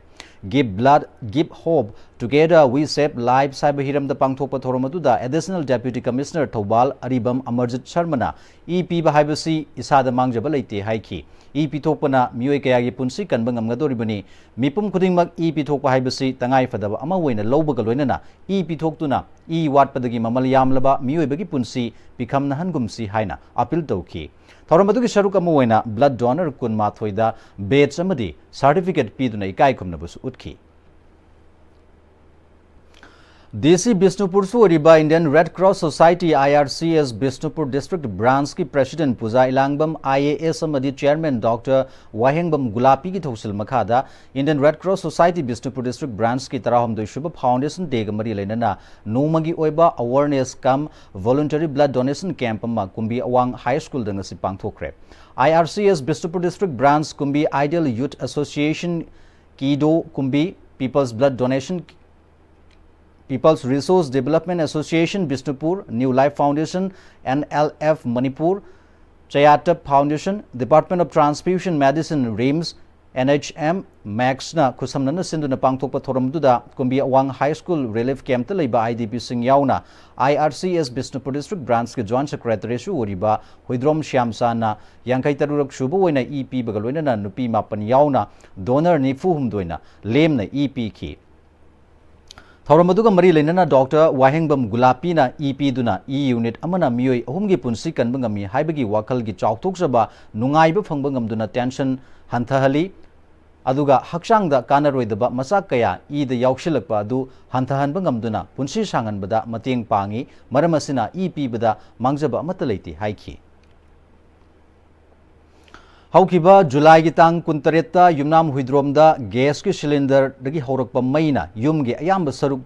Give blood, give hope, together we save lives ꯍꯥꯏꯕ ꯍꯤꯔꯝꯗ ꯄꯥꯡꯊꯣꯛꯄ ꯊꯧꯔꯝ ꯑꯗꯨꯗ Additional Deputy Commissioner ꯊꯧꯕꯥꯜ ꯑꯔꯤꯕꯝ ꯑꯃꯔꯖꯤꯠ ꯁꯔꯃꯅ ꯏ ꯄꯤꯕ ꯍꯥꯏꯕꯁꯤ ꯏꯁꯥꯗ ꯃꯥꯡꯖꯕ ꯂꯩꯇꯦ ꯍꯥꯏꯈꯤ꯫ ꯏ ꯄꯤꯊꯣꯛꯄꯅ ꯃꯤꯑꯣꯏ ꯀꯌꯥꯒꯤ ꯄꯨꯟꯁꯤ ꯀꯟꯕ ꯉꯝꯒꯗꯧꯔꯤꯕꯅꯤ꯫ ꯃꯤꯄꯨꯝ ꯈꯨꯗꯤꯡꯃꯛ ꯏ ꯄꯤꯊꯣꯛꯄ ꯍꯥꯏꯕꯁꯤ ꯇꯉꯥꯏ ꯐꯗꯕ ꯑꯃ ꯑꯣꯏꯅ ꯂꯧꯕꯒ ꯂꯣꯏꯅꯅ ꯏ ꯄꯤꯊꯣꯛꯇꯨꯅ ꯏ ꯋꯥꯠꯄꯗꯒꯤ ꯃꯃꯜ ꯌꯥꯝꯂꯕ ꯃꯤꯑꯣꯏꯕꯒꯤ ꯄꯨꯟꯁꯤ ꯄꯤꯈꯝꯅꯍꯟꯒꯨꯝꯁꯤ ꯍꯥꯏꯅ appeal ꯇꯧꯈꯤ꯫ ꯊꯧꯔꯝ ꯑꯗꯨꯒꯤ ꯁꯔꯨꯛ ꯑꯃ ꯑꯣꯏꯅ blood donor ꯀꯨꯟꯃꯥꯊꯣꯏꯗ badge ꯑꯃꯗꯤ certificate ꯄꯤꯗꯨꯅ ꯏꯀꯥꯏ ꯈꯨꯝꯅꯕꯁꯨ ꯎꯠꯈꯤ꯫ D C ꯕꯤꯁꯅꯨꯄꯨꯔꯁꯨ ꯑꯣꯏꯔꯤꯕ Indian Red Cross Society, I R C S, Bishnupur District Branch ꯀꯤ President Puja ꯏꯂꯥꯡꯕꯝ, I A S, ꯑꯃꯗꯤ Chairman Doctor ꯋꯥꯍꯦꯡꯕꯝ ꯒꯨꯂꯥꯄꯤꯒꯤ ꯊꯧꯁꯤꯜ ꯃꯈꯥꯗ Indian Red Cross Society Bishnupur District Branch ꯀꯤ ꯇꯔꯥꯍꯨꯝꯗꯣꯏꯁꯨꯕ Foundation Day ꯒ ꯃꯔꯤ ꯂꯩꯅꯅ ꯅꯣꯡꯃꯒꯤ ꯑꯣꯏꯕ awareness cum voluntary blood donation camp ꯑꯃ ꯀꯨꯝꯕꯤ ꯑꯋꯥꯡ High School ꯗ ꯉꯁꯤ ꯄꯥꯡꯊꯣꯛꯈ꯭ꯔꯦ꯫ I R C S Bishnupur District Branch, ꯀꯨꯝꯕꯤ Ideal Youth Association, ꯀꯤꯗꯣ ꯀꯨꯝꯕꯤ, People's Blood Donation, People's Resource Development Association Bishnupur, New Life Foundation, N L F Manipur, Chayatap Foundation, Department of Transfusion Medicine, RIMS, N H M, MACS ꯅ ꯈꯨꯠꯁꯝꯅꯅ ꯁꯤꯟꯗꯨꯅ ꯄꯥꯡꯊꯣꯛꯄ ꯊꯧꯔꯝꯗꯨꯗ ꯀꯨꯝꯕꯤ ꯑꯋꯥꯡ High School relief camp ꯇ ꯂꯩꯕ I D P ꯁꯤꯡ ꯌꯥꯎꯅ I R C S Bishnupur District Branch ꯀꯤ Joint Secretary ꯁꯨ ꯑꯣꯏꯔꯤꯕ ꯍꯨꯏꯗ꯭ꯔꯣꯝ ꯁ꯭ꯌꯥꯝꯆꯥꯟꯅ ꯌꯥꯡꯈꯩ ꯇꯔꯨꯛ ꯁꯨꯕ ꯑꯣꯏꯅ ꯏ ꯄꯤꯕꯒ ꯂꯣꯏꯅꯅ ꯅꯨꯄꯤ ꯃꯥꯄꯟ ꯌꯥꯎꯅ donor ꯅꯤꯐꯨ ꯍꯨꯝꯗꯣꯏꯅ ꯂꯦꯝꯅ ꯏ ꯄꯤꯈꯤ꯫ ꯊꯧꯔꯝ ꯑꯗꯨꯒ ꯃꯔꯤ ꯂꯩꯅꯅ Doctor ꯋꯥꯍꯦꯡꯕꯝ ꯒꯨꯂꯥꯄꯤꯅ ꯏ ꯄꯤꯗꯨꯅ ꯏ unit ꯑꯃꯅ ꯃꯤꯑꯣꯏ ꯑꯍꯨꯝꯒꯤ ꯄꯨꯟꯁꯤ ꯀꯟꯕ ꯉꯝꯃꯤ ꯍꯥꯏꯕꯒꯤ ꯋꯥꯈꯜꯒꯤ ꯆꯥꯎꯊꯣꯛꯆꯕ ꯅꯨꯡꯉꯥꯏꯕ ꯐꯪꯕ ꯉꯝꯗꯨꯅ tension ꯍꯟꯊꯍꯜꯂꯤ, ꯑꯗꯨꯒ ꯍꯛꯆꯥꯡꯗ ꯀꯥꯟꯅꯔꯣꯏꯗꯕ ꯃꯆꯥꯛ ꯀꯌꯥ ꯏꯗ ꯌꯥꯎꯁꯤꯜꯂꯛꯄ ꯑꯗꯨ ꯍꯟꯊꯍꯟꯕ ꯉꯝꯗꯨꯅ ꯄꯨꯟꯁꯤ ꯁꯥꯡꯍꯟꯕꯗ ꯃꯇꯦꯡ ꯄꯥꯡꯏ꯫ ꯃꯔꯝ ꯑꯁꯤꯅ ꯏ ꯄꯤꯕꯗ ꯃꯥꯡꯖꯕ ꯑꯃꯠꯇ ꯂꯩꯇꯦ ꯍꯥꯏꯈꯤ꯫ ꯍꯧꯈꯤꯕ ꯖꯨꯂꯥꯏꯒꯤ ꯇꯥꯡ ꯀꯨꯟꯇꯔꯦꯠꯇ ꯌꯨꯝꯅꯥꯝ ꯍꯨꯏꯗ꯭ꯔꯣꯝꯗ gas ꯀꯤ cylinder ꯗꯒꯤ ꯍꯧꯔꯛꯄ ꯃꯩꯅ ꯌꯨꯝꯒꯤ ꯑꯌꯥꯝꯕ ꯁꯔꯨꯛ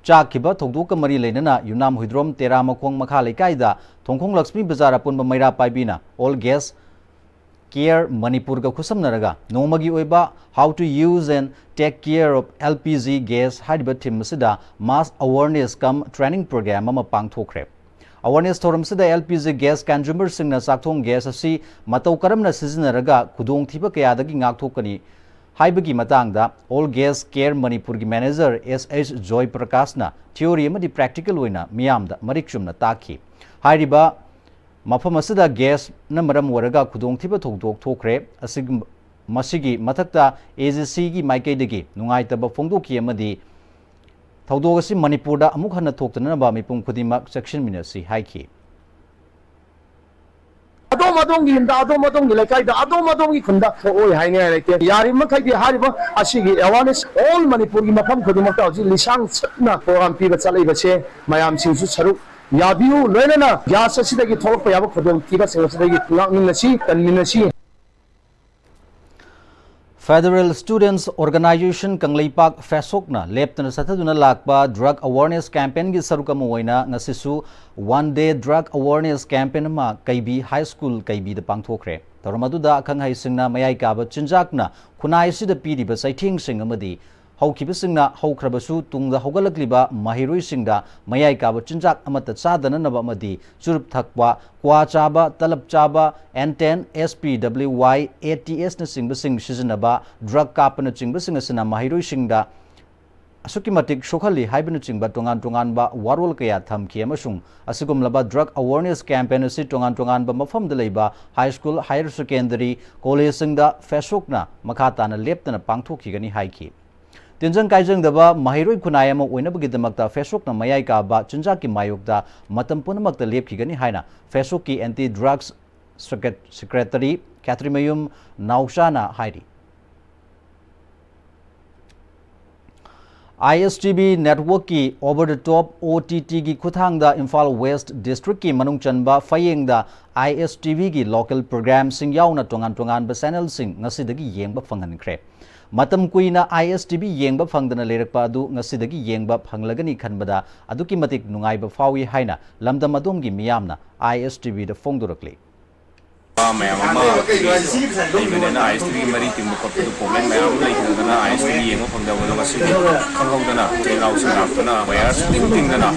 ꯆꯥꯛꯈꯤꯕ ꯊꯧꯗꯣꯛꯀ ꯃꯔꯤ ꯂꯩꯅꯅ ꯌꯨꯝꯅꯥꯝ ꯍꯨꯏꯗ꯭ꯔꯣꯝ ꯇꯦꯔꯥ ꯃꯈꯣꯡ ꯃꯈꯥ ꯂꯩꯀꯥꯏꯗ ꯊꯣꯡꯈꯣꯡ ꯂꯛꯁꯃꯤ ꯕꯖꯥꯔ ꯑꯄꯨꯟꯕ ꯃꯩꯔꯥ ꯄꯥꯏꯕꯤꯅ all gas Care Manipurꯒ ꯈꯨꯠꯁꯝꯅꯔꯒ ꯅꯣꯡꯃꯒꯤ ꯑꯣꯏꯕ How to Use and Take Care of L P G Gas ꯍꯥꯏꯔꯤꯕ theme ꯑꯁꯤꯗ mass awareness cum training program ꯑꯃ ꯄꯥꯡꯊꯣꯛꯈ꯭ꯔꯦ꯫ Awareness ꯊꯧꯔꯝꯁꯤꯗ L P G gas consumerꯁꯤꯡꯅ ꯆꯥꯛꯊꯣꯡ gas ꯑꯁꯤ ꯃꯇꯧ ꯀꯔꯝꯅ ꯁꯤꯖꯤꯟꯅꯔꯒ ꯈꯨꯗꯣꯡꯊꯤꯕ ꯀꯌꯥꯗꯒꯤ ꯉꯥꯛꯊꯣꯛꯀꯅꯤ ꯍꯥꯏꯕꯒꯤ ꯃꯇꯥꯡꯗ All Gas Care Manipurꯒꯤ manager S H Joy Prakashꯅ theory ꯑꯃꯗꯤ practical ꯑꯣꯏꯅ ꯃꯤꯌꯥꯝꯗ ꯃꯔꯤꯛ ꯆꯨꯝꯅ ꯇꯥꯛꯈꯤ꯫ ꯍꯥꯏꯔꯤꯕ ꯃꯐꯝ ꯑꯁꯤꯗ gasꯅ ꯃꯔꯝ ꯑꯣꯏꯔꯒ ꯈꯨꯗꯣꯡꯊꯤꯕ ꯊꯧꯗꯣꯛ ꯊꯣꯛꯈ꯭ꯔꯦ꯫ ꯑꯁꯤꯒꯨꯝ-, ꯃꯁꯤꯒꯤ ꯃꯊꯛꯇ A G Cꯒꯤ ꯃꯥꯏꯀꯩꯗꯒꯤ ꯅꯨꯡꯉꯥꯏꯇꯕ ꯐꯣꯡꯗꯣꯛꯈꯤ ꯑꯃꯗꯤ ꯊꯧꯗꯣꯛ ꯑꯁꯤ ꯃꯅꯤꯄꯨꯔꯗ ꯑꯃꯨꯛ ꯍꯟꯅ ꯊꯣꯛꯇꯅꯕ ꯃꯤꯄꯨꯝ ꯈꯨꯗꯤꯡꯃꯛ ꯆꯦꯛꯁꯤꯟꯃꯤꯟꯅꯁꯤ ꯍꯥꯏꯈꯤ꯫ ꯑꯗꯣꯝ ꯑꯗꯣꯝꯒꯤ ꯌꯨꯝꯗ, ꯑꯗꯣꯝ ꯑꯗꯣꯝꯒꯤ ꯂꯩꯀꯥꯏꯗ, ꯑꯗꯣꯝ ꯑꯗꯣꯝꯒꯤ ꯈꯨꯟꯗ ꯊꯣꯛꯑꯣꯏ ꯍꯥꯏꯅꯤꯡꯉꯥꯏ ꯂꯩꯇꯦ꯫ ꯌꯥꯔꯤꯕ ꯃꯈꯩꯗꯤ ꯍꯥꯏꯔꯤꯕ ꯑꯁꯤꯒꯤ awareness all ꯃꯅꯤꯄꯨꯔꯒꯤ ꯃꯐꯝ ꯈꯨꯗꯤꯡꯃꯛꯇ ꯍꯧꯖꯤꯛ ꯂꯤꯁꯥꯡ ꯁꯤꯠꯅ program ꯄꯤꯕ ꯆꯠꯂꯤꯕꯁꯦ ꯃꯌꯥꯝꯁꯤꯡꯁꯨ ꯁꯔꯨꯛ ꯌꯥꯕꯤꯌꯨ꯫ ꯂꯣꯏꯅꯅ gas ꯑꯁꯤꯗꯒꯤ ꯊꯣꯛꯂꯛꯄ ꯌꯥꯕ ꯈꯨꯗꯣꯡꯊꯤꯕꯁꯤꯡ ꯑꯁꯤꯗꯒꯤ ꯉꯥꯛꯃꯤꯟꯅꯁꯤ, ꯀꯟꯃꯤꯟꯅꯁꯤ꯫ Federal Students Organisation ꯀꯪꯂꯩꯄꯥꯛ ꯐꯦꯁꯣꯛꯅ ꯂꯦꯞꯇꯅ ꯆꯠꯊꯗꯨꯅ ꯂꯥꯛꯄ drug awareness campaignꯒꯤ ꯁꯔꯨꯛ ꯑꯃ ꯑꯣꯏꯅ ꯉꯁꯤꯁꯨ One Day Drug Awareness Campaign ꯑꯃ ꯀꯩꯕꯤ High School ꯀꯩꯕꯤꯗ ꯄꯥꯡꯊꯣꯛꯈ꯭ꯔꯦ꯫ ꯊꯧꯔꯝ ꯑꯗꯨꯗ ꯑꯈꯪ ꯑꯍꯩꯁꯤꯡꯅ ꯃꯌꯥꯏ ꯀꯥꯕ ꯆꯤꯟꯖꯥꯛꯅ ꯈꯨꯟꯅꯥꯏ ꯑꯁꯤꯗ ꯄꯤꯔꯤꯕ ꯆꯩꯊꯦꯡꯁꯤꯡ ꯑꯃꯗꯤ ꯍꯧꯈꯤꯕꯁꯤꯡꯅ ꯍꯧꯈ꯭ꯔꯕꯁꯨ ꯇꯨꯡꯗ ꯍꯧꯒꯠꯂꯛꯂꯤꯕ ꯃꯍꯩꯔꯣꯏꯁꯤꯡꯗ ꯃꯌꯥꯏ ꯀꯥꯕ ꯆꯤꯟꯖꯥꯛ ꯑꯃꯠꯇ ꯆꯥꯗꯅꯅꯕ ꯑꯃꯗꯤ ꯆꯨꯔꯨꯞ ꯊꯛꯄ, ꯀ꯭ꯋꯥ ꯆꯥꯕ, ꯇꯂꯞ ꯆꯥꯕ, N ten, S P W Y, A T S ꯅꯆꯤꯡꯕꯁꯤꯡ ꯁꯤꯖꯤꯟꯅꯕ, drug ꯀꯥꯞꯄꯅꯆꯤꯡꯕꯁꯤꯡ ꯑꯁꯤꯅ ꯃꯍꯩꯔꯣꯏꯁꯤꯡꯗ ꯑꯁꯨꯛꯀꯤ ꯃꯇꯤꯛ ꯁꯣꯛꯍꯜꯂꯤ ꯍꯥꯏꯕꯅꯆꯤꯡꯕ ꯇꯣꯉꯥꯟ ꯇꯣꯉꯥꯟꯕ ꯋꯥꯔꯣꯜ ꯀꯌꯥ ꯊꯝꯈꯤ ꯑꯃꯁꯨꯡ ꯑꯁꯤꯒꯨꯝꯂꯕ drug awareness campaign ꯑꯁꯤ ꯇꯣꯉꯥꯟ ꯇꯣꯉꯥꯟꯕ ꯃꯐꯝꯗ ꯂꯩꯕ high school, higher secondary, collegeꯁꯤꯡꯗ ꯐꯦꯁꯣꯛꯅ ꯃꯈꯥ ꯇꯥꯅ ꯂꯦꯞꯇꯅ ꯄꯥꯡꯊꯣꯛꯈꯤꯒꯅꯤ ꯍꯥꯏꯈꯤ꯫ ꯇꯤꯟꯖꯪ ꯀꯥꯏꯖꯪꯗꯕ ꯃꯍꯩꯔꯣꯏ ꯈꯨꯟꯅꯥꯏ ꯑꯃ ꯑꯣꯏꯅꯕꯒꯤꯗꯃꯛꯇ ꯐꯦꯁꯣꯛꯅ ꯃꯌꯥꯏ ꯀꯥꯕ ꯆꯤꯟꯖꯥꯛꯀꯤ ꯃꯥꯌꯣꯛꯇ ꯃꯇꯝ ꯄꯨꯝꯅꯃꯛꯇ ꯂꯦꯞꯈꯤꯒꯅꯤ ꯍꯥꯏꯅ ꯐꯦꯁꯣꯛꯀꯤ Anti Drugs Secret-, Secretary ꯈꯦꯇ꯭ꯔꯤꯃꯌꯨꯝ ꯅꯥꯎꯆꯥꯅ ꯍꯥꯏꯔꯤ꯫ I S T V networkꯀꯤ over the top O T Tꯒꯤ ꯈꯨꯠꯊꯥꯡꯗ ꯏꯝꯐꯥꯜ West Districtꯀꯤ ꯃꯅꯨꯡ ꯆꯟꯕ ꯐꯌꯦꯡꯗ I S T Vꯒꯤ local programꯁꯤꯡ ꯌꯥꯎꯅ ꯇꯣꯉꯥꯟ ꯇꯣꯉꯥꯟꯕ channelꯁꯤꯡ ꯉꯁꯤꯗꯒꯤ ꯌꯦꯡꯕ ꯐꯪꯍꯟꯈ꯭ꯔꯦ꯫ ꯃꯇꯝ ꯀꯨꯏꯅ I S T V ꯌꯦꯡꯕ ꯐꯪꯗꯅ ꯂꯩꯔꯛꯄ ꯑꯗꯨ ꯉꯁꯤꯗꯒꯤ ꯌꯦꯡꯕ ꯐꯪꯂꯒꯅꯤ ꯈꯟꯕꯗ ꯑꯗꯨꯛꯀꯤ ꯃꯇꯤꯛ ꯅꯨꯡꯉꯥꯏꯕ ꯐꯥꯎꯏ ꯍꯥꯏꯅ ꯂꯝꯗꯝ ꯑꯗꯣꯝꯒꯤ ꯃꯤꯌꯥꯝꯅ I S T Vꯗ ꯐꯣꯡꯗꯣꯔꯛꯂꯤ꯫ ꯃꯌꯥꯝ ꯑꯃ ꯂꯩꯕꯅꯤꯅ ꯑꯥꯏ ꯑꯦꯁ ꯇꯤꯒꯤ ꯃꯔꯤ ꯇꯤꯡꯕ ꯈꯣꯠꯄꯗ ꯄ꯭ꯔꯣꯕ꯭ꯂꯦꯝ ꯃꯌꯥꯝ ꯑꯃ ꯂꯩꯈꯤꯗꯅ ꯑꯥꯏ ꯑꯦꯁ ꯇꯤꯒꯤ ꯌꯦꯡꯕ ꯐꯪꯗꯕꯗꯣ ꯉꯁꯤꯗꯤ ꯈꯪꯍꯧꯗꯅ ꯏꯆꯤꯜ ꯏꯅꯥꯎꯁꯤꯡ ꯂꯥꯛꯇꯨꯅ ꯋꯥꯌꯔ ꯁꯨꯡꯇꯤꯡ ꯇꯤꯡꯗꯅ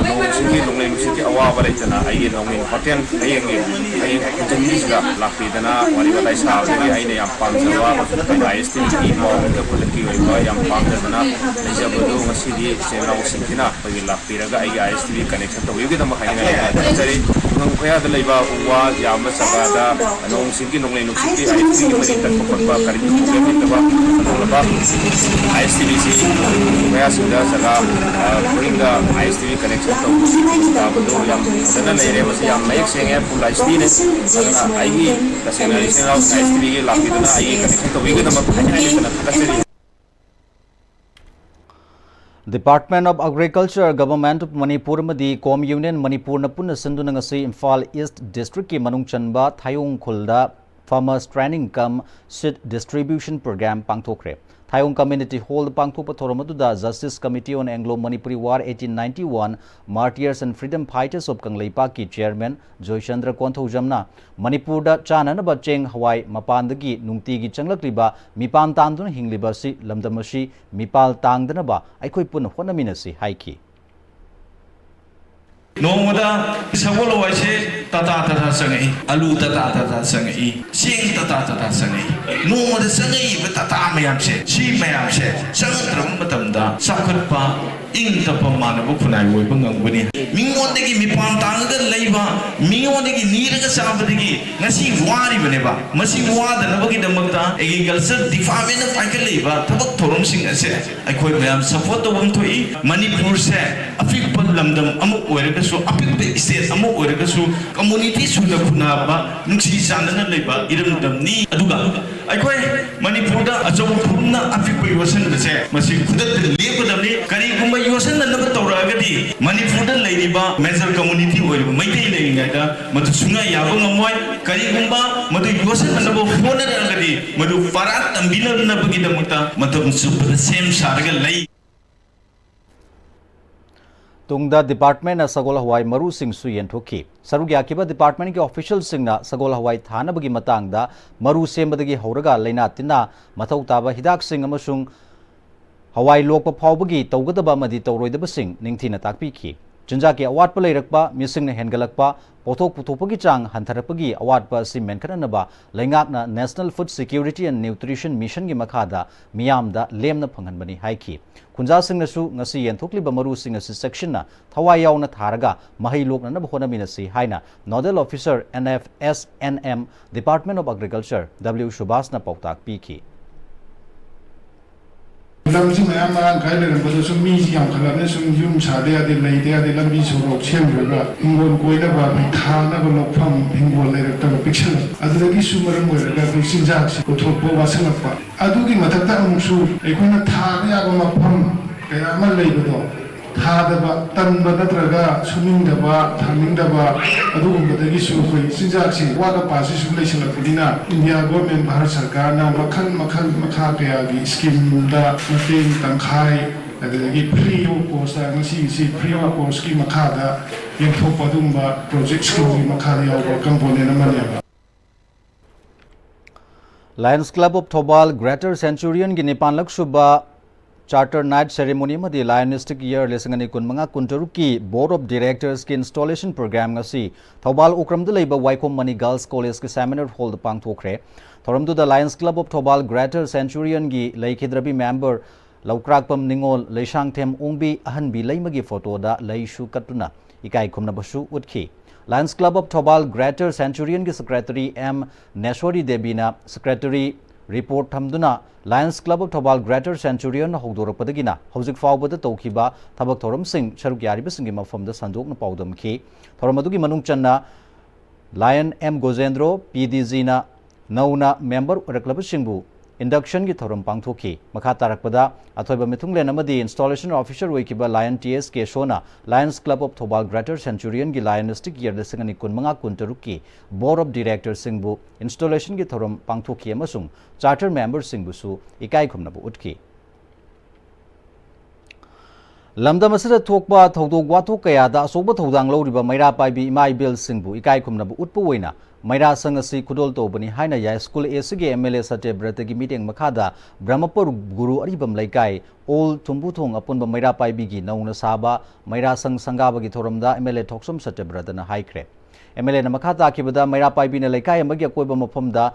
ꯅꯣꯡ ꯏꯁꯤꯡꯒꯤ ꯅꯣꯡꯂꯩ ꯅꯨꯡꯁꯤꯠꯀꯤ ꯑꯋꯥꯕ ꯂꯩꯇꯅ ꯑꯩꯒꯤ ꯅꯣꯡꯏꯟ ꯍꯣꯇꯦꯜ ꯍꯌꯦꯡꯒꯤ ꯍꯌꯦꯡ ꯈꯨꯟꯖꯟꯒꯤꯁꯤꯗ ꯂꯥꯛꯄꯤꯗꯅ ꯋꯥꯔꯤ ꯋꯥꯇꯥꯏ ꯁꯥꯕꯗꯒꯤ ꯑꯩꯅ ꯌꯥꯝ ꯄꯥꯝꯖꯕ ꯑꯥꯏ ꯑꯦꯁ ꯇꯤꯒꯤ ꯃꯑꯣꯡꯗ ꯈꯨꯗꯛꯀꯤ ꯑꯣꯏꯕ ꯌꯥꯝ ꯄꯥꯝꯖꯗꯅ ꯂꯩꯖꯕꯗꯨ ꯉꯁꯤꯗꯤ ꯏꯆꯤꯜ ꯏꯅꯥꯎꯁꯤꯡꯁꯤꯅ ꯑꯩꯈꯣꯏꯒꯤ ꯂꯥꯛꯄꯤꯔꯒ ꯑꯩꯒꯤ ꯑꯥꯏ ꯑꯦꯁ ꯇꯤꯒꯤ ꯀꯅꯦꯛꯁꯟ ꯇꯧꯕꯤꯕꯒꯤꯗꯃꯛ ꯍꯥꯏꯅꯤꯡꯉꯥꯏ ꯌꯥꯝꯅ ꯊꯥꯒꯠꯆꯔꯤ꯫ ꯈꯨꯡꯒꯪ ꯈꯨꯌꯥꯗ ꯂꯩꯕ ꯎ ꯋꯥ ꯌꯥꯝꯕ ꯖꯒꯥꯗ ꯅꯣꯡ ꯁꯤꯡꯒꯤ ꯅꯣꯡꯂꯩ ꯅꯨꯡꯁꯤꯠꯀꯤ ꯑꯥꯏ ꯑꯦꯁ ꯇꯤꯒꯤ ꯃꯔꯤ ꯇꯠꯄ ꯈꯣꯠꯄ ꯀꯔꯤꯒꯨꯝꯕ ꯄ꯭ꯔꯣꯕ꯭ꯂꯦꯝ ꯂꯩꯇꯕ ꯑꯗꯨꯒꯨꯝꯂꯕ ꯑꯥꯏ ꯑꯦꯁ ꯇꯤ ꯚꯤꯁꯤ ꯃꯌꯥꯁꯤꯡꯗ ꯖꯒꯥ ꯈꯨꯗꯤꯡꯗ ꯑꯥꯏ ꯑꯦꯁ ꯇꯤ ꯚꯤ ꯀꯅꯦꯛꯁꯟ ꯇꯧꯕꯁꯤ ꯌꯥꯕꯗꯣ ꯌꯥꯝ ꯐꯖꯅ ꯂꯩꯔꯦ꯫ ꯃꯁꯤ ꯌꯥꯝ ꯃꯌꯦꯛ ꯁꯦꯡꯉꯦ, ꯐꯨꯜ ꯑꯥꯏ ꯑꯦꯁ ꯇꯤꯅꯤ꯫ ꯑꯗꯨꯅ ꯑꯩꯒꯤ ꯇꯁꯦꯡꯅ ꯏꯆꯤꯟ ꯏꯅꯥꯎ ꯑꯥꯏ ꯑꯦꯁ ꯇꯤ ꯚꯤꯒꯤ ꯂꯥꯛꯄꯤꯗꯨꯅ ꯑꯩꯒꯤ ꯀꯅꯦꯛꯁꯟ ꯇꯧꯕꯤꯒꯗꯕ ꯍꯥꯏꯅ ꯍꯥꯏꯅ ꯊꯥꯒꯠꯆꯔꯤ꯫ Department of Agriculture, Government of Manipur ꯑꯃꯗꯤ Com Union ꯃꯅꯤꯄꯨꯔꯅ ꯄꯨꯟꯅ ꯁꯤꯟꯗꯨꯅ ꯉꯁꯤ ꯏꯝꯐꯥꯜ ꯏꯁ꯭ꯠ ꯗꯤꯁꯇ꯭ꯔꯤꯛꯀꯤ ꯃꯅꯨꯡ ꯆꯟꯕ ꯊꯥꯌꯣꯡ ꯈꯨꯜꯗ Farmers Training cum Seed Distribution Program ꯄꯥꯡꯊꯣꯛꯈ꯭ꯔꯦ꯫ ꯊꯥꯌꯣꯡ Community Hall ꯗ ꯄꯥꯡꯊꯣꯛꯄ ꯊꯧꯔꯝ ꯑꯗꯨꯗ Justice Committee on Anglo Manipuri War eighteen ninety-one Martyrs and Freedom Fighters of ꯀꯪꯂꯩꯄꯥꯛꯀꯤ Chairman ꯖꯣꯏꯆꯟꯗ꯭ꯔ ꯀꯣꯟꯊꯧꯖꯝꯅ ꯃꯅꯤꯄꯨꯔꯗ ꯆꯥꯅꯅꯕ ꯆꯦꯡ ꯍꯋꯥꯏ ꯃꯄꯥꯟꯗꯒꯤ ꯅꯨꯡꯇꯤꯒꯤ ꯆꯪꯂꯛꯂꯤꯕ ꯃꯤꯄꯥꯟ ꯇꯥꯡꯗꯨꯅ ꯍꯤꯡꯂꯤꯕ ꯑꯁꯤ ꯂꯝꯗꯝ ꯑꯁꯤ ꯃꯤꯄꯥꯜ ꯇꯥꯡꯗꯅꯕ ꯑꯩꯈꯣꯏ ꯄꯨꯟꯅ ꯍꯣꯠꯅꯃꯤꯟꯅꯁꯤ ꯍꯥꯏꯈꯤ꯫ ꯅꯣꯡꯃꯗ ꯁꯒꯣꯜ ꯍꯋꯥꯏꯁꯦ ꯇꯇꯥ ꯇꯇꯥ ꯆꯪꯉꯛꯏ, ꯑꯂꯨ ꯇꯇꯥ ꯇꯇꯥ ꯆꯪꯉꯛꯏ, ꯆꯦꯡ ꯇꯇꯥ ꯇꯇꯥ ꯆꯪꯉꯛꯏ꯫ ꯅꯣꯡꯃꯗ ꯆꯪꯉꯛꯏꯕ ꯇꯇꯥ ꯃꯌꯥꯝꯁꯦ, ꯁꯤ ꯃꯌꯥꯝꯁꯦ ꯆꯪꯉꯛꯇ꯭ꯔꯕ ꯃꯇꯝꯗ ꯆꯥꯎꯈꯠꯄ, ꯏꯪ ꯇꯞꯄ ꯃꯥꯟꯅꯕ ꯈꯨꯟꯅꯥꯏ ꯑꯣꯏꯕ ꯉꯝꯒꯅꯤ꯫ ꯃꯤꯉꯣꯟꯗꯒꯤ ꯃꯤꯄꯥꯟ ꯇꯥꯡꯉꯒ ꯂꯩꯕ, ꯃꯤꯉꯣꯟꯗꯒꯤ ꯅꯤꯔꯒ ꯆꯥꯕꯗꯒꯤ ꯉꯁꯤ ꯋꯥꯔꯤꯕꯅꯦꯕ꯫ ꯃꯁꯤ ꯋꯥꯗꯅꯕꯒꯤꯗꯃꯛꯇ Agriculture Department ꯅ ꯄꯥꯏꯈꯠꯂꯛꯏꯕ ꯊꯕꯛ ꯊꯧꯔꯝꯁꯤꯡ ꯑꯁꯦ ꯑꯩꯈꯣꯏ ꯃꯌꯥꯝ support ꯇꯧꯐꯝ ꯊꯣꯛꯏ꯫ ꯃꯅꯤꯄꯨꯔꯁꯦ ꯑꯄꯤꯛꯄ ꯂꯝꯗꯝ ꯑꯃ ꯑꯣꯏꯔꯒꯁꯨ, ꯑꯄꯤꯛꯄ state ꯑꯃ ꯑꯣꯏꯔꯒꯁꯨ, community ꯁꯨꯅ ꯈꯨꯟꯅꯕ, ꯅꯨꯡꯁꯤ ꯆꯥꯟꯅꯅ ꯂꯩꯕ ꯏꯔꯝꯗꯝꯅꯤ꯫ ꯑꯗꯨꯒ ꯑꯩꯈꯣꯏ ꯃꯅꯤꯄꯨꯔꯗ ꯑꯆꯧꯕ ꯐꯨꯔꯨꯞꯅ ꯑꯄꯤꯛꯄ ꯌꯣꯠꯁꯤꯟꯕꯁꯦ, ꯃꯁꯤ ꯈꯨꯗꯛꯇ ꯂꯦꯞꯀꯗꯕꯅꯤ꯫ ꯀꯔꯤꯒꯨꯝꯕ ꯌꯣꯠꯁꯤꯟꯅꯅꯕ ꯇꯧꯔꯛꯑꯒꯗꯤ ꯃꯅꯤꯄꯨꯔꯗ ꯂꯩꯔꯤꯕ major community ꯑꯣꯏꯔꯤꯕ ꯃꯩꯇꯩ ꯂꯩꯔꯤꯉꯩꯗ ꯃꯗꯨ ꯁꯨꯡꯌꯥ ꯌꯥꯕ ꯉꯝꯃꯣꯏ꯫ ꯀꯔꯤꯒꯨꯝꯕ ꯃꯗꯨ ꯌꯣꯠꯁꯤꯟꯅꯅꯕ ꯍꯣꯠꯅꯔꯛꯑꯒꯗꯤ ꯃꯗꯨ ꯄꯔꯥ ꯇꯝꯕꯤꯅꯅꯕꯒꯤꯗꯃꯛꯇ ꯃꯇꯝ ꯆꯨꯞꯄꯗ ꯁꯦꯝ ꯁꯥꯔꯒ ꯂꯩ꯫ ꯇꯨꯡꯗ departmentꯅ ꯁꯒꯣꯜ ꯍꯋꯥꯏ ꯃꯔꯨꯁꯤꯡꯁꯨ ꯌꯦꯟꯊꯣꯛꯈꯤ꯫ ꯁꯔꯨꯛ ꯌꯥꯈꯤꯕ departmentꯀꯤ officialꯁꯤꯡꯅ ꯁꯒꯣꯜ ꯍꯋꯥꯏ ꯊꯥꯅꯕꯒꯤ ꯃꯇꯥꯡꯗ ꯃꯔꯨ ꯁꯦꯝꯕꯗꯒꯤ ꯍꯧꯔꯒ ꯂꯥꯏꯅꯥ ꯇꯤꯟꯅꯥ, ꯃꯊꯧ ꯇꯥꯕ ꯍꯤꯗꯥꯛꯁꯤꯡ ꯑꯃꯁꯨꯡ ꯍꯋꯥꯏ ꯂꯣꯛꯄ ꯐꯥꯎꯕꯒꯤ ꯇꯧꯒꯗꯕ ꯑꯃꯗꯤ ꯇꯧꯔꯣꯏꯗꯕꯁꯤꯡ ꯅꯤꯡꯊꯤꯅ ꯇꯥꯛꯄꯤꯈꯤ꯫ ꯆꯤꯟꯖꯥꯛꯀꯤ ꯑꯋꯥꯠꯄ ꯂꯩꯔꯛꯄ, ꯃꯤꯁꯤꯡꯅ ꯍꯦꯟꯒꯠꯂꯛꯄ, ꯄꯣꯠꯊꯣꯛ ꯄꯨꯊꯣꯛꯄꯒꯤ ꯆꯥꯡ ꯍꯟꯊꯔꯛꯄꯒꯤ ꯑꯋꯥꯠꯄ ꯑꯁꯤ ꯃꯦꯟꯈꯠꯅꯅꯕ ꯂꯩꯉꯥꯛꯅ National Food Security and Nutrition Missionꯒꯤ ꯃꯈꯥꯗ ꯃꯤꯌꯥꯝꯗ ꯂꯦꯝꯅ ꯐꯪꯍꯟꯕꯅꯤ ꯍꯥꯏꯈꯤ꯫ ꯈꯨꯟꯖꯥꯁꯤꯡꯅꯁꯨ ꯉꯁꯤ ꯌꯦꯟꯊꯣꯛꯂꯤꯕ ꯃꯔꯨꯁꯤꯡ ꯑꯁꯤ ꯆꯦꯛꯁꯤꯟꯅ ꯊꯋꯥꯏ ꯌꯥꯎꯅ ꯊꯥꯔꯒ ꯃꯍꯩ ꯂꯣꯛꯅꯅꯕ ꯍꯣꯠꯅꯃꯤꯟꯅꯁꯤ ꯍꯥꯏꯅ Nodal Officer N F S N M, Department of Agriculture, W ꯁꯨꯕꯥꯁꯅ ꯄꯥꯎꯇꯥꯛ ꯄꯤꯈꯤ꯫ ꯂꯝꯁꯤ ꯃꯌꯥꯝ ꯃꯔꯥꯡ ꯀꯥꯏ ꯂꯩꯔꯝꯕꯗ ꯁꯨꯝ ꯃꯤꯁꯤ ꯌꯥꯝꯈꯠꯂꯛꯑꯕꯅꯤꯅ ꯁꯨꯝ ꯌꯨꯝ ꯁꯥꯗ ꯌꯥꯗꯦ, ꯂꯩꯗ ꯌꯥꯗꯦ, ꯂꯝꯕꯤ ꯁꯣꯔꯣꯛ ꯁꯦꯝꯗ꯭ꯔꯒ ꯍꯤꯡꯒꯣꯜ ꯀꯣꯏꯅꯕ, ꯊꯥꯅꯕ ꯂꯧꯐꯝ, ꯍꯤꯡꯒꯣꯜ ꯂꯩꯔꯛꯇꯕ ꯄꯤꯛꯁꯜꯂꯛꯄ, ꯑꯗꯨꯗꯒꯤꯁꯨ ꯃꯔꯝ ꯑꯣꯏꯔꯒ ꯑꯩꯈꯣꯏ ꯆꯤꯟꯖꯥꯛꯁꯤ ꯄꯨꯊꯣꯛꯄ ꯋꯥꯁꯤꯜꯂꯛꯄ꯫ ꯑꯗꯨꯒꯤ ꯃꯊꯛꯇ ꯑꯃꯨꯛꯁꯨ ꯑꯩꯈꯣꯏꯅ ꯊꯥꯕ ꯌꯥꯕ ꯃꯐꯝ ꯀꯌꯥ ꯑꯃ ꯂꯩꯕꯗꯣ ꯊꯥꯗꯕ, ꯇꯟꯕ ꯅꯠꯇ꯭ꯔꯒ ꯁꯨꯅꯤꯡꯗꯕ, ꯊꯥꯅꯤꯡꯗꯕ, ꯑꯗꯨꯒꯨꯝꯕꯗꯒꯤꯁꯨ ꯑꯩꯈꯣꯏ ꯆꯤꯟꯖꯥꯛꯁꯤ ꯑꯋꯥꯠ ꯑꯄꯥꯁꯤ ꯁꯨꯝ ꯂꯩꯁꯤꯜꯂꯛꯄꯅꯤꯅ ꯏꯟꯗꯤꯌꯥ ꯒꯣꯔꯃꯦꯟ, ꯚꯥꯔꯠ ꯁꯔꯀꯥꯔꯅ ꯃꯈꯜ ꯃꯈꯜ ꯃꯈꯥ ꯀꯌꯥꯒꯤ ꯁ꯭ꯀꯤꯝꯗ ꯃꯇꯦꯡ ꯇꯪꯈꯥꯏ, ꯑꯗꯨꯗꯒꯤ free of cost, ꯉꯁꯤꯒꯤꯁꯤ free of costꯀꯤ ꯃꯈꯥꯗ ꯌꯦꯟꯊꯣꯛꯄ ꯑꯗꯨꯒꯨꯝꯕ ꯄ꯭ꯔꯣꯖꯦꯛ ꯁ꯭ꯀꯤꯝꯒꯤ ꯃꯈꯥꯗ ꯌꯥꯎꯕ ꯀꯝꯄꯣꯅꯦꯟ ꯑꯃꯅꯦꯕ꯫ Lions Club of Thoubal Greater Centurionꯒꯤ ꯅꯤꯄꯥꯟꯂꯛ ꯁꯨꯕ Charter Night Ceremony ꯑꯃꯗꯤ Lionistic Year ꯂꯤꯁꯤꯡ ꯑꯅꯤ ꯀꯨꯟꯃꯉꯥ ꯀꯨꯟꯇꯔꯨꯛꯀꯤ Board of Directorsꯀꯤ installation program ꯉꯁꯤ ꯊꯧꯕꯥꯜ ꯎꯀ꯭ꯔꯝꯗ ꯂꯩꯕ ꯋꯥꯏꯈꯣꯝ ꯃꯅꯤ Girls Collegeꯀꯤ seminar hallꯗ ꯄꯥꯡꯊꯣꯛꯈ꯭ꯔꯦ꯫ ꯊꯧꯔꯝꯗꯨꯗ Lions Club of Thoubal Greater Centurionꯒꯤ ꯂꯩꯈꯤꯗ꯭ꯔꯕꯤ member ꯂꯧꯀ꯭ꯔꯥꯛꯄꯝ ꯅꯤꯉꯣꯜ, ꯂꯩꯁꯥꯡꯊꯦꯝ ꯑꯣꯡꯕꯤ, ꯑꯍꯟꯕꯤ ꯂꯩꯃꯒꯤ photoꯗ ꯂꯩꯁꯨ ꯀꯠꯇꯨꯅ ꯏꯀꯥꯏ ꯈꯨꯝꯅꯕꯁꯨ ꯎꯠꯈꯤ꯫ Lions Club of Thoubal Greater Centurionꯒꯤ secretary M ꯅꯦꯁꯣꯔꯤ ꯗꯦꯕꯤꯅ secretary report ꯊꯝꯗꯨꯅ Lions Club of Thoubal Greater Centurionꯅ ꯍꯧꯗꯣꯔꯛꯄꯗꯒꯤꯅ ꯍꯧꯖꯤꯛ ꯐꯥꯎꯕꯗ ꯇꯧꯈꯤꯕ ꯊꯕꯛ ꯊꯧꯔꯝꯁꯤꯡ ꯁꯔꯨꯛ ꯌꯥꯔꯤꯕꯁꯤꯡꯒꯤ ꯃꯐꯝꯗ ꯁꯟꯗꯣꯛꯅ ꯄꯥꯎꯗꯝꯈꯤ꯫ ꯊꯧꯔꯝ ꯑꯗꯨꯒꯤ ꯃꯅꯨꯡ ꯆꯟꯅ Lion M ꯒꯣꯖꯦꯟꯗ꯭ꯔꯣ, P D Gꯅ ꯅꯧꯅ member ꯑꯣꯏꯔꯛꯂꯕꯁꯤꯡꯕꯨ inductionꯒꯤ ꯊꯧꯔꯝ ꯄꯥꯡꯊꯣꯛꯈꯤ꯫ ꯃꯈꯥ ꯇꯥꯔꯛꯄꯗ ꯑꯊꯣꯏꯕ ꯃꯤꯊꯨꯡꯂꯦꯟ ꯑꯃꯗꯤ installation officer ꯑꯣꯏꯈꯤꯕ Lion T S ꯀꯦꯁꯣꯅ Lions Club of Thoubal Greater Centurionꯒꯤ Lionistic Year ꯂꯤꯁꯤꯡ ꯑꯅꯤ ꯀꯨꯟꯃꯉꯥ ꯀꯨꯟꯇꯔꯨꯛꯀꯤ Board of Directorsꯁꯤꯡꯕꯨ installationꯒꯤ ꯊꯧꯔꯝ ꯄꯥꯡꯊꯣꯛꯈꯤ ꯑꯃꯁꯨꯡ charter memberꯁꯤꯡꯕꯨꯁꯨ ꯏꯀꯥꯏ ꯈꯨꯝꯅꯕ ꯎꯠꯈꯤ꯫ ꯂꯝꯗꯝ ꯑꯁꯤꯗ ꯊꯣꯛꯄ ꯊꯧꯗꯣꯛ ꯋꯥꯊꯣꯛ ꯀꯌꯥꯗ ꯑꯆꯧꯕ ꯊꯧꯗꯥꯡ ꯂꯧꯔꯤꯕ ꯃꯩꯔꯥ ꯄꯥꯏꯕꯤ ꯏꯃꯥ ꯏꯕꯦꯜꯁꯤꯡꯕꯨ ꯏꯀꯥꯏ ꯈꯨꯝꯅꯕ ꯎꯠꯄ ꯑꯣꯏꯅ ꯃꯩꯔꯥ ꯁꯪ ꯑꯁꯤ ꯈꯨꯗꯣꯜ ꯇꯧꯕꯅꯤ ꯍꯥꯏꯅ ꯌꯥꯏꯁ꯭ꯀꯨꯜ ꯑꯦ ꯁꯤꯒꯤ ꯑꯦꯝ ꯑꯦꯜ ꯑꯦ ꯁꯇ꯭ꯌꯕ꯭ꯔꯇꯒꯤ ꯃꯤꯠꯌꯦꯡ ꯃꯈꯥꯗ ꯕ꯭ꯔꯍꯃꯄꯨꯔ ꯒꯨꯔꯨ ꯑꯔꯤꯕꯝ ꯂꯩꯀꯥꯏ, ꯑꯣꯜ ꯊꯨꯝꯕꯨꯊꯣꯡ ꯑꯄꯨꯟꯕ ꯃꯩꯔꯥ ꯄꯥꯏꯕꯤꯒꯤ ꯅꯧꯅ ꯁꯥꯕ ꯃꯩꯔꯥ ꯁꯪ ꯁꯪꯒꯥꯕꯒꯤ ꯊꯧꯔꯝꯗ ꯑꯦꯝ ꯑꯦꯜ ꯑꯦ ꯊꯣꯛꯆꯣꯝ ꯁꯇ꯭ꯌꯕ꯭ꯔꯇꯅ ꯍꯥꯏꯈ꯭ꯔꯦ꯫ ꯑꯦꯝ ꯑꯦꯜ ꯑꯦꯅ ꯃꯈꯥ ꯇꯥꯈꯤꯕꯗ ꯃꯩꯔꯥ ꯄꯥꯏꯕꯤꯅ ꯂꯩꯀꯥꯏ ꯑꯃꯒꯤ ꯑꯀꯣꯏꯕ ꯃꯐꯝꯗ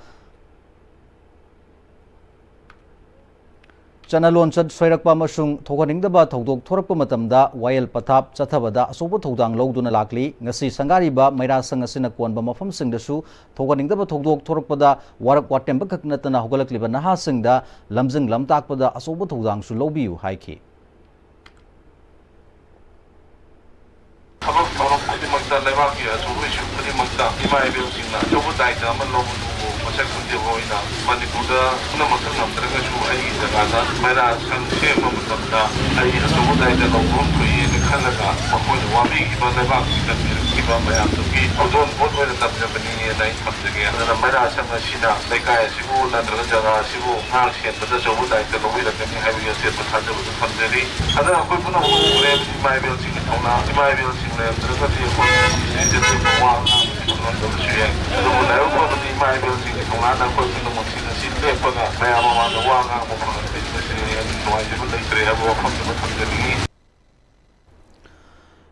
ꯆꯠꯅ ꯂꯣꯟꯆꯠ ꯁꯣꯏꯔꯛꯄ ꯑꯃꯁꯨꯡ ꯊꯣꯛꯍꯟꯅꯤꯡꯗꯕ ꯊꯧꯗꯣꯛ ꯊꯣꯔꯛꯄ ꯃꯇꯝꯗ ꯋꯥꯌꯦꯜ ꯄꯊꯥꯞ ꯆꯠꯊꯕꯗ ꯑꯆꯧꯕ ꯊꯧꯗꯥꯡ ꯂꯧꯗꯨꯅ ꯂꯥꯛꯂꯤ꯫ ꯉꯁꯤ ꯁꯪꯒꯥꯔꯤꯕ ꯃꯩꯔꯥ ꯁꯪ ꯑꯁꯤꯅ ꯀꯣꯟꯕ ꯃꯐꯝꯁꯤꯡꯗꯁꯨ ꯊꯣꯛꯍꯟꯅꯤꯡꯗꯕ ꯊꯧꯗꯣꯛ ꯊꯣꯔꯛꯄꯗ ꯋꯥꯔꯛ ꯋꯥꯇꯦꯝꯕ ꯈꯛ ꯅꯠꯇꯅ ꯍꯧꯒꯠꯂꯛꯂꯤꯕ ꯅꯍꯥꯁꯤꯡꯗ ꯂꯝꯖꯤꯡ ꯂꯝꯇꯥꯛꯄꯗ ꯑꯆꯧꯕ ꯊꯧꯗꯥꯡꯁꯨ ꯂꯧꯕꯤꯌꯨ ꯍꯥꯏꯈꯤ꯫ ꯊꯕꯛ ꯊꯧꯔꯝ ꯈꯨꯗꯤꯡꯃꯛꯇ ꯂꯩꯕꯥꯛꯀꯤ ꯑꯆꯧꯕ ꯏꯁꯨ ꯈꯨꯗꯤꯡꯃꯛꯇ ꯏꯃꯥ ꯏꯕꯦꯜꯁꯤꯡꯅ ꯑꯆꯧꯕ ꯗꯥꯏꯇ ꯑꯃ ꯂꯧꯕꯗꯨꯕꯨ ꯃꯁꯛ ꯈꯪꯖꯕ ꯑꯣꯏꯅ ꯃꯅꯤꯄꯨꯔꯗ ꯄꯨꯝꯅꯃꯛꯇ ꯉꯝꯗ꯭ꯔꯒꯁꯨ ꯑꯩꯒꯤ ꯖꯒꯥꯗ ꯃꯩꯔꯥ ꯁꯪ ꯁꯦꯝꯕ ꯃꯇꯝꯗ ꯑꯩ ꯑꯆꯧꯕ ꯗꯥꯏꯇ ꯂꯧꯕ ꯑꯃ ꯊꯣꯛꯏꯅ ꯈꯜꯂꯒ ꯃꯈꯣꯏꯅ ꯋꯥꯕꯤꯈꯤꯕ ꯂꯩꯕꯥꯛꯀꯤ ꯀꯟꯕꯤꯔꯛꯈꯤꯕ ꯃꯌꯥꯝꯗꯨꯒꯤ ꯈꯨꯗꯣꯜꯄꯣꯠ ꯑꯣꯏꯅ ꯇꯝꯖꯕꯅꯤꯅ ꯑꯩ ꯊꯝꯖꯒꯦ꯫ ꯑꯗꯨꯅ ꯃꯩꯔꯥ ꯁꯪ ꯑꯁꯤꯅ ꯂꯩꯀꯥꯏ ꯑꯁꯤꯕꯨ ꯅꯠꯇ꯭ꯔꯒ ꯖꯒꯥ ꯑꯁꯤꯕꯨ ꯉꯥꯛ ꯁꯦꯟꯕꯗ ꯑꯆꯧꯕ ꯗꯥꯏꯇ ꯂꯧꯕꯤꯔꯛꯀꯅꯤ ꯍꯥꯏꯕꯒꯤ ꯑꯆꯦꯠꯄ ꯊꯥꯖꯕꯗꯨ ꯊꯝꯖꯔꯤ꯫ ꯑꯗꯨꯅ ꯑꯩꯈꯣꯏ ꯄꯨꯝꯅꯃꯛ ꯎꯔꯦ ꯏꯃꯥ ꯏꯕꯦꯜꯁꯤꯡꯒꯤ ꯊꯧꯅꯥ, ꯏꯃꯥ ꯏꯕꯦꯜꯁꯤꯡ ꯂꯩꯔꯝꯗ꯭ꯔꯒꯗꯤ ꯑꯩꯈꯣꯏ ꯁꯤꯗꯩꯗ ꯂꯦꯞꯄ ꯋꯥ ꯉꯥꯡꯕꯁꯤ ꯐꯪꯉꯝꯗꯕꯁꯨ ꯌꯥꯏ꯫ ꯑꯗꯨꯕꯨ ꯂꯥꯏꯕꯛ ꯐꯕꯗꯤ ꯏꯃꯥ ꯏꯕꯦꯜꯁꯤꯡꯒꯤ ꯊꯧꯅꯥꯅ ꯑꯩꯈꯣꯏ ꯄꯨꯝꯅꯃꯛꯁꯤ ꯉꯁꯤ ꯂꯦꯞꯄꯒ ꯃꯌꯥꯝ ꯃꯃꯥꯡꯗ ꯋꯥ ꯉꯥꯡꯕ ꯐꯪꯍꯟꯕꯁꯤꯗ ꯁꯤꯗꯒꯤ ꯍꯦꯟꯅ ꯅꯨꯡꯉꯥꯏꯖꯕ ꯂꯩꯇ꯭ꯔꯦ ꯍꯥꯏꯕ ꯋꯥꯐꯝꯁꯤꯃ ꯊꯝꯖꯅꯤꯡꯏ꯫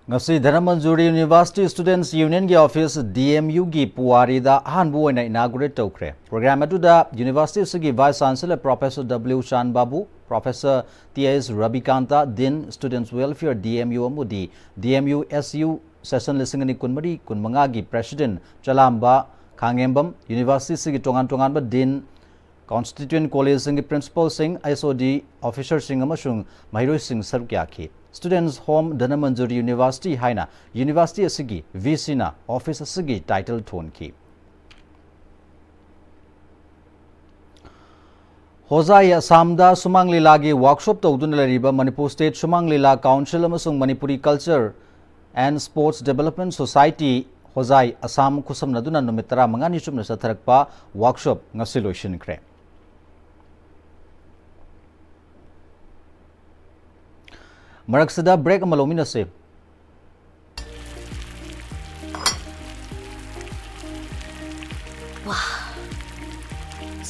ꯉꯁꯤ Dhanamanjuri university ꯁ꯭ꯇꯨꯗꯦꯟꯠꯁ ꯌꯨꯅꯤꯌꯟꯒꯤ office D M ꯌꯨꯒꯤ ꯄꯨꯋꯥꯔꯤꯗ ꯑꯍꯥꯟꯕ ꯑꯣꯏꯅ ꯏꯅꯥꯒꯨꯔꯦꯠ ꯇꯧꯈ꯭ꯔꯦ꯫ ꯄ꯭ꯔꯣꯒ꯭ꯔꯥꯝ ꯑꯗꯨꯗ ꯌꯨꯅꯤꯚꯔꯁꯤꯇꯤ ꯑꯁꯤꯒꯤ vice chancellor professor W Chan Babu, professor T S Rabikanta, dean students welfare D M U ꯑꯃꯗꯤ D M U S U session ꯂꯤꯁꯤꯡ ꯑꯅꯤ ꯀꯨꯟꯃꯔꯤ ꯀꯨꯟꯃꯉꯥꯒꯤ ꯄ꯭ꯔꯦꯁꯤꯗꯦꯟꯠ ꯆꯂꯥꯝꯕ ꯈꯥꯉꯦꯝꯕꯝ, ꯌꯨꯅꯤꯚꯔꯁꯤꯇꯤ ꯑꯁꯤꯒꯤ ꯇꯣꯉꯥꯟ ꯇꯣꯉꯥꯟꯕ ꯗꯤꯟ, ꯀꯣꯟꯁꯇꯤꯇ꯭ꯌꯨꯌꯦꯟꯠ ꯀꯣꯂꯦꯖꯁꯤꯡꯒꯤ ꯄ꯭ꯔꯤꯟꯁꯤꯄꯥꯜꯁꯤꯡ, ꯑꯦꯁ ꯑꯣ ꯗꯤ ꯑꯣꯐꯤꯁꯔꯁꯤꯡ ꯑꯃꯁꯨꯡ ꯃꯍꯩꯔꯣꯏꯁꯤꯡ ꯁꯔꯨꯛ ꯌꯥꯈꯤ꯫ ꯁ꯭ꯇꯨꯗꯦꯟꯠꯁ ꯍꯣꯝ ꯙꯅꯃꯟꯖꯨꯔꯤ ꯌꯨꯅꯤꯚꯔꯁꯤꯇꯤ ꯍꯥꯏꯅ ꯌꯨꯅꯤꯚꯔꯁꯤꯇꯤ ꯑꯁꯤꯒꯤ ꯚꯤ ꯁꯤꯅ ꯑꯣꯐꯤꯁ ꯑꯁꯤꯒꯤ ꯇꯥꯏꯇꯜ ꯊꯣꯟꯈꯤ꯫ ꯍꯣꯖꯥꯏ ꯑꯁꯥꯝꯗ ꯁꯨꯃꯥꯡ ꯂꯤꯂꯥꯒꯤ ꯋꯥꯔꯛꯁꯣꯞ ꯇꯧꯗꯨꯅ ꯂꯩꯔꯤꯕ ꯃꯅꯤꯄꯨꯔ ꯁ꯭ꯇꯦꯠ ꯁꯨꯃꯥꯡ ꯂꯤꯂꯥ ꯀꯥꯎꯟꯁꯤꯜ ꯑꯃꯁꯨꯡ Manipuri culture and sports development society ꯍꯣꯖꯥꯏ ꯑꯁꯥꯝ ꯈꯨꯠꯁꯝꯅꯗꯨꯅ ꯅꯨꯃꯤꯠ ꯇꯔꯥꯃꯉꯥꯅꯤ ꯆꯨꯞꯅ ꯆꯠꯊꯔꯛꯄ ꯋꯥꯔꯛꯁꯣꯞ ꯉꯁꯤ ꯂꯣꯏꯁꯤꯟꯈ꯭ꯔꯦ꯫ ꯃꯔꯛꯁꯤꯗ break ꯑꯃ ꯂꯧꯃꯤꯟꯅꯁꯤ꯫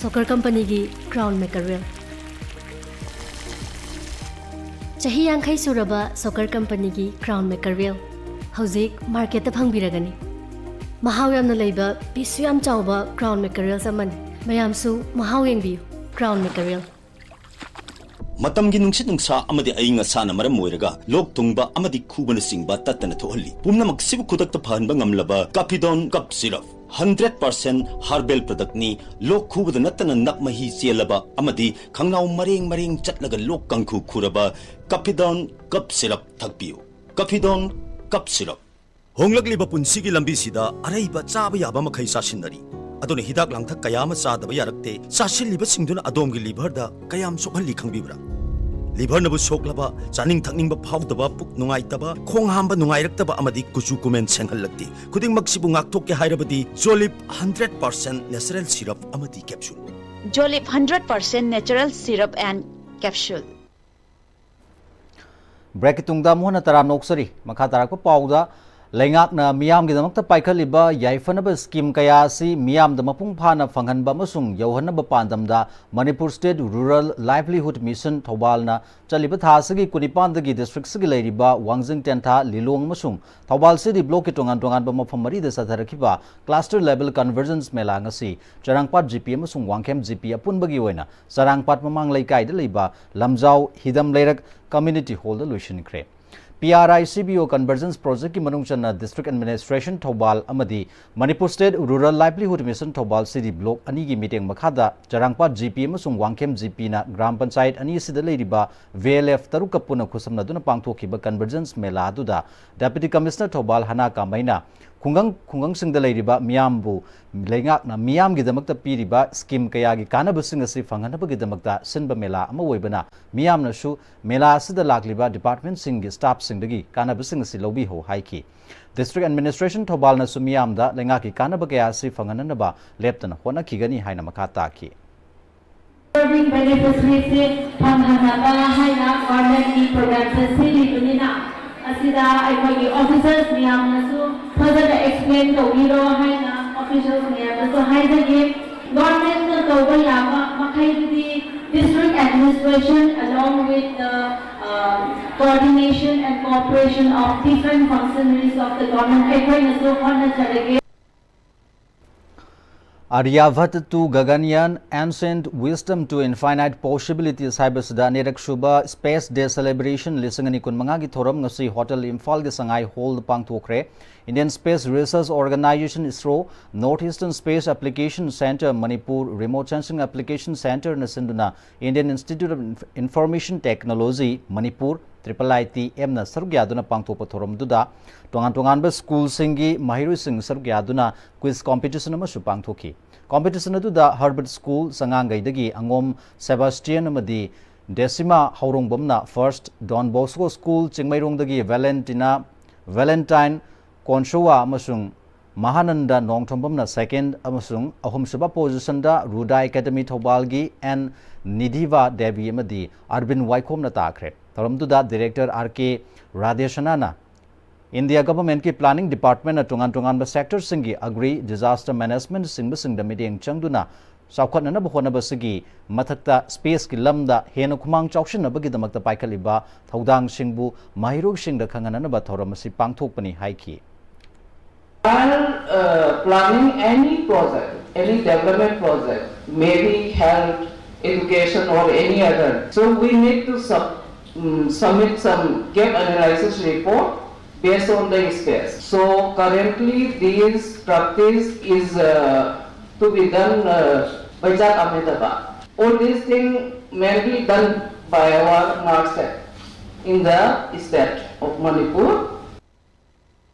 ꯁꯣꯀꯔ ꯀꯝꯄꯅꯤꯒꯤ ꯀ꯭ꯔꯥꯎꯟ ꯃꯦꯀꯔꯦꯜ꯫ ꯆꯍꯤ ꯌꯥꯡꯈꯩ ꯁꯨꯔꯕ ꯁꯣꯀꯔ ꯀꯝꯄꯅꯤꯒꯤ ꯀ꯭ꯔꯥꯎꯟ ꯃꯦꯀꯔꯦꯜ ꯍꯧꯖꯤꯛ ꯃꯥꯔꯀꯦꯠꯇ ꯐꯪꯕꯤꯔꯒꯅꯤ꯫ ꯃꯍꯥꯎ ꯌꯥꯝꯅ ꯂꯩꯕ, ꯄꯤꯁꯁꯨ ꯌꯥꯝ ꯆꯥꯎꯕ ꯀ꯭ꯔꯥꯎꯟ ꯃꯦꯀꯔꯦꯜꯁ ꯑꯃꯅꯤ꯫ ꯃꯌꯥꯝꯁꯨ ꯃꯍꯥꯎ ꯌꯦꯡꯕꯤꯌꯨ꯫ ꯀ꯭ꯔꯥꯎꯟ ꯃꯦꯀꯔꯦꯜ꯫ ꯃꯇꯝꯒꯤ ꯅꯨꯡꯁꯤꯠ ꯅꯨꯡꯁꯥ ꯑꯃꯗꯤ ꯑꯏꯪ ꯑꯁꯥꯅ ꯃꯔꯝ ꯑꯣꯏꯔꯒ ꯂꯣꯛ ꯊꯨꯡꯕ ꯑꯃꯗꯤ ꯈꯨꯕꯅꯆꯤꯡꯕ ꯇꯠꯇꯅ ꯊꯣꯛꯍꯜꯂꯤ꯫ ꯄꯨꯝꯅꯃꯛꯁꯤꯕꯨ ꯈꯨꯗꯛꯇ ꯐꯍꯟꯕ ꯉꯝꯂꯕ ꯀꯥꯐꯤꯗꯣꯟ ꯀꯞ syrup. Hundred percent herbal product ꯅꯤ꯫ ꯂꯣꯛ ꯈꯨꯕꯗ ꯅꯠꯇꯅ ꯅꯞ ꯃꯍꯤ ꯆꯦꯜꯂꯕ ꯑꯃꯗꯤ ꯈꯪꯅꯥꯎ ꯃꯔꯦꯡ ꯃꯔꯦꯡ ꯆꯠꯂꯒ ꯂꯣꯛ ꯀꯥꯡꯈꯨ ꯈꯨꯔꯕ ꯀꯥꯐꯤꯗꯣꯟ ꯀꯞ ꯁꯤꯔꯞ ꯊꯛꯄꯤꯌꯨ꯫ ꯀꯥꯐꯤꯗꯣꯟ ꯀꯞ ꯁꯤꯔꯞ꯫ ꯍꯣꯡꯂꯛꯂꯤꯕ ꯄꯨꯟꯁꯤꯒꯤ ꯂꯝꯕꯤꯁꯤꯗ ꯑꯔꯩꯕ ꯆꯥꯕ ꯌꯥꯕ ꯃꯈꯩ ꯆꯥꯁꯤꯟꯅꯔꯤ꯫ ꯑꯗꯨꯅ ꯍꯤꯗꯥꯛ ꯂꯥꯡꯊꯛ ꯀꯌꯥ ꯑꯃ ꯆꯥꯗꯕ ꯌꯥꯔꯛꯇꯦ꯫ ꯆꯥꯁꯤꯜꯂꯤꯕꯁꯤꯡꯗꯨꯅ ꯑꯗꯣꯝꯒꯤ ꯂꯤꯚꯔꯗ ꯀꯌꯥꯝ ꯁꯣꯛꯍꯜꯂꯤ ꯈꯪꯕꯤꯕ꯭ꯔꯥ? ꯂꯤꯚꯔꯅꯕꯨ ꯁꯣꯛꯂꯕ, ꯆꯥꯅꯤꯡ ꯊꯛꯅꯤꯡꯕ ꯐꯥꯎꯗꯕ, ꯄꯨꯛ ꯅꯨꯡꯉꯥꯏꯇꯕ, ꯈꯣꯡ ꯍꯥꯝꯕ ꯅꯨꯡꯉꯥꯏꯔꯛꯇꯕ ꯑꯃꯗꯤ ꯀꯨꯆꯨ ꯀꯨꯃꯦꯟ ꯁꯦꯡꯍꯜꯂꯛꯇꯦ꯫ ꯈꯨꯗꯤꯡꯃꯛꯁꯤꯕꯨ ꯉꯥꯛꯊꯣꯛꯀꯦ ꯍꯥꯏꯔꯕꯗꯤ ꯖꯣꯂꯤꯞ hundred percent natural syrup ꯑꯃꯗꯤ capsule꯫ Jolip hundred percent natural syrup and capsule. Break ꯀꯤ ꯇꯨꯡꯗ ꯑꯃꯨꯛ ꯍꯟꯅ ꯇꯔꯥꯝꯅ ꯑꯣꯛꯆꯔꯤ꯫ ꯃꯈꯥ ꯇꯥꯔꯛꯄ ꯄꯥꯎꯗ, ꯂꯩꯉꯥꯛꯅ ꯃꯤꯌꯥꯝꯒꯤꯗꯃꯛꯇ ꯄꯥꯏꯈꯠꯂꯤꯕ ꯌꯥꯏꯐꯅꯕ scheme ꯀꯌꯥ ꯑꯁꯤ ꯃꯤꯌꯥꯝꯗ ꯃꯄꯨꯡ ꯐꯥꯅ ꯐꯪꯍꯟꯕ ꯑꯃꯁꯨꯡ ꯌꯧꯍꯟꯅꯕ ꯄꯥꯟꯗꯝꯗ Manipur State Rural Livelihood Mission ꯊꯧꯕꯥꯜꯅ ꯆꯠꯂꯤꯕ ꯊꯥ ꯑꯁꯤꯒꯤ ꯀꯨꯟꯅꯤꯄꯥꯟꯗꯒꯤ district ꯑꯁꯤꯒꯤ ꯂꯩꯔꯤꯕ ꯋꯥꯡꯖꯤꯡ ꯇꯦꯟꯊꯥ, ꯂꯤꯂꯣꯡ ꯑꯃꯁꯨꯡ ꯊꯧꯕꯥꯜ city block ꯀꯤ ꯇꯣꯉꯥꯟ ꯇꯣꯉꯥꯟꯕ ꯃꯐꯝ ꯃꯔꯤꯗ ꯆꯠꯊꯔꯛꯈꯤꯕ cluster level convergence ꯃꯦꯂꯥ ꯉꯁꯤ ꯆꯔꯥꯡꯄꯥꯠ G P ꯑꯃꯁꯨꯡ ꯋꯥꯡꯈꯦꯝ G P ꯑꯄꯨꯟꯕꯒꯤ ꯑꯣꯏꯅ ꯆꯔꯥꯡꯄꯥꯠ ꯃꯃꯥꯡ ꯂꯩꯀꯥꯏꯗ ꯂꯩꯕ ꯂꯝꯖꯥꯎ ꯍꯤꯗꯝ ꯂꯩꯔꯛ community hall ꯗ ꯂꯣꯏꯁꯤꯟꯈ꯭ꯔꯦ꯫ P R I C B O convergence project ꯀꯤ ꯃꯅꯨꯡ ꯆꯟꯅ district administration ꯊꯧꯕꯥꯜ ꯑꯃꯗꯤ Manipur State Rural Livelihood Mission Thoubal city block ꯑꯅꯤꯒꯤ ꯃꯤꯠꯌꯦꯡ ꯃꯈꯥꯗ ꯆꯔꯥꯡꯄꯥꯠ G P ꯑꯃꯁꯨꯡ ꯋꯥꯡꯈꯦꯝ G P ꯅ ꯒ꯭ꯔꯥꯝ ꯄꯟꯆꯥꯌꯠ ꯑꯅꯤ ꯑꯁꯤꯗ ꯂꯩꯔꯤꯕ V L F ꯇꯔꯨꯛꯀ ꯄꯨꯟꯅ ꯈꯨꯠꯁꯝꯅꯗꯨꯅ ꯄꯥꯡꯊꯣꯛꯈꯤꯕ convergence ꯃꯦꯂꯥ ꯑꯗꯨꯗ Deputy Commissioner ꯊꯧꯕꯥꯜ ꯍꯅꯥ ꯀꯥꯃꯩꯅ ꯈꯨꯡꯒꯪ, ꯈꯨꯡꯒꯪꯁꯤꯡꯗ ꯂꯩꯔꯤꯕ ꯃꯤꯌꯥꯝꯕꯨ ꯂꯩꯉꯥꯛꯅ ꯃꯤꯌꯥꯝꯒꯤꯗꯃꯛꯇ ꯄꯤꯔꯤꯕ scheme ꯀꯌꯥꯒꯤ ꯀꯥꯟꯅꯕꯁꯤꯡ ꯑꯁꯤ ꯐꯪꯍꯟꯅꯕꯒꯤꯗꯃꯛꯇ ꯁꯤꯟꯕ ꯃꯦꯂꯥ ꯑꯃ ꯑꯣꯏꯕꯅ ꯃꯤꯌꯥꯝꯅꯁꯨ ꯃꯦꯂꯥ ꯑꯁꯤꯗ ꯂꯥꯛꯂꯤꯕ department ꯁꯤꯡꯒꯤ staff ꯁꯤꯡꯗꯒꯤ ꯀꯥꯟꯅꯕꯁꯤꯡ ꯑꯁꯤ ꯂꯧꯕꯤꯍꯧ ꯍꯥꯏꯈꯤ꯫ District administration ꯊꯧꯕꯥꯜꯅꯁꯨ ꯃꯤꯌꯥꯝꯗ ꯂꯩꯉꯥꯛꯀꯤ ꯀꯥꯟꯅꯕ ꯀꯌꯥ ꯑꯁꯤ ꯐꯪꯍꯟꯅꯅꯕ ꯂꯦꯞꯇꯅ ꯍꯣꯠꯅꯈꯤꯒꯅꯤ ꯍꯥꯏꯅ ꯃꯈꯥ ꯇꯥꯈꯤ꯫ Serving beneficiaries ꯁꯦ ꯐꯪꯍꯟꯅꯕ ꯍꯥꯏꯅ ꯒꯚꯔꯟꯃꯦꯟꯠꯀꯤ ꯄ꯭ꯔꯣꯒ꯭ꯔꯥꯝꯁꯦ ꯁꯤꯜꯂꯤꯕꯅꯤꯅ, ꯑꯁꯤꯗ ꯑꯩꯈꯣꯏꯒꯤ ꯑꯣꯐꯤꯁꯔꯁ ꯃꯌꯥꯝꯅꯁꯨ ꯐꯖꯅ ꯑꯦꯛꯁꯄ꯭ꯂꯦꯟ ꯇꯧꯕꯤꯔꯣ ꯍꯥꯏꯅ ꯑꯣꯐꯤꯁꯔꯁ ꯃꯌꯥꯝꯗꯁꯨ ꯍꯥꯏꯖꯒꯦ꯫ ꯒꯚꯔꯟꯃꯦꯟꯠꯅ ꯇꯧꯕ ꯌꯥꯕ ꯃꯈꯩꯗꯨꯗꯤ district administration along with the, uh, coordination and cooperation of different functionaries of the government ꯑꯩꯈꯣꯏꯅꯁꯨ ꯍꯣꯠꯅꯖꯔꯒꯦ꯫ Aryabhat to Gaganyaan, Ancient Wisdom to Infinite Possibilities ꯍꯥꯏꯕꯁꯤꯗ ꯑꯅꯤꯔꯛ ꯁꯨꯕ Space Day Celebration ꯂꯤꯁꯤꯡ ꯑꯅꯤ ꯀꯨꯟꯃꯉꯥꯒꯤ ꯊꯧꯔꯝ ꯉꯁꯤ ꯍꯣꯇꯦꯜ ꯏꯝꯐꯥꯜꯒꯤ ꯁꯉꯥꯏ ꯍꯣꯜꯗ ꯄꯥꯡꯊꯣꯛꯈ꯭ꯔꯦ꯫ Indian Space Research Organization, ISRO, North Eastern Space Application Centre, Manipur, Remote Sensing Application Centreꯅ ꯁꯤꯟꯗꯨꯅ Indian Institute of Inf-, Information Technology, Manipur, triple I T M ꯅ ꯁꯔꯨꯛ ꯌꯥꯗꯨꯅ ꯄꯥꯡꯊꯣꯛꯄ ꯊꯧꯔꯝꯗꯨꯗ ꯇꯣꯉꯥꯟ ꯇꯣꯉꯥꯟꯕ ꯁ꯭ꯀꯨꯜꯁꯤꯡꯒꯤ ꯃꯍꯩꯔꯣꯏꯁꯤꯡ ꯁꯔꯨꯛ ꯌꯥꯗꯨꯅ quiz competition ꯑꯃꯁꯨ ꯄꯥꯡꯊꯣꯛꯈꯤ꯫ Competition ꯑꯗꯨꯗ Herbert School ꯁꯉꯥꯡꯒꯩꯗꯒꯤ ꯑꯉꯣꯝ ꯁꯦꯕꯥꯁꯇꯤꯌꯟ ꯑꯃꯗꯤ ꯗꯦꯁꯤꯃꯥ ꯍꯧꯔꯣꯡꯕꯝꯅ first, Don Bosco School ꯆꯤꯡꯃꯩꯔꯣꯡꯗꯒꯤ Valentina, Valentine Konshowa ꯑꯃꯁꯨꯡ ꯃꯍꯥꯅꯟꯗ ꯅꯣꯡꯊꯣꯝꯕꯝꯅ second ꯑꯃꯁꯨꯡ ꯑꯍꯨꯝꯁꯨꯕ positionꯗ ꯔꯨꯗꯥ Academy ꯊꯧꯕꯥꯜꯒꯤ ꯑꯦꯟ ꯅꯤꯙꯤꯚꯥ ꯗꯦꯕꯤ ꯑꯃꯗꯤ ꯑꯔꯕꯤꯟ ꯋꯥꯏꯈꯣꯝꯅ ꯇꯥꯈ꯭ꯔꯦ꯫ ꯊꯧꯔꯝꯗꯨꯗ Director R K ꯔꯥꯙꯦꯁꯅꯥꯅ India Governmentꯀꯤ Planning Departmentꯅ ꯇꯣꯉꯥꯟ ꯇꯣꯉꯥꯟꯕ sectorꯁꯤꯡꯒꯤ Agri, Disaster Managementꯆꯤꯡꯕꯁꯤꯡꯗ ꯃꯤꯠꯌꯦꯡ ꯆꯪꯗꯨꯅ ꯆꯥꯎꯈꯠꯅꯅꯕ ꯍꯣꯠꯅꯕꯁꯤꯒꯤ ꯃꯊꯛꯇ spaceꯀꯤ ꯂꯝꯗ ꯍꯦꯟꯅ ꯈꯨꯃꯥꯡ ꯆꯥꯎꯁꯤꯟꯅꯕꯒꯤꯗꯃꯛꯇ ꯄꯥꯏꯈꯠꯂꯤꯕ ꯊꯧꯗꯥꯡꯁꯤꯡꯕꯨ ꯃꯍꯩꯔꯣꯏꯁꯤꯡꯗ ꯈꯪꯍꯟꯅꯅꯕ ꯊꯧꯔꯝ ꯑꯁꯤ ꯄꯥꯡꯊꯣꯛꯄꯅꯤ ꯍꯥꯏꯈꯤ꯫ While, uh, planning any project, any development project, maybe health, education or any other, so we need to sub-, mm, submit some gap analysis report based on the space. So currently this practice is, uh, to be done, uh, by Jat Ahmedabad. All these things mainly done by our NARSAC in the state of Manipur.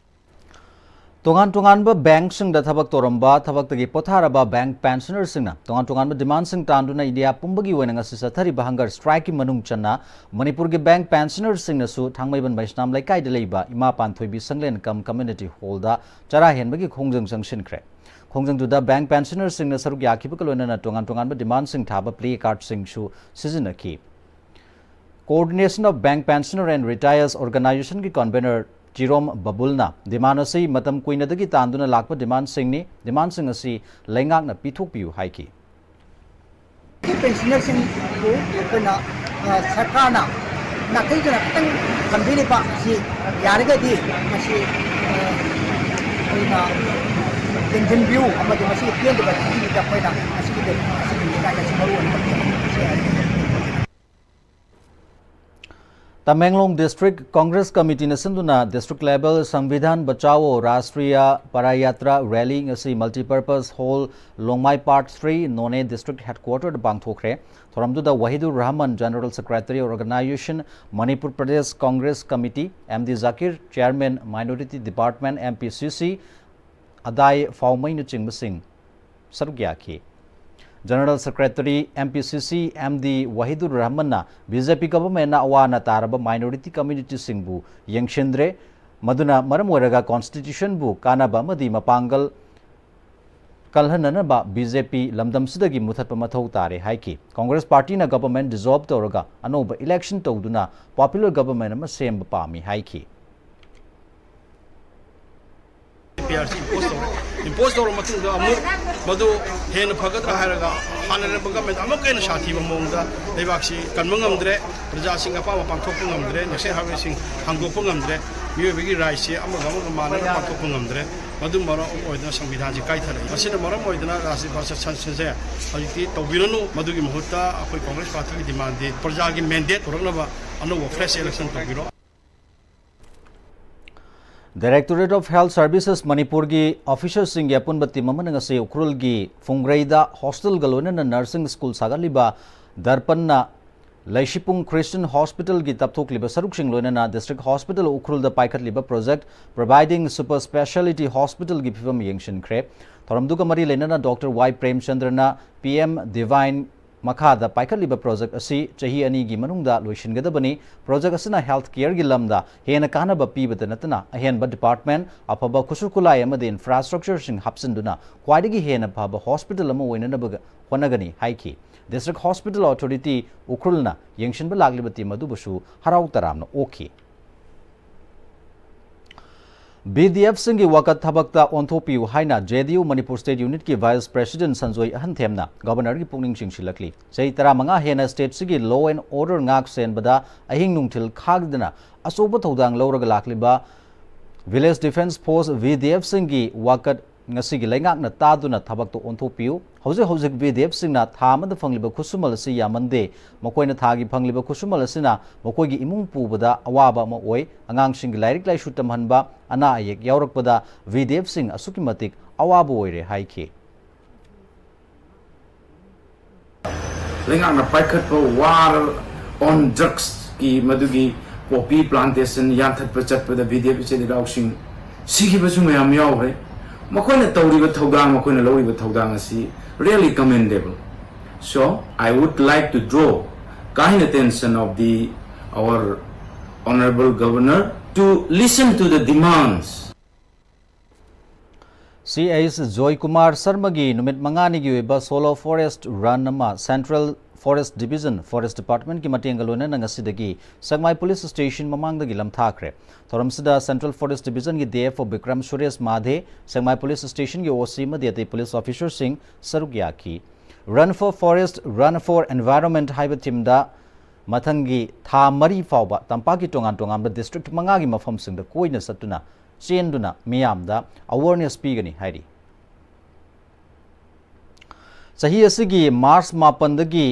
ꯇꯣꯉꯥꯟ ꯇꯣꯉꯥꯟꯕ ꯕꯦꯡꯛꯁꯤꯡꯗ ꯊꯕꯛ ꯇꯧꯔꯝꯕ, ꯊꯕꯛꯇꯒꯤ ꯄꯣꯊꯥꯔꯕ ꯕꯦꯡꯛ ꯄꯦꯟꯁꯅꯔꯁꯤꯡꯅ ꯇꯣꯉꯥꯟ ꯇꯣꯉꯥꯟꯕ ꯗꯤꯃꯥꯟꯁꯤꯡ ꯇꯥꯟꯗꯨꯅ ꯏꯟꯗꯤꯌꯥ ꯄꯨꯝꯕꯒꯤ ꯑꯣꯏꯅ ꯉꯁꯤ ꯆꯠꯊꯔꯤꯕ hunger strikeꯀꯤ ꯃꯅꯨꯡ ꯆꯟꯅ ꯃꯅꯤꯄꯨꯔꯒꯤ ꯕꯦꯡꯛ ꯄꯦꯟꯁꯅꯔꯁꯤꯡꯅꯁꯨ ꯊꯥꯡꯃꯩꯕꯟ ꯃꯩꯁꯅꯥꯝ ꯂꯩꯀꯥꯏꯗ ꯂꯩꯕ ꯏꯃꯥ ꯄꯥꯟꯊꯣꯏꯕꯤ ꯁꯪꯂꯦꯟ cum community hallꯗ ꯆꯔꯥ ꯍꯦꯟꯕꯒꯤ ꯈꯣꯡꯖꯪ ꯆꯪꯁꯤꯟꯈ꯭ꯔꯦ꯫ ꯈꯣꯡꯖꯪꯗꯨꯗ bank pensionerꯁꯤꯡꯅ ꯁꯔꯨꯛ ꯌꯥꯈꯤꯕꯒ ꯂꯣꯏꯅꯅ ꯇꯣꯉꯥꯟ ꯇꯣꯉꯥꯟꯕ demandꯁꯤꯡ ꯊꯥꯕ placardꯁꯤꯡꯁꯨ ꯁꯤꯖꯤꯟꯅꯈꯤ꯫ Coordination of Bank Pensioner and Retires Organizationꯒꯤ convener ꯆꯤꯔꯣꯝ ꯕꯕꯨꯜꯅ demand ꯑꯁꯤ ꯃꯇꯝ ꯀꯨꯏꯅꯗꯒꯤ ꯇꯥꯟꯗꯨꯅ ꯂꯥꯛꯄ demandꯁꯤꯡꯅꯤ, demandꯁꯤꯡ ꯑꯁꯤ ꯂꯩꯉꯥꯛꯅ ꯄꯤꯊꯣꯛꯄꯤꯌꯨ ꯍꯥꯏꯈꯤ꯫ Pensionerꯁꯤꯡꯕꯨ ꯑꯩꯈꯣꯏꯅ, ꯑ, ꯁꯔꯀꯥꯔꯅ ꯅꯥꯊꯩꯗꯨꯅ ꯈꯤꯇꯪ ꯊꯝꯕꯤꯔꯤꯕ ꯑꯁꯤ ꯌꯥꯔꯒꯗꯤ ꯃꯁꯤ, ꯑ, ꯑꯩꯈꯣꯏꯅ ꯌꯦꯡꯁꯤꯟꯕꯤꯌꯨ ꯑꯃꯗꯤ ꯃꯁꯤꯒꯤ ꯄꯦꯟꯗꯕ ꯊꯤꯕꯤꯗ ꯑꯩꯈꯣꯏꯅ ꯑꯁꯤꯒꯤ, ꯑꯁꯤꯒꯤ ꯂꯩꯀꯥꯏ ꯑꯁꯤ ꯃꯔꯨ ꯑꯣꯏꯅ ꯇꯝꯖꯕꯅꯤ꯫ ꯇꯃꯦꯡꯂꯣꯡ District Congress Committeeꯅ ꯁꯤꯟꯗꯨꯅ district level Samvidhan Bachao Rashtriya Parayatra Rally ꯉꯁꯤ Multipurpose Hall, ꯂꯣꯡꯃꯥꯏ Part three, ꯅꯣꯅꯦ District Headquarterꯗ ꯄꯥꯡꯊꯣꯛꯈ꯭ꯔꯦ꯫ ꯊꯧꯔꯝꯗꯨꯗ Wahidur Rahman, General Secretary Organization, Manipur Pradesh Congress Committee, M D Jakir, Chairman Minority Department, M P C C, ꯑꯗꯥꯏ ꯐꯥꯎꯃꯩꯅꯆꯤꯡꯕꯁꯤꯡ ꯁꯔꯨꯛ ꯌꯥꯈꯤ꯫ General Secretary M P C ꯁꯤ M D Wahidur ꯔꯍꯃꯟꯅ B J ꯄꯤ governmentꯅ ꯑꯋꯥ ꯑꯅꯥ ꯇꯥꯔꯕ minority communityꯁꯤꯡꯕꯨ ꯌꯦꯡꯁꯤꯟꯗ꯭ꯔꯦ, ꯃꯗꯨꯅ ꯃꯔꯝ ꯑꯣꯏꯔꯒ constitutionꯕꯨ ꯀꯥꯟꯅꯕ ꯑꯃꯗꯤ ꯃꯄꯥꯡꯒꯜ ꯀꯜꯍꯟꯅꯅꯕ ꯕꯤ ꯖꯦ ꯄꯤ ꯂꯝꯗꯝꯁꯤꯗꯒꯤ ꯃꯨꯊꯠꯄ ꯃꯊꯧ ꯇꯥꯔꯦ ꯍꯥꯏꯈꯤ꯫ Congress partyꯅ government dissolve ꯇꯧꯔꯒ ꯑꯅꯧꯕ election ꯇꯧꯗꯨꯅ popular government ꯑꯃ ꯁꯦꯝꯕ ꯄꯥꯝꯃꯤ ꯍꯥꯏꯈꯤ꯫ ꯑꯦꯐ ꯑꯥꯏ ꯑꯥꯔꯁꯤ impose ꯇꯧꯔꯦ꯫ Impose ꯇꯧꯔꯕ ꯃꯇꯨꯡꯗ ꯑꯃꯨꯛ ꯃꯗꯨ ꯍꯦꯟꯅ ꯐꯒꯗ꯭ꯔꯥ ꯍꯥꯏꯔꯒ ꯍꯥꯟꯅ ꯂꯩꯔꯝꯕ government ꯑꯃꯨꯛꯀ ꯍꯦꯟꯅ ꯁꯥꯊꯤꯕ ꯃꯑꯣꯡꯗ ꯂꯩꯕꯥꯛꯁꯤ ꯀꯟꯕ ꯉꯝꯗ꯭ꯔꯦ, ꯄ꯭ꯔꯖꯥꯁꯤꯡ ꯑꯄꯥꯝꯕ ꯄꯥꯡꯊꯣꯛꯄ ꯉꯝꯗ꯭ꯔꯦ, national highwayꯁꯤꯡ ꯍꯥꯡꯗꯣꯛꯄ ꯉꯝꯗ꯭ꯔꯦ, ꯃꯤꯑꯣꯏꯕꯒꯤ rightꯁꯤ ꯑꯃꯒ ꯑꯃꯒ ꯃꯥꯟꯅꯅ ꯄꯥꯡꯊꯣꯛꯄ ꯉꯝꯗ꯭ꯔꯦ꯫ ꯃꯗꯨ ꯃꯔꯝ ꯑꯣꯏꯗꯨꯅ ꯁꯪꯕꯤꯙꯥꯟꯁꯤ ꯀꯥꯏꯊꯔꯛꯏ꯫ ꯃꯁꯤꯅ ꯃꯔꯝ ꯑꯣꯏꯗꯨꯅ ꯔꯥꯁꯇ꯭ꯔꯤꯌ ꯄꯔꯤꯁꯠ ꯁꯪꯁꯊꯥꯟꯁꯦ ꯍꯧꯖꯤꯛꯇꯤ ꯇꯧꯕꯤꯔꯅꯨ꯫ ꯃꯗꯨꯒꯤ ꯃꯍꯨꯠꯇ ꯑꯩꯈꯣꯏ Congress partyꯒꯤ demandꯗꯤ ꯄ꯭ꯔꯖꯥꯒꯤ mandate ꯄꯨꯔꯛꯅꯕ ꯑꯅꯧꯕ fresh election ꯇꯧꯕꯤꯔꯣ꯫ Directorate of Health Services ꯃꯅꯤꯄꯨꯔꯒꯤ officerꯁꯤꯡꯒꯤ ꯑꯄꯨꯟꯕ team ꯑꯃꯅ ꯉꯁꯤ ꯎꯈ꯭ꯔꯨꯜꯒꯤ ꯐꯨꯡꯒ꯭ꯔꯩꯗ hostelꯒ ꯂꯣꯏꯅꯅ nursing school ꯁꯥꯒꯠꯂꯤꯕ ꯗꯔꯄꯟꯅ ꯂꯩꯁꯤꯄꯨꯡ Christian Hospitalꯒꯤ ꯇꯞꯊꯣꯛꯂꯤꯕ ꯁꯔꯨꯛꯁꯤꯡ ꯂꯣꯏꯅꯅ District Hospital ꯎꯈ꯭ꯔꯨꯜꯗ ꯄꯥꯏꯈꯠꯂꯤꯕ project Providing Super Speciality Hospitalꯒꯤ ꯐꯤꯚꯝ ꯌꯦꯡꯁꯤꯟꯈ꯭ꯔꯦ꯫ ꯊꯧꯔꯝꯗꯨꯒ ꯃꯔꯤ ꯂꯩꯅꯅ Doctor ꯋꯥꯏ ꯄ꯭ꯔꯦꯝꯆꯟꯗ꯭ꯔꯅ P M Divine ꯃꯈꯥꯗ ꯄꯥꯏꯈꯠꯂꯤꯕ ꯄ꯭ꯔꯣꯖꯦꯛ ꯑꯁꯤ ꯆꯍꯤ ꯑꯅꯤꯒꯤ ꯃꯅꯨꯡꯗ ꯂꯣꯏꯁꯤꯟꯒꯗꯕꯅꯤ꯫ ꯄ꯭ꯔꯣꯖꯦꯛ ꯑꯁꯤꯅ ꯍꯦꯜꯊ ꯀꯦꯌꯔꯒꯤ ꯂꯝꯗ ꯍꯦꯟꯅ ꯀꯥꯟꯅꯕ ꯄꯤꯕꯗ ꯅꯠꯇꯅ ꯑꯍꯦꯟꯕ ꯗꯤꯄꯥꯔꯠꯃꯦꯟ, ꯑꯐꯕ ꯈꯨꯠꯁꯨ ꯈꯨꯠꯂꯥꯏ ꯑꯃꯗꯤ ꯏꯟꯐ꯭ꯔꯥꯁ꯭ꯇ꯭ꯔꯛꯆꯔꯁꯤꯡ ꯍꯥꯞꯆꯤꯟꯗꯨꯅ ꯈ꯭ꯋꯥꯏꯗꯒꯤ ꯍꯦꯟꯅ ꯐꯕ ꯍꯣꯁꯄꯤꯇꯥꯜ ꯑꯃ ꯑꯣꯏꯅꯅꯕ ꯍꯣꯠꯅꯒꯅꯤ ꯍꯥꯏꯈꯤ꯫ ꯗꯤꯁꯇ꯭ꯔꯤꯛ ꯍꯣꯁꯄꯤꯇꯥꯜ ꯑꯣꯊꯣꯔꯤꯇꯤ ꯎꯈ꯭ꯔꯨꯜꯅ ꯌꯦꯡꯁꯤꯟꯕ ꯂꯥꯛꯂꯤꯕ ꯇꯤꯝ ꯑꯗꯨꯕꯨꯁꯨ ꯍꯔꯥꯎ ꯇꯔꯥꯝꯅ ꯑꯣꯛꯈꯤ꯫ ꯚꯤꯗꯤꯑꯦꯐꯁꯤꯡꯒꯤ ꯋꯥꯀꯠ ꯊꯕꯛꯇ ꯑꯣꯟꯊꯣꯛꯄꯤꯌꯨ ꯍꯥꯏꯅ ꯖꯦꯗꯤꯌꯨ Manipur state ꯌꯨꯅꯤꯠꯀꯤ vice president Sanjoy ꯑꯍꯟꯊꯦꯝꯅ ꯒꯕꯔꯅꯔꯒꯤ ꯄꯨꯛꯅꯤꯡ ꯆꯤꯡꯁꯤꯜꯂꯛꯂꯤ꯫ ꯆꯍꯤ ꯇꯔꯥꯃꯉꯥ ꯍꯦꯟꯅ ꯁ꯭ꯇꯦꯠꯁꯤꯒꯤ law and order ꯉꯥꯛ ꯁꯦꯟꯕꯗ ꯑꯍꯤꯡ ꯅꯨꯡꯊꯤꯜ ꯈꯥꯛꯗꯅ ꯑꯆꯧꯕ ꯊꯧꯗꯥꯡ ꯂꯧꯔꯒ ꯂꯥꯛꯂꯤꯕ Village Defence Force, ꯚꯤꯗꯤꯑꯦꯐꯁꯤꯡꯒꯤ ꯋꯥꯀꯠ ꯉꯁꯤꯒꯤ ꯂꯩꯉꯥꯛꯅ ꯇꯥꯗꯨꯅ ꯊꯕꯛꯇ ꯑꯣꯟꯊꯣꯛꯄꯤꯌꯨ꯫ ꯍꯧꯖꯤꯛ ꯍꯧꯖꯤꯛ ꯚꯤꯗꯤꯑꯦꯐꯁꯤꯡꯅ ꯊꯥ ꯑꯃꯗ ꯐꯪꯂꯤꯕ ꯈꯨꯠꯁꯨꯃꯜ ꯑꯁꯤ ꯌꯥꯝꯃꯟꯗꯦ꯫ ꯃꯈꯣꯏꯅ ꯊꯥꯒꯤ ꯐꯪꯂꯤꯕ ꯈꯨꯠꯁꯨꯃꯜ ꯑꯁꯤꯅ ꯃꯈꯣꯏꯒꯤ ꯏꯃꯨꯡ ꯄꯨꯕꯗ ꯑꯋꯥꯕ ꯑꯃ ꯑꯣꯏ꯫ ꯑꯉꯥꯡꯁꯤꯡꯒꯤ ꯂꯥꯏꯔꯤꯛ ꯂꯥꯏꯁꯨ ꯇꯝꯍꯟꯕ, ꯑꯅꯥ ꯑꯌꯦꯛ ꯌꯥꯎꯔꯛꯄꯗ ꯚꯤꯗꯤꯑꯦꯐꯁꯤꯡ ꯑꯁꯨꯛꯀꯤ ꯃꯇꯤꯛ ꯑꯋꯥꯕ ꯑꯣꯏꯔꯦ ꯍꯥꯏꯈꯤ꯫ ꯂꯩꯉꯥꯛꯅ ꯄꯥꯏꯈꯠꯄ war on drugsꯀꯤ ꯃꯗꯨꯒꯤ poppy plantation ꯌꯥꯟꯊꯠꯄ ꯆꯠꯄꯗ ꯚꯤꯗꯤꯑꯦꯐ ꯏꯆꯤꯜ ꯏꯅꯥꯎꯁꯤꯡ ꯁꯤꯈꯤꯕꯁꯨ ꯃꯌꯥꯝ ꯌꯥꯎꯈ꯭ꯔꯦ꯫ ꯃꯈꯣꯏꯅ ꯇꯧꯔꯤꯕ ꯊꯧꯗꯥꯡ, ꯃꯈꯣꯏꯅ ꯂꯧꯔꯤꯕ ꯊꯧꯗꯥꯡ ꯑꯁꯤ really commendable. So I would like to draw kind attention of the our honorable governor to listen to the demands. ꯁꯤ ꯑꯩꯆ ꯖꯣꯏꯀꯨꯃꯥꯔ ꯁꯔꯃꯒꯤ ꯅꯨꯃꯤꯠ ꯃꯉꯥꯅꯤꯒꯤ ꯑꯣꯏꯕ Solo Forest Run ꯑꯃ Central Forest Division, Forest Departmentꯀꯤ ꯃꯇꯦꯡꯒ ꯂꯣꯏꯅꯅ ꯉꯁꯤꯗꯒꯤ ꯁꯦꯛꯃꯥꯏ ꯄꯨꯂꯤꯁ ꯁ꯭ꯇꯦꯁꯟ ꯃꯃꯥꯡꯗꯒꯤ ꯂꯝꯊꯥꯈ꯭ꯔꯦ꯫ ꯊꯧꯔꯝꯁꯤꯗ Central Forest Divisionꯒꯤ D F O Bikram Suresh Madhe, Sekmai police ꯁ꯭ꯇꯦꯁꯟꯒꯤ ꯑꯣ ꯁꯤ ꯑꯃꯗꯤ ꯑꯇꯩ ꯄꯨꯂꯤꯁ ꯑꯣꯐꯤꯁꯔꯁꯤꯡ ꯁꯔꯨꯛ ꯌꯥꯈꯤ꯫ Run for Forest, Run for Environment ꯍꯥꯏꯕ ꯊꯤꯝꯗ ꯃꯊꯪꯒꯤ ꯊꯥ ꯃꯔꯤ ꯐꯥꯎꯕ ꯇꯝꯄꯥꯛꯀꯤ ꯇꯣꯉꯥꯟ ꯇꯣꯉꯥꯟꯕ ꯗꯤꯁꯇ꯭ꯔꯤꯛ ꯃꯉꯥꯒꯤ ꯃꯐꯝꯁꯤꯡꯗ ꯀꯣꯏꯅ ꯆꯠꯇꯨꯅ, ꯆꯦꯟꯗꯨꯅ ꯃꯤꯌꯥꯝꯗ ꯑꯦꯋꯦꯌꯔꯅꯦꯁ ꯄꯤꯒꯅꯤ ꯍꯥꯏꯔꯤ꯫ ꯆꯍꯤ ꯑꯁꯤꯒꯤ ꯃꯥꯔꯆ ꯃꯥꯄꯟꯗꯒꯤ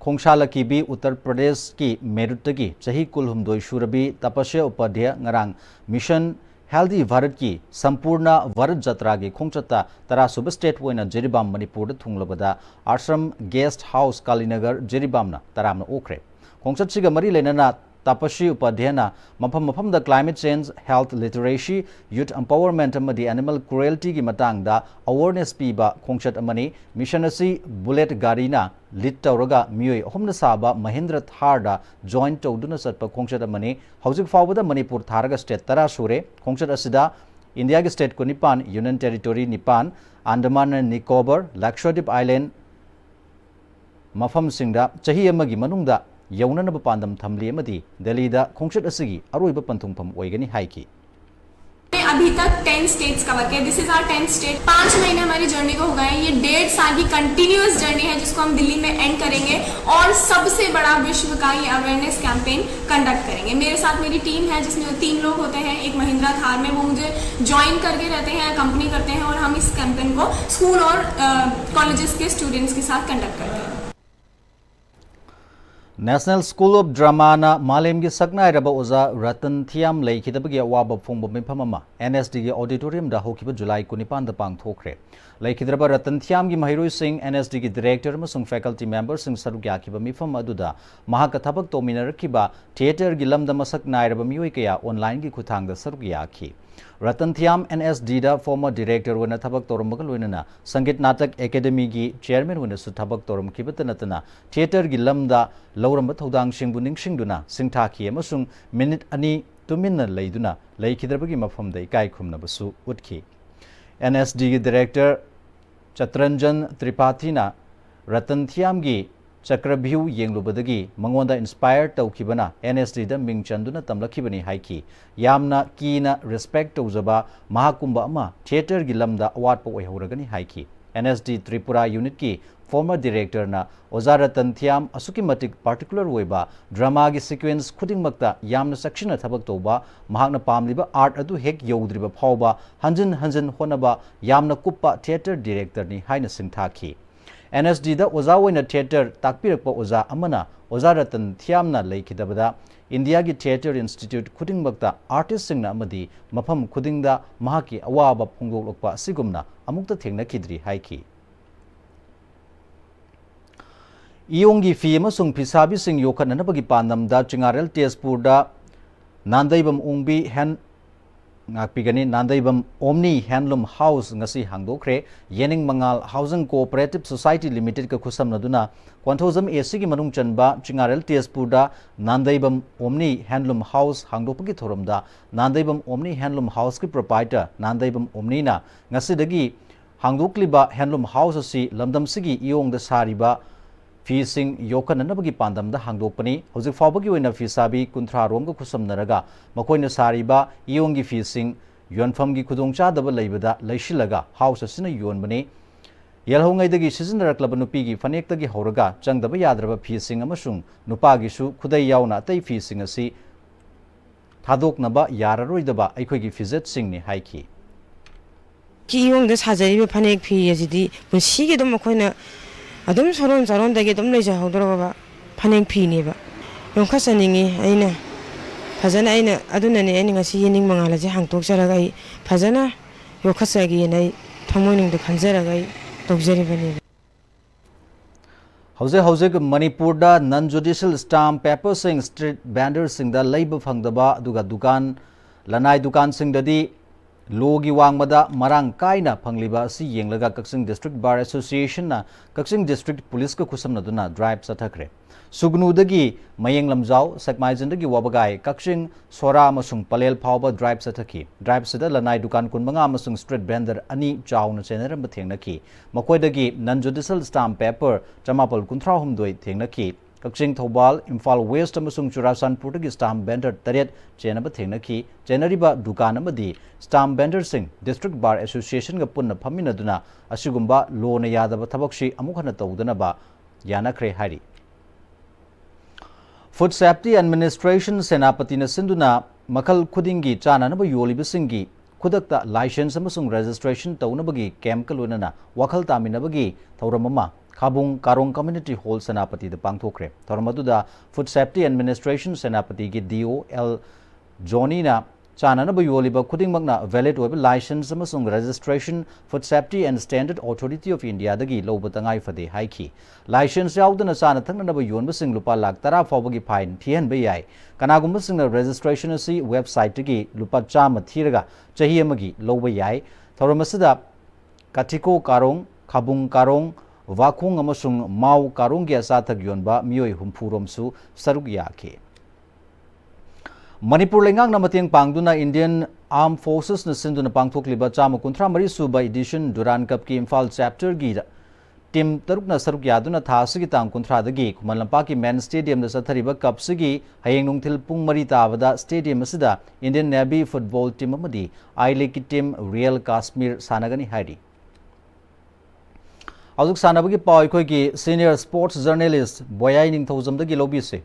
ꯈꯣꯡꯁꯥꯜꯂꯛꯈꯤꯕꯤ ꯎꯠꯇꯔ ꯄ꯭ꯔꯗꯦꯁꯀꯤ ꯃꯦꯔꯨꯠꯇꯒꯤ ꯆꯍꯤ ꯀꯨꯟꯍꯨꯝꯗꯣꯏ ꯁꯨꯔꯕꯤ ꯇꯄꯁ꯭ꯌ ꯎꯄꯥꯙ꯭ꯌꯥ ꯉꯔꯥꯡ ꯃꯤꯁꯟ ꯍꯦꯜꯗꯤ ꯚꯥꯔꯠꯀꯤ ꯁꯝꯄꯨꯔꯅ ꯚꯥꯔꯠ ꯖꯇ꯭ꯔꯥꯒꯤ ꯈꯣꯡꯆꯠꯇ ꯇꯔꯥꯁꯨꯕ ꯁ꯭ꯇꯦꯠ ꯑꯣꯏꯅ ꯖꯤꯔꯤꯕꯥꯝ ꯃꯅꯤꯄꯨꯔꯗ ꯊꯨꯡꯂꯕꯗ ꯑꯥꯁ꯭ꯔꯝ ꯒꯦꯁ꯭ꯠ ꯍꯥꯎꯁ ꯀꯥꯂꯤꯅꯒꯔ ꯖꯤꯔꯤꯕꯥꯝꯅ ꯇꯔꯥꯝꯅ ꯑꯣꯛꯈ꯭ꯔꯦ꯫ ꯈꯣꯡꯆꯠꯁꯤꯒ ꯃꯔꯤ ꯂꯩꯅꯅ ꯇꯥꯄꯁꯤ ꯎꯄꯥꯙ꯭ꯌꯥꯌꯅ ꯃꯐꯝ ꯃꯐꯝꯗ climate change, health literacy, youth empowerment ꯑꯃꯗꯤ animal crueltyꯒꯤ ꯃꯇꯥꯡꯗ awareness ꯄꯤꯕ ꯈꯣꯡꯆꯠ ꯑꯃꯅꯤ꯫ Mission ꯑꯁꯤ Bullet ꯒꯥꯔꯤꯅ lead ꯇꯧꯔꯒ ꯃꯤꯑꯣꯏ ꯑꯍꯨꯝꯅ ꯁꯥꯕ Mahindra Tharꯗ join ꯇꯧꯗꯨꯅ ꯆꯠꯄ ꯈꯣꯡꯆꯠ ꯑꯃꯅꯤ꯫ ꯍꯧꯖꯤꯛ ꯐꯥꯎꯕꯗ ꯃꯅꯤꯄꯨꯔ ꯊꯥꯔꯒ state ꯇꯔꯥ ꯁꯨꯔꯦ꯫ ꯈꯣꯡꯆꯠ ꯑꯁꯤꯗ ꯏꯟꯗꯤꯌꯥꯒꯤ state ꯀꯨꯟꯅꯤꯄꯥꯟ, Union Territory ꯅꯤꯄꯥꯟ, Andaman and Nicobar, Lakshadweep Island, ꯃꯐꯝꯁꯤꯡꯗ ꯆꯍꯤ ꯑꯃꯒꯤ ꯃꯅꯨꯡꯗ ꯌꯧꯅꯅꯕ ꯄꯥꯟꯗꯝ ꯊꯝꯂꯤ ꯑꯃꯗꯤ ꯗꯦꯜꯂꯤꯗ ꯈꯣꯡꯆꯠ ꯑꯁꯤꯒꯤ ꯑꯔꯣꯏꯕ ꯄꯟꯊꯨꯡꯐꯝ ꯑꯣꯏꯒꯅꯤ ꯍꯥꯏꯈꯤ꯫ अभी तक टेन स्टेट्स कवर किया। This is our tenth state. पाँच महीने हमारी जर्नी को हो गए हैं। ये डेढ़ साल की कंटिन्यूअस जर्नी है, जिसको हम दिल्ली में एंड करेंगे और सबसे बड़ा विश्व का ये अवेयरनेस कैंपेन कंडक्ट करेंगे। मेरे साथ मेरी टीम है, जिसमें तीन लोग होते हैं। एक महिंद्रा थार में वो मुझे ज्वाइन करके रहते हैं, कंपनी करते हैं और हम इस कैंपेन को स्कूल और कॉलेजेस के स्टूडेंट्स के साथ कंडक्ट करते हैं। National School of Dramaꯅ ꯃꯥꯂꯦꯝꯒꯤ ꯁꯛꯅꯥꯏꯔꯕ ꯑꯣꯖꯥ ꯔꯇꯟ ꯊꯤꯌꯥꯝ ꯂꯩꯈꯤꯗꯕꯒꯤ ꯑꯋꯥꯕ ꯐꯣꯡꯕ ꯃꯤꯐꯝ ꯑꯃ NSDꯒꯤ auditoriumꯗ ꯍꯧꯈꯤꯕ ꯖꯨꯂꯥꯏ ꯀꯨꯟꯅꯤꯄꯥꯟꯗ ꯄꯥꯡꯊꯣꯛꯈ꯭ꯔꯦ꯫ ꯂꯩꯈꯤꯗ꯭ꯔꯕ ꯔꯇꯟ ꯊꯤꯌꯥꯝꯒꯤ ꯃꯍꯩꯔꯣꯏꯁꯤꯡ NSDꯒꯤ director ꯑꯃꯁꯨꯡ faculty memberꯁꯤꯡ ꯁꯔꯨꯛ ꯌꯥꯈꯤꯕ ꯃꯤꯐꯝ ꯑꯗꯨꯗ ꯃꯍꯥꯛꯀ ꯊꯕꯛ ꯇꯧꯃꯤꯟꯅꯔꯛꯈꯤꯕ theatreꯒꯤ ꯂꯝꯗ ꯃꯁꯛ ꯅꯥꯏꯔꯕ ꯃꯤꯑꯣꯏ ꯀꯌꯥ onlineꯒꯤ ꯈꯨꯠꯊꯥꯡꯗ ꯁꯔꯨꯛ ꯌꯥꯈꯤ꯫ ꯔꯇꯟ ꯊꯤꯌꯥꯝ NSDꯗ former director ꯑꯣꯏꯅ ꯊꯕꯛ ꯇꯧꯔꯝꯕꯒ ꯂꯣꯏꯅꯅ ꯁꯪꯒꯤꯠ ꯅꯥꯇꯛ ꯑꯦꯀꯥꯗꯦꯃꯤꯒꯤ chairman ꯑꯣꯏꯅꯁꯨ ꯊꯕꯛ ꯇꯧꯔꯝꯈꯤꯕꯇ ꯅꯠꯇꯅ theatreꯒꯤ ꯂꯝꯗ ꯂꯧꯔꯝꯕ ꯊꯧꯗꯥꯡꯁꯤꯡꯕꯨ ꯅꯤꯡꯁꯤꯡꯗꯨꯅ ꯁꯤꯡꯊꯥꯈꯤ ꯑꯃꯁꯨꯡ ꯃꯤꯅꯤꯠ ꯑꯅꯤ ꯇꯨꯃꯤꯟꯅ ꯂꯩꯗꯨꯅ ꯂꯩꯈꯤꯗ꯭ꯔꯕꯒꯤ ꯃꯐꯝꯗ ꯏꯀꯥꯏ ꯈꯨꯝꯅꯕꯁꯨ ꯎꯠꯈꯤ꯫ NSDꯒꯤ director ꯆꯇ꯭ꯔꯟꯖꯟ ꯇ꯭ꯔꯤꯄꯥꯊꯤꯅ ꯔꯇꯟ ꯊꯤꯌꯥꯝꯒꯤ ꯆꯀ꯭ꯔꯚ꯭ꯌꯨ ꯌꯦꯡꯂꯨꯕꯗꯒꯤ ꯃꯉꯣꯟꯗ inspire ꯇꯧꯈꯤꯕꯅ NSDꯗ ꯃꯤꯡ ꯆꯟꯗꯨꯅ ꯇꯝꯂꯛꯈꯤꯕꯅꯤ ꯍꯥꯏꯈꯤ꯫ ꯌꯥꯝꯅ ꯀꯤꯅ respect ꯇꯧꯖꯕ ꯃꯍꯥꯛꯀꯨꯝꯕ ꯑꯃ theatreꯒꯤ ꯂꯝꯗ ꯑꯋꯥꯠꯄ ꯑꯣꯏꯍꯧꯔꯒꯅꯤ ꯍꯥꯏꯈꯤ꯫ NSD ꯇ꯭ꯔꯤꯄꯨꯔꯥ unitꯀꯤ former directorꯅ ꯑꯣꯖꯥ ꯔꯇꯟ ꯊꯤꯌꯥꯝ ꯑꯁꯨꯛꯀꯤ ꯃꯇꯤꯛ particular ꯑꯣꯏꯕ dramaꯒꯤ sequence ꯈꯨꯗꯤꯡꯃꯛꯇ ꯌꯥꯝꯅ ꯆꯦꯛꯁꯤꯟꯅ ꯊꯕꯛ ꯇꯧꯕ, ꯃꯍꯥꯛꯅ ꯄꯥꯝꯂꯤꯕ art ꯑꯗꯨ ꯍꯦꯛ ꯌꯧꯗ꯭ꯔꯤꯕ ꯐꯥꯎꯕ ꯍꯟꯖꯤꯟ ꯍꯟꯖꯤꯟ ꯍꯣꯠꯅꯕ ꯌꯥꯝꯅ ꯀꯨꯞꯄ theatre directorꯅꯤ ꯍꯥꯏꯅ ꯁꯤꯡꯊꯥꯈꯤ꯫ NSDꯗ ꯑꯣꯖꯥ ꯑꯣꯏꯅ theatre ꯇꯥꯛꯄꯤꯔꯛꯄ ꯑꯣꯖꯥ ꯑꯃꯅ ꯑꯣꯖꯥ ꯔꯇꯟ ꯊꯤꯌꯥꯝꯅ ꯂꯩꯈꯤꯗꯕꯗ ꯏꯟꯗꯤꯌꯥꯒꯤ theatre institute ꯈꯨꯗꯤꯡꯃꯛꯇ artistꯁꯤꯡꯅ ꯑꯃꯗꯤ ꯃꯐꯝ ꯈꯨꯗꯤꯡꯗ ꯃꯍꯥꯛꯀꯤ ꯑꯋꯥꯕ ꯐꯣꯡꯗꯣꯛꯂꯛꯄ ꯑꯁꯤꯒꯨꯝꯅ ꯑꯃꯨꯛꯇ ꯊꯦꯡꯅꯈꯤꯗ꯭ꯔꯤ ꯍꯥꯏꯈꯤ꯫ ꯏꯌꯣꯡꯒꯤ ꯐꯤ ꯑꯃꯁꯨꯡ ꯐꯤꯁꯥꯕꯤꯁꯤꯡ ꯌꯣꯛꯈꯠꯅꯅꯕꯒꯤ ꯄꯥꯟꯗꯝꯗ ꯆꯤꯉꯥꯔꯦꯜ ꯇꯦꯖꯄꯨꯔꯗ ꯅꯥꯟꯗꯩꯕꯝ ꯑꯣꯡꯕꯤ ꯍꯦꯟ-, ꯉꯥꯛꯄꯤꯒꯅꯤ, ꯅꯥꯟꯗꯩꯕꯝ ꯑꯣꯝꯅꯤ ꯍꯦꯟꯂꯨꯝ ꯍꯥꯎꯁ ꯉꯁꯤ ꯍꯥꯡꯗꯣꯛꯈ꯭ꯔꯦ꯫ ꯌꯦꯅꯤꯡ ꯃꯉꯥꯜ ꯍꯥꯎꯁꯤꯡ ꯀꯣꯑꯣꯄꯔꯦꯇꯤꯚ ꯁꯣꯁꯥꯏꯇꯤ ꯂꯤꯃꯤꯇꯦꯗꯀ ꯈꯨꯠꯁꯝꯅꯗꯨꯅ ꯀꯣꯟꯊꯧꯖꯝ ꯑꯦꯁꯤꯒꯤ ꯃꯅꯨꯡ ꯆꯟꯕ ꯆꯤꯉꯥꯔꯦꯜ ꯇꯦꯖꯄꯨꯔꯗ ꯅꯥꯟꯗꯩꯕꯝ ꯑꯣꯝꯅꯤ ꯍꯦꯟꯂꯨꯝ ꯍꯥꯎꯁ ꯍꯥꯡꯗꯣꯛꯄꯒꯤ ꯊꯧꯔꯝꯗ ꯅꯥꯟꯗꯩꯕꯝ ꯑꯣꯝꯅꯤ ꯍꯦꯟꯂꯨꯝ ꯍꯥꯎꯁꯀꯤ ꯄ꯭ꯔꯣꯄꯥꯏꯇꯔ ꯅꯥꯟꯗꯩꯕꯝ ꯑꯣꯝꯅꯤꯅ ꯉꯁꯤꯗꯒꯤ ꯍꯥꯡꯗꯣꯛꯂꯤꯕ ꯍꯦꯟꯂꯨꯝ ꯍꯥꯎꯁ ꯑꯁꯤ ꯂꯝꯗꯝꯁꯤꯒꯤ ꯏꯌꯣꯡꯗ ꯁꯥꯔꯤꯕ ꯐꯤꯁꯤꯡ ꯌꯣꯛꯈꯠꯅꯅꯕꯒꯤ ꯄꯥꯟꯗꯝꯗ ꯍꯥꯡꯗꯣꯛꯄꯅꯤ꯫ ꯍꯧꯖꯤꯛ ꯐꯥꯎꯕꯒꯤ ꯑꯣꯏꯅ ꯐꯤꯁꯥꯕꯤ ꯀꯨꯟꯊ꯭ꯔꯥ ꯔꯣꯝꯒ ꯈꯨꯠꯁꯝꯅꯔꯒ ꯃꯈꯣꯏꯅ ꯁꯥꯔꯤꯕ ꯏꯌꯣꯡꯒꯤ ꯐꯤꯁꯤꯡ ꯌꯣꯟꯐꯝꯒꯤ ꯈꯨꯗꯣꯡꯆꯥꯗꯕ ꯂꯩꯕꯗ ꯂꯩꯁꯤꯜꯂꯒ ꯍꯥꯎꯁ ꯑꯁꯤꯅ ꯌꯣꯟꯕꯅꯤ꯫ ꯌꯦꯜꯍꯧꯉꯩꯗꯒꯤ ꯁꯤꯖꯤꯟꯅꯔꯛꯂꯕ ꯅꯨꯄꯤꯒꯤ ꯐꯅꯦꯛꯇꯒꯤ ꯍꯧꯔꯒ ꯆꯪꯗꯕ ꯌꯥꯗ꯭ꯔꯕ ꯐꯤꯁꯤꯡ ꯑꯃꯁꯨꯡ ꯅꯨꯄꯥꯒꯤꯁꯨ ꯈꯨꯗꯩ ꯌꯥꯎꯅ ꯑꯇꯩ ꯐꯤꯁꯤꯡ ꯑꯁꯤ ꯊꯥꯗꯣꯛꯅꯕ ꯌꯥꯔꯔꯣꯏꯗꯕ ꯑꯩꯈꯣꯏꯒꯤ ꯐꯤꯖꯦꯠꯁꯤꯡꯅꯤ ꯍꯥꯏꯈꯤ꯫ ꯏꯌꯣꯡꯗ ꯁꯥꯖꯔꯤꯕ ꯐꯅꯦꯛ ꯐꯤ ꯑꯁꯤꯗꯤ ꯄꯨꯟꯁꯤꯒꯤ ꯑꯗꯨꯝ ꯑꯩꯈꯣꯏꯅ ꯑꯗꯨꯝ ꯁꯣꯔꯣꯟ ꯆꯥꯔꯣꯟꯗꯒꯤ ꯑꯗꯨꯝ ꯂꯩꯖꯍꯧꯗ꯭ꯔꯕ ꯐꯅꯦꯛ ꯐꯤꯅꯦꯕ꯫ ꯌꯣꯟꯈꯠꯆꯅꯤꯡꯉꯤ ꯑꯩꯅ ꯐꯖꯅ, ꯑꯩꯅ ꯑꯗꯨꯅꯅꯦ ꯑꯩꯅ ꯉꯁꯤ ꯌꯦꯅꯤꯡ ꯃꯉꯥꯜ ꯑꯁꯤ ꯍꯥꯡꯗꯣꯛꯆꯔꯒ ꯑꯩ ꯐꯖꯅ ꯌꯣꯛꯈꯠꯆꯒꯦꯅ ꯑꯩ ꯊꯃꯣꯏꯅꯨꯡꯗ ꯈꯟꯖꯔꯒ ꯑꯩ ꯇꯧꯖꯔꯤꯕꯅꯦꯕ꯫ ꯍꯧꯖꯤꯛ ꯍꯧꯖꯤꯛ ꯃꯅꯤꯄꯨꯔꯗ non judicial stamp paperꯁꯤꯡ street vendorꯁꯤꯡꯗ ꯂꯩꯕ ꯐꯪꯗꯕ, ꯑꯗꯨꯒ ꯗꯨꯀꯥꯟ, ꯂꯅꯥꯏ ꯗꯨꯀꯥꯟꯁꯤꯡꯗꯗꯤ ꯂꯣꯒꯤ ꯋꯥꯡꯃꯗ ꯃꯔꯥꯡ ꯀꯥꯏꯅ ꯐꯪꯂꯤꯕ ꯑꯁꯤ ꯌꯦꯡꯂꯒ ꯀꯛꯆꯤꯡ District Bar Associationꯅ ꯀꯛꯆꯤꯡ District Policeꯀ ꯈꯨꯠꯁꯝꯅꯗꯨꯅ drive ꯆꯠꯊꯈ꯭ꯔꯦ꯫ ꯁꯨꯒꯅꯨꯗꯒꯤ ꯃꯌꯦꯡ ꯂꯝꯖꯥꯎ, ꯁꯦꯛꯃꯥꯏꯖꯤꯟꯗꯒꯤ ꯋꯥꯕꯒꯥꯏ, ꯀꯛꯆꯤꯡ ꯁꯣꯔꯥ ꯑꯃꯁꯨꯡ ꯄꯂꯦꯜ ꯐꯥꯎꯕ drive ꯆꯠꯊꯈꯤ꯫ Driveꯁꯤꯗ ꯂꯅꯥꯏ ꯗꯨꯀꯥꯟ ꯀꯨꯟꯃꯉꯥ ꯑꯃꯁꯨꯡ street vendor ꯑꯅꯤ ꯆꯥꯎꯅ ꯆꯦꯟꯅꯔꯝꯕ ꯊꯦꯡꯅꯈꯤ꯫ ꯃꯈꯣꯏꯗꯒꯤ non judicial stamp paper ꯆꯃꯥꯄꯜ ꯀꯨꯟꯊ꯭ꯔꯥꯍꯨꯝꯗꯣꯏ ꯊꯦꯡꯅꯈꯤ꯫ ꯀꯛꯆꯤꯡ, ꯊꯧꯕꯥꯜ, ꯏꯝꯐꯥꯜ West ꯑꯃꯁꯨꯡ ꯆꯨꯔꯥꯆꯥꯟꯄꯨꯔꯗꯒꯤ stamp vendor ꯇꯔꯦꯠ ꯆꯦꯟꯅꯕ ꯊꯦꯡꯅꯈꯤ꯫ ꯆꯦꯟꯅꯔꯤꯕ ꯗꯨꯀꯥꯟ ꯑꯃꯗꯤ stamp vendorꯁꯤꯡ District Bar Associationꯒ ꯄꯨꯟꯅ ꯐꯝꯃꯤꯟꯅꯗꯨꯅ ꯑꯁꯤꯒꯨꯝꯕ ꯂꯣꯅ ꯌꯥꯗꯕ ꯊꯕꯛꯁꯤ ꯑꯃꯨꯛ ꯍꯟꯅ ꯇꯧꯗꯅꯕ ꯌꯥꯅꯈ꯭ꯔꯦ ꯍꯥꯏꯔꯤ꯫ Food Safety Administration ꯁꯦꯅꯥꯄꯇꯤꯅ ꯁꯤꯟꯗꯨꯅ ꯃꯈꯜ ꯈꯨꯗꯤꯡꯒꯤ ꯆꯥꯅꯅꯕ ꯌꯣꯜꯂꯤꯕꯁꯤꯡꯒꯤ ꯈꯨꯗꯛꯇ license ꯑꯃꯁꯨꯡ registration ꯇꯧꯅꯕꯒꯤ campꯀ ꯂꯣꯏꯅꯅ ꯋꯥꯈꯜ ꯇꯥꯃꯤꯟꯅꯕꯒꯤ ꯊꯧꯔꯝ ꯑꯃ ꯈꯥꯕꯨꯡ ꯀꯥꯔꯣꯡ Community Hall ꯁꯦꯅꯥꯄꯇꯤꯗ ꯄꯥꯡꯊꯣꯛꯈ꯭ꯔꯦ꯫ ꯊꯧꯔꯝ ꯑꯗꯨꯗ Food Safety Administration ꯁꯦꯅꯥꯄꯇꯤꯒꯤ D O L ꯖꯣꯅꯤꯅ ꯆꯥꯅꯅꯕ ꯌꯣꯜꯂꯤꯕ ꯈꯨꯗꯤꯡꯃꯛꯅ valid ꯑꯣꯏꯕ license ꯑꯃꯁꯨꯡ registration Food Safety and Standard Authority of Indiaꯗꯒꯤ ꯂꯧꯕ ꯇꯉꯥꯏ ꯐꯗꯦ ꯍꯥꯏꯈꯤ꯫ License ꯌꯥꯎꯗꯅ ꯆꯥꯅ ꯊꯛꯅꯅꯕ ꯌꯣꯟꯕꯁꯤꯡ ꯂꯨꯄꯥ ꯂꯥꯈ ꯇꯔꯥ ꯐꯥꯎꯕꯒꯤ fine ꯊꯤꯍꯟꯕ ꯌꯥꯏ꯫ ꯀꯅꯥꯒꯨꯝꯕꯁꯤꯡꯅ registration ꯑꯁꯤ websiteꯇꯒꯤ ꯂꯨꯄꯥ ꯆꯥꯝꯃ ꯊꯤꯔꯒ ꯆꯍꯤ ꯑꯃꯒꯤ ꯂꯧꯕ ꯌꯥꯏ꯫ ꯊꯧꯔꯝ ꯑꯁꯤꯗ ꯀꯥꯊꯤꯀꯣ ꯀꯥꯔꯣꯡ, ꯈꯥꯕꯨꯡ ꯀꯥꯔꯣꯡ, ꯋꯥꯈꯣꯡ ꯑꯃꯁꯨꯡ ꯃꯥꯎ ꯀꯥꯔꯣꯡꯒꯤ ꯑꯆꯥ ꯑꯊꯛ ꯌꯣꯟꯕ ꯃꯤꯑꯣꯏ ꯍꯨꯝꯐꯨ ꯔꯣꯝꯁꯨ ꯁꯔꯨꯛ ꯌꯥꯈꯤ꯫ ꯃꯅꯤꯄꯨꯔ ꯂꯩꯉꯥꯛꯅ ꯃꯇꯦꯡ ꯄꯥꯡꯗꯨꯅ Indian Armed Forcesꯅ ꯁꯤꯟꯗꯨꯅ ꯄꯥꯡꯊꯣꯛꯂꯤꯕ ꯆꯥꯝꯃ ꯀꯨꯟꯊ꯭ꯔꯥ ꯃꯔꯤ ꯁꯨꯕ edition Durand Cupꯀꯤ ꯏꯝꯐꯥꯜ chapterꯒꯤ team ꯇꯔꯨꯛꯅ ꯁꯔꯨꯛ ꯌꯥꯗꯨꯅ ꯊꯥ ꯑꯁꯤꯒꯤ ꯇꯥꯡ ꯀꯨꯟꯊ꯭ꯔꯥꯗꯒꯤ ꯈꯨꯃꯟ ꯂꯝꯄꯥꯛꯀꯤ main stadiumꯗ ꯆꯠꯊꯔꯤꯕ cupꯁꯤꯒꯤ ꯍꯌꯦꯡ ꯅꯨꯡꯊꯤꯜ ꯄꯨꯡ ꯃꯔꯤ ꯇꯥꯕꯗ stadium ꯑꯁꯤꯗ Indian Navy football team ꯑꯃꯗꯤ I Leagueꯀꯤ team Real Kashmir ꯁꯥꯟꯅꯒꯅꯤ ꯍꯥꯏꯔꯤ꯫ ꯍꯧꯖꯤꯛ ꯁꯥꯟꯅꯕꯒꯤ ꯄꯥꯎ ꯑꯩꯈꯣꯏꯒꯤ senior sports journalist ꯕꯣꯌꯥꯏ ꯅꯤꯡꯊꯧꯖꯝꯗꯒꯤ ꯂꯧꯕꯤꯁꯤ꯫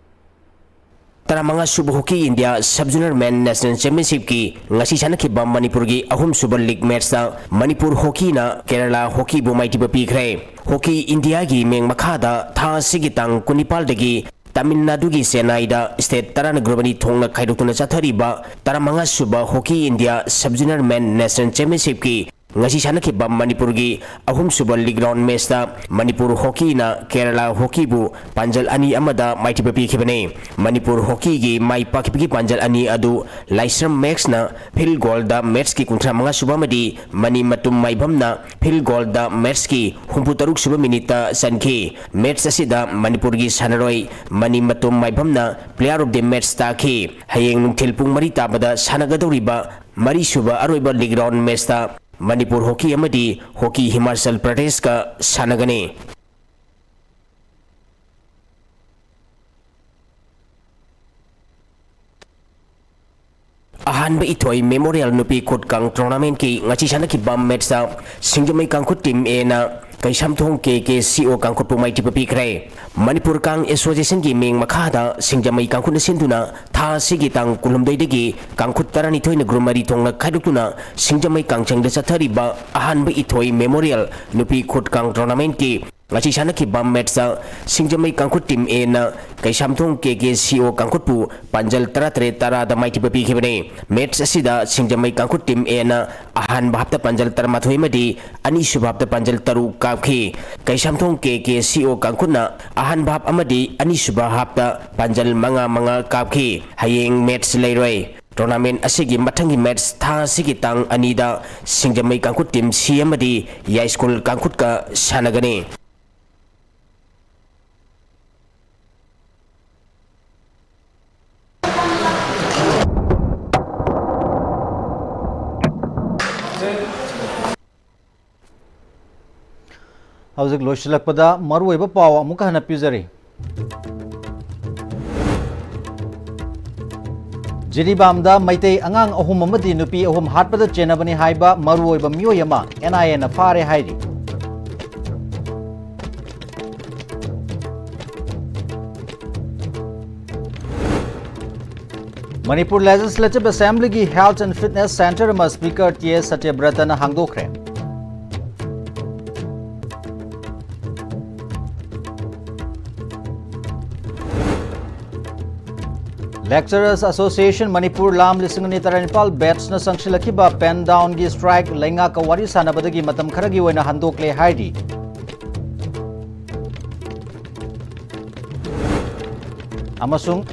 ꯇꯔꯥꯃꯉꯥ ꯁꯨꯕ Hockey India Sub Junior Men National Championshipꯀꯤ ꯉꯁꯤ ꯁꯥꯟꯅꯈꯤꯕ ꯃꯅꯤꯄꯨꯔꯒꯤ ꯑꯍꯨꯝꯁꯨꯕ league matchꯇ ꯃꯅꯤꯄꯨꯔ Hockeyꯅ ꯀꯦꯔꯂꯥ Hockeyꯕꯨ ꯃꯥꯏꯊꯤꯕ ꯄꯤꯈ꯭ꯔꯦ꯫ Hockey Indiaꯒꯤ ꯃꯤꯡ ꯃꯈꯥꯗ ꯊꯥ ꯑꯁꯤꯒꯤ ꯇꯥꯡ ꯀꯨꯟꯅꯤꯄꯥꯜꯗꯒꯤ ꯇꯥꯃꯤꯜ ꯅꯥꯗꯨꯒꯤ ꯆꯦꯟꯅꯥꯏꯗ state ꯇꯔꯥꯅ group ꯑꯅꯤ ꯊꯣꯛꯅ ꯈꯥꯏꯗꯣꯛꯇꯨꯅ ꯆꯠꯊꯔꯤꯕ ꯇꯔꯥꯃꯉꯥ ꯁꯨꯕ Hockey India Sub Junior Men National Championshipꯀꯤ ꯉꯁꯤ ꯁꯥꯟꯅꯈꯤꯕ ꯃꯅꯤꯄꯨꯔꯒꯤ ꯑꯍꯨꯝꯁꯨꯕ league round matchꯇ ꯃꯅꯤꯄꯨꯔ Hockeyꯅ ꯀꯦꯔꯂꯥ Hockeyꯕꯨ ꯄꯥꯟꯖꯜ ꯑꯅꯤ ꯑꯃꯗ ꯃꯥꯏꯊꯤꯕ ꯄꯤꯈꯤꯕꯅꯤ꯫ ꯃꯅꯤꯄꯨꯔ Hockeyꯒꯤ ꯃꯥꯏ ꯄꯥꯛꯈꯤꯕꯒꯤ ꯄꯥꯟꯖꯜ ꯑꯅꯤ ꯑꯗꯨ ꯂꯥꯏꯁ꯭ꯔꯝ ꯃꯦꯛꯁꯅ field goalꯗ matchꯀꯤ ꯀꯨꯟꯊ꯭ꯔꯥ ꯃꯉꯥ ꯁꯨꯕ ꯑꯃꯗꯤ ꯃꯅꯤ ꯃꯇꯨꯝ ꯃꯥꯏꯕꯝꯅ field goalꯗ matchꯀꯤ ꯍꯨꯝꯐꯨ ꯇꯔꯨꯛ ꯁꯨꯕ minuteꯇ ꯆꯟꯈꯤ꯫ Match ꯑꯁꯤꯗ ꯃꯅꯤꯄꯨꯔꯒꯤ ꯁꯥꯟꯅꯔꯣꯏ ꯃꯅꯤ ꯃꯇꯨꯝ ꯃꯥꯏꯕꯝꯅ player of the match ꯇꯥꯈꯤ꯫ ꯍꯌꯦꯡ ꯅꯨꯡꯊꯤꯜ ꯄꯨꯡ ꯃꯔꯤ ꯇꯥꯕꯗ ꯁꯥꯟꯅꯒꯗꯧꯔꯤꯕ ꯃꯔꯤꯁꯨꯕ ꯑꯔꯣꯏꯕ league round matchꯇ ꯃꯅꯤꯄꯨꯔ Hockey ꯑꯃꯗꯤ Hockey Himachal Pradeshꯀ ꯁꯥꯟꯅꯒꯅꯤ꯫ ꯑꯍꯥꯟꯕ ꯏꯊꯣꯏ Memorial ꯅꯨꯄꯤ ꯈꯨꯠ ꯀꯥꯡ tournamentꯀꯤ ꯉꯁꯤ ꯁꯥꯟꯅꯈꯤꯕ matchꯇ ꯁꯤꯡꯖꯃꯩ ꯀꯥꯡꯈꯨꯠ team Aꯅ ꯀꯩꯁꯥꯝꯊꯣꯡ KKCO ꯀꯥꯡꯈꯨꯠꯄꯨ ꯃꯥꯏꯊꯤꯕ ꯄꯤꯈ꯭ꯔꯦ꯫ ꯃꯅꯤꯄꯨꯔ ꯀꯥꯡ Associationꯒꯤ ꯃꯤꯡ ꯃꯈꯥꯗ ꯁꯤꯡꯖꯃꯩ ꯀꯥꯡꯈꯨꯠꯅ ꯁꯤꯟꯗꯨꯅ ꯊꯥ ꯑꯁꯤꯒꯤ ꯇꯥꯡ ꯀꯨꯟꯍꯨꯝꯗꯣꯏꯗꯒꯤ ꯀꯥꯡꯈꯨꯠ ꯇꯔꯥꯅꯤꯊꯣꯏꯅ group ꯃꯔꯤ ꯊꯣꯛꯅ ꯈꯥꯏꯗꯣꯛꯇꯨꯅ ꯁꯤꯡꯖꯃꯩ ꯀꯥꯡꯁꯪꯗ ꯆꯠꯊꯔꯤꯕ ꯑꯍꯥꯟꯕ ꯏꯊꯣꯏ Memorial ꯅꯨꯄꯤ ꯈꯨꯠ ꯀꯥꯡ tournamentꯀꯤ ꯉꯁꯤ ꯁꯥꯟꯅꯈꯤꯕ ꯃꯦꯠꯁꯇ ꯁꯤꯡꯖꯃꯩ ꯀꯥꯡꯈꯨꯠ ꯇꯤꯝ ꯑꯦꯅ ꯀꯩꯁꯥꯝꯊꯣꯡ ꯀꯦ ꯀꯦ ꯁꯤ ꯑꯣ ꯀꯥꯡꯈꯨꯠꯄꯨ ꯄꯥꯟꯖꯜ ꯇꯔꯥꯇꯔꯦꯠ ꯇꯔꯥꯗ ꯃꯥꯏꯊꯤꯕ ꯄꯤꯈꯤꯕꯅꯤ꯫ ꯃꯦꯠꯁ ꯑꯁꯤꯗ ꯁꯤꯡꯖꯃꯩ ꯀꯥꯡꯈꯨꯠ ꯇꯤꯝ ꯑꯦꯅ ꯑꯍꯥꯟꯕ ꯍꯥꯞꯇ ꯄꯥꯟꯖꯜ ꯇꯔꯥꯃꯥꯊꯣꯏ ꯑꯃꯗꯤ ꯑꯅꯤꯁꯨꯕ ꯍꯥꯞꯇ ꯄꯥꯟꯖꯜ ꯇꯔꯨꯛ ꯀꯥꯞꯈꯤ꯫ ꯀꯩꯁꯥꯝꯊꯣꯡ ꯀꯦ ꯀꯦ ꯁꯤ ꯑꯣ ꯀꯥꯡꯈꯨꯠꯅ ꯑꯍꯥꯟꯕ ꯍꯥꯞ ꯑꯃꯗꯤ ꯑꯅꯤꯁꯨꯕ ꯍꯥꯞꯇ ꯄꯥꯟꯖꯜ ꯃꯉꯥ ꯃꯉꯥ ꯀꯥꯞꯈꯤ꯫ ꯍꯌꯦꯡ ꯃꯦꯠꯁ ꯂꯩꯔꯣꯏ꯫ ꯇꯣꯔꯅꯥꯃꯦꯟ ꯑꯁꯤꯒꯤ ꯃꯊꯪꯒꯤ ꯃꯦꯠꯁ ꯊꯥ ꯑꯁꯤꯒꯤ ꯇꯥꯡ ꯑꯅꯤꯗ ꯁꯤꯡꯖꯃꯩ ꯀꯥꯡꯈꯨꯠ ꯇꯤꯝ ꯁꯤ ꯑꯃꯗꯤ ꯌꯥꯏꯁ꯭ꯀꯨꯜ ꯀꯥꯡꯈꯨꯠꯀ ꯁꯥꯟꯅꯒꯅꯤ꯫ ꯍꯧꯖꯤꯛ ꯂꯣꯏꯁꯤꯜꯂꯛꯄꯗ ꯃꯔꯨꯑꯣꯏꯕ ꯄꯥꯎ ꯑꯃꯨꯛꯀ ꯍꯟꯅ ꯄꯤꯖꯔꯤ꯫ ꯖꯤꯔꯤꯕꯥꯝꯗ ꯃꯩꯇꯩ ꯑꯉꯥꯡ ꯑꯍꯨꯝ ꯑꯃꯗꯤ ꯅꯨꯄꯤ ꯑꯍꯨꯝ ꯍꯥꯠꯄꯗ ꯆꯦꯟꯅꯕꯅꯤ ꯍꯥꯏꯕ ꯃꯔꯨꯑꯣꯏꯕ ꯃꯤꯑꯣꯏ ꯑꯃ ꯑꯦꯟ ꯑꯥꯏ ꯑꯦꯅ ꯐꯥꯔꯦ ꯍꯥꯏꯔꯤ꯫ Manipur Legislative Assemblyꯒꯤ Health and Fitness Centre ꯑꯃ Speaker ꯇꯤ ꯑꯦꯁ ꯁꯇ꯭ꯌꯕ꯭ꯔꯇꯅ ꯍꯥꯡꯗꯣꯛꯈ꯭ꯔꯦ꯫ Lecturers Association ꯃꯅꯤꯄꯨꯔ ꯂꯥꯝ ꯂꯤꯁꯤꯡ ꯑꯅꯤ ꯇꯔꯥꯅꯤꯄꯥꯜ batchꯅ ꯆꯪꯁꯤꯜꯂꯛꯈꯤꯕ pen downꯒꯤ strike ꯂꯩꯉꯥꯛꯀ ꯋꯥꯔꯤ ꯁꯥꯟꯅꯕꯗꯒꯤ ꯃꯇꯝ ꯈꯔꯒꯤ ꯑꯣꯏꯅ ꯍꯟꯗꯣꯛꯂꯦ ꯍꯥꯏꯔꯤ꯫ ꯑꯃꯁꯨꯡ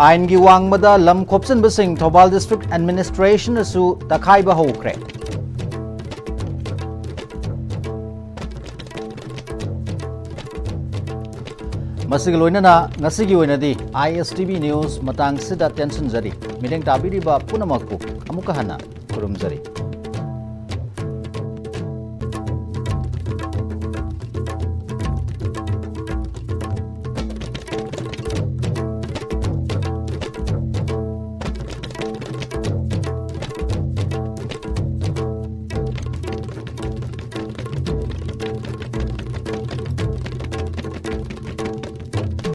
ꯑꯥꯏꯟꯒꯤ ꯋꯥꯡꯃꯗ ꯂꯝ ꯈꯣꯞꯆꯤꯟꯕꯁꯤꯡ ꯊꯧꯕꯥꯜ District Administrationꯅꯁꯨ ꯇꯛꯈꯥꯏꯕ ꯍꯧꯈ꯭ꯔꯦ꯫ ꯃꯁꯤꯒ ꯂꯣꯏꯅꯅ ꯉꯁꯤꯒꯤ ꯑꯣꯏꯅꯗꯤ I S T V News ꯃꯇꯥꯡꯁꯤꯗ ꯇꯦꯟꯁꯤꯟꯖꯔꯤ꯫ ꯃꯤꯠꯌꯦꯡ ꯇꯥꯕꯤꯔꯤꯕ ꯄꯨꯝꯅꯃꯛꯄꯨ ꯑꯃꯨꯛꯀ ꯍꯟꯅ ꯈꯨꯔꯨꯝꯖꯔꯤ꯫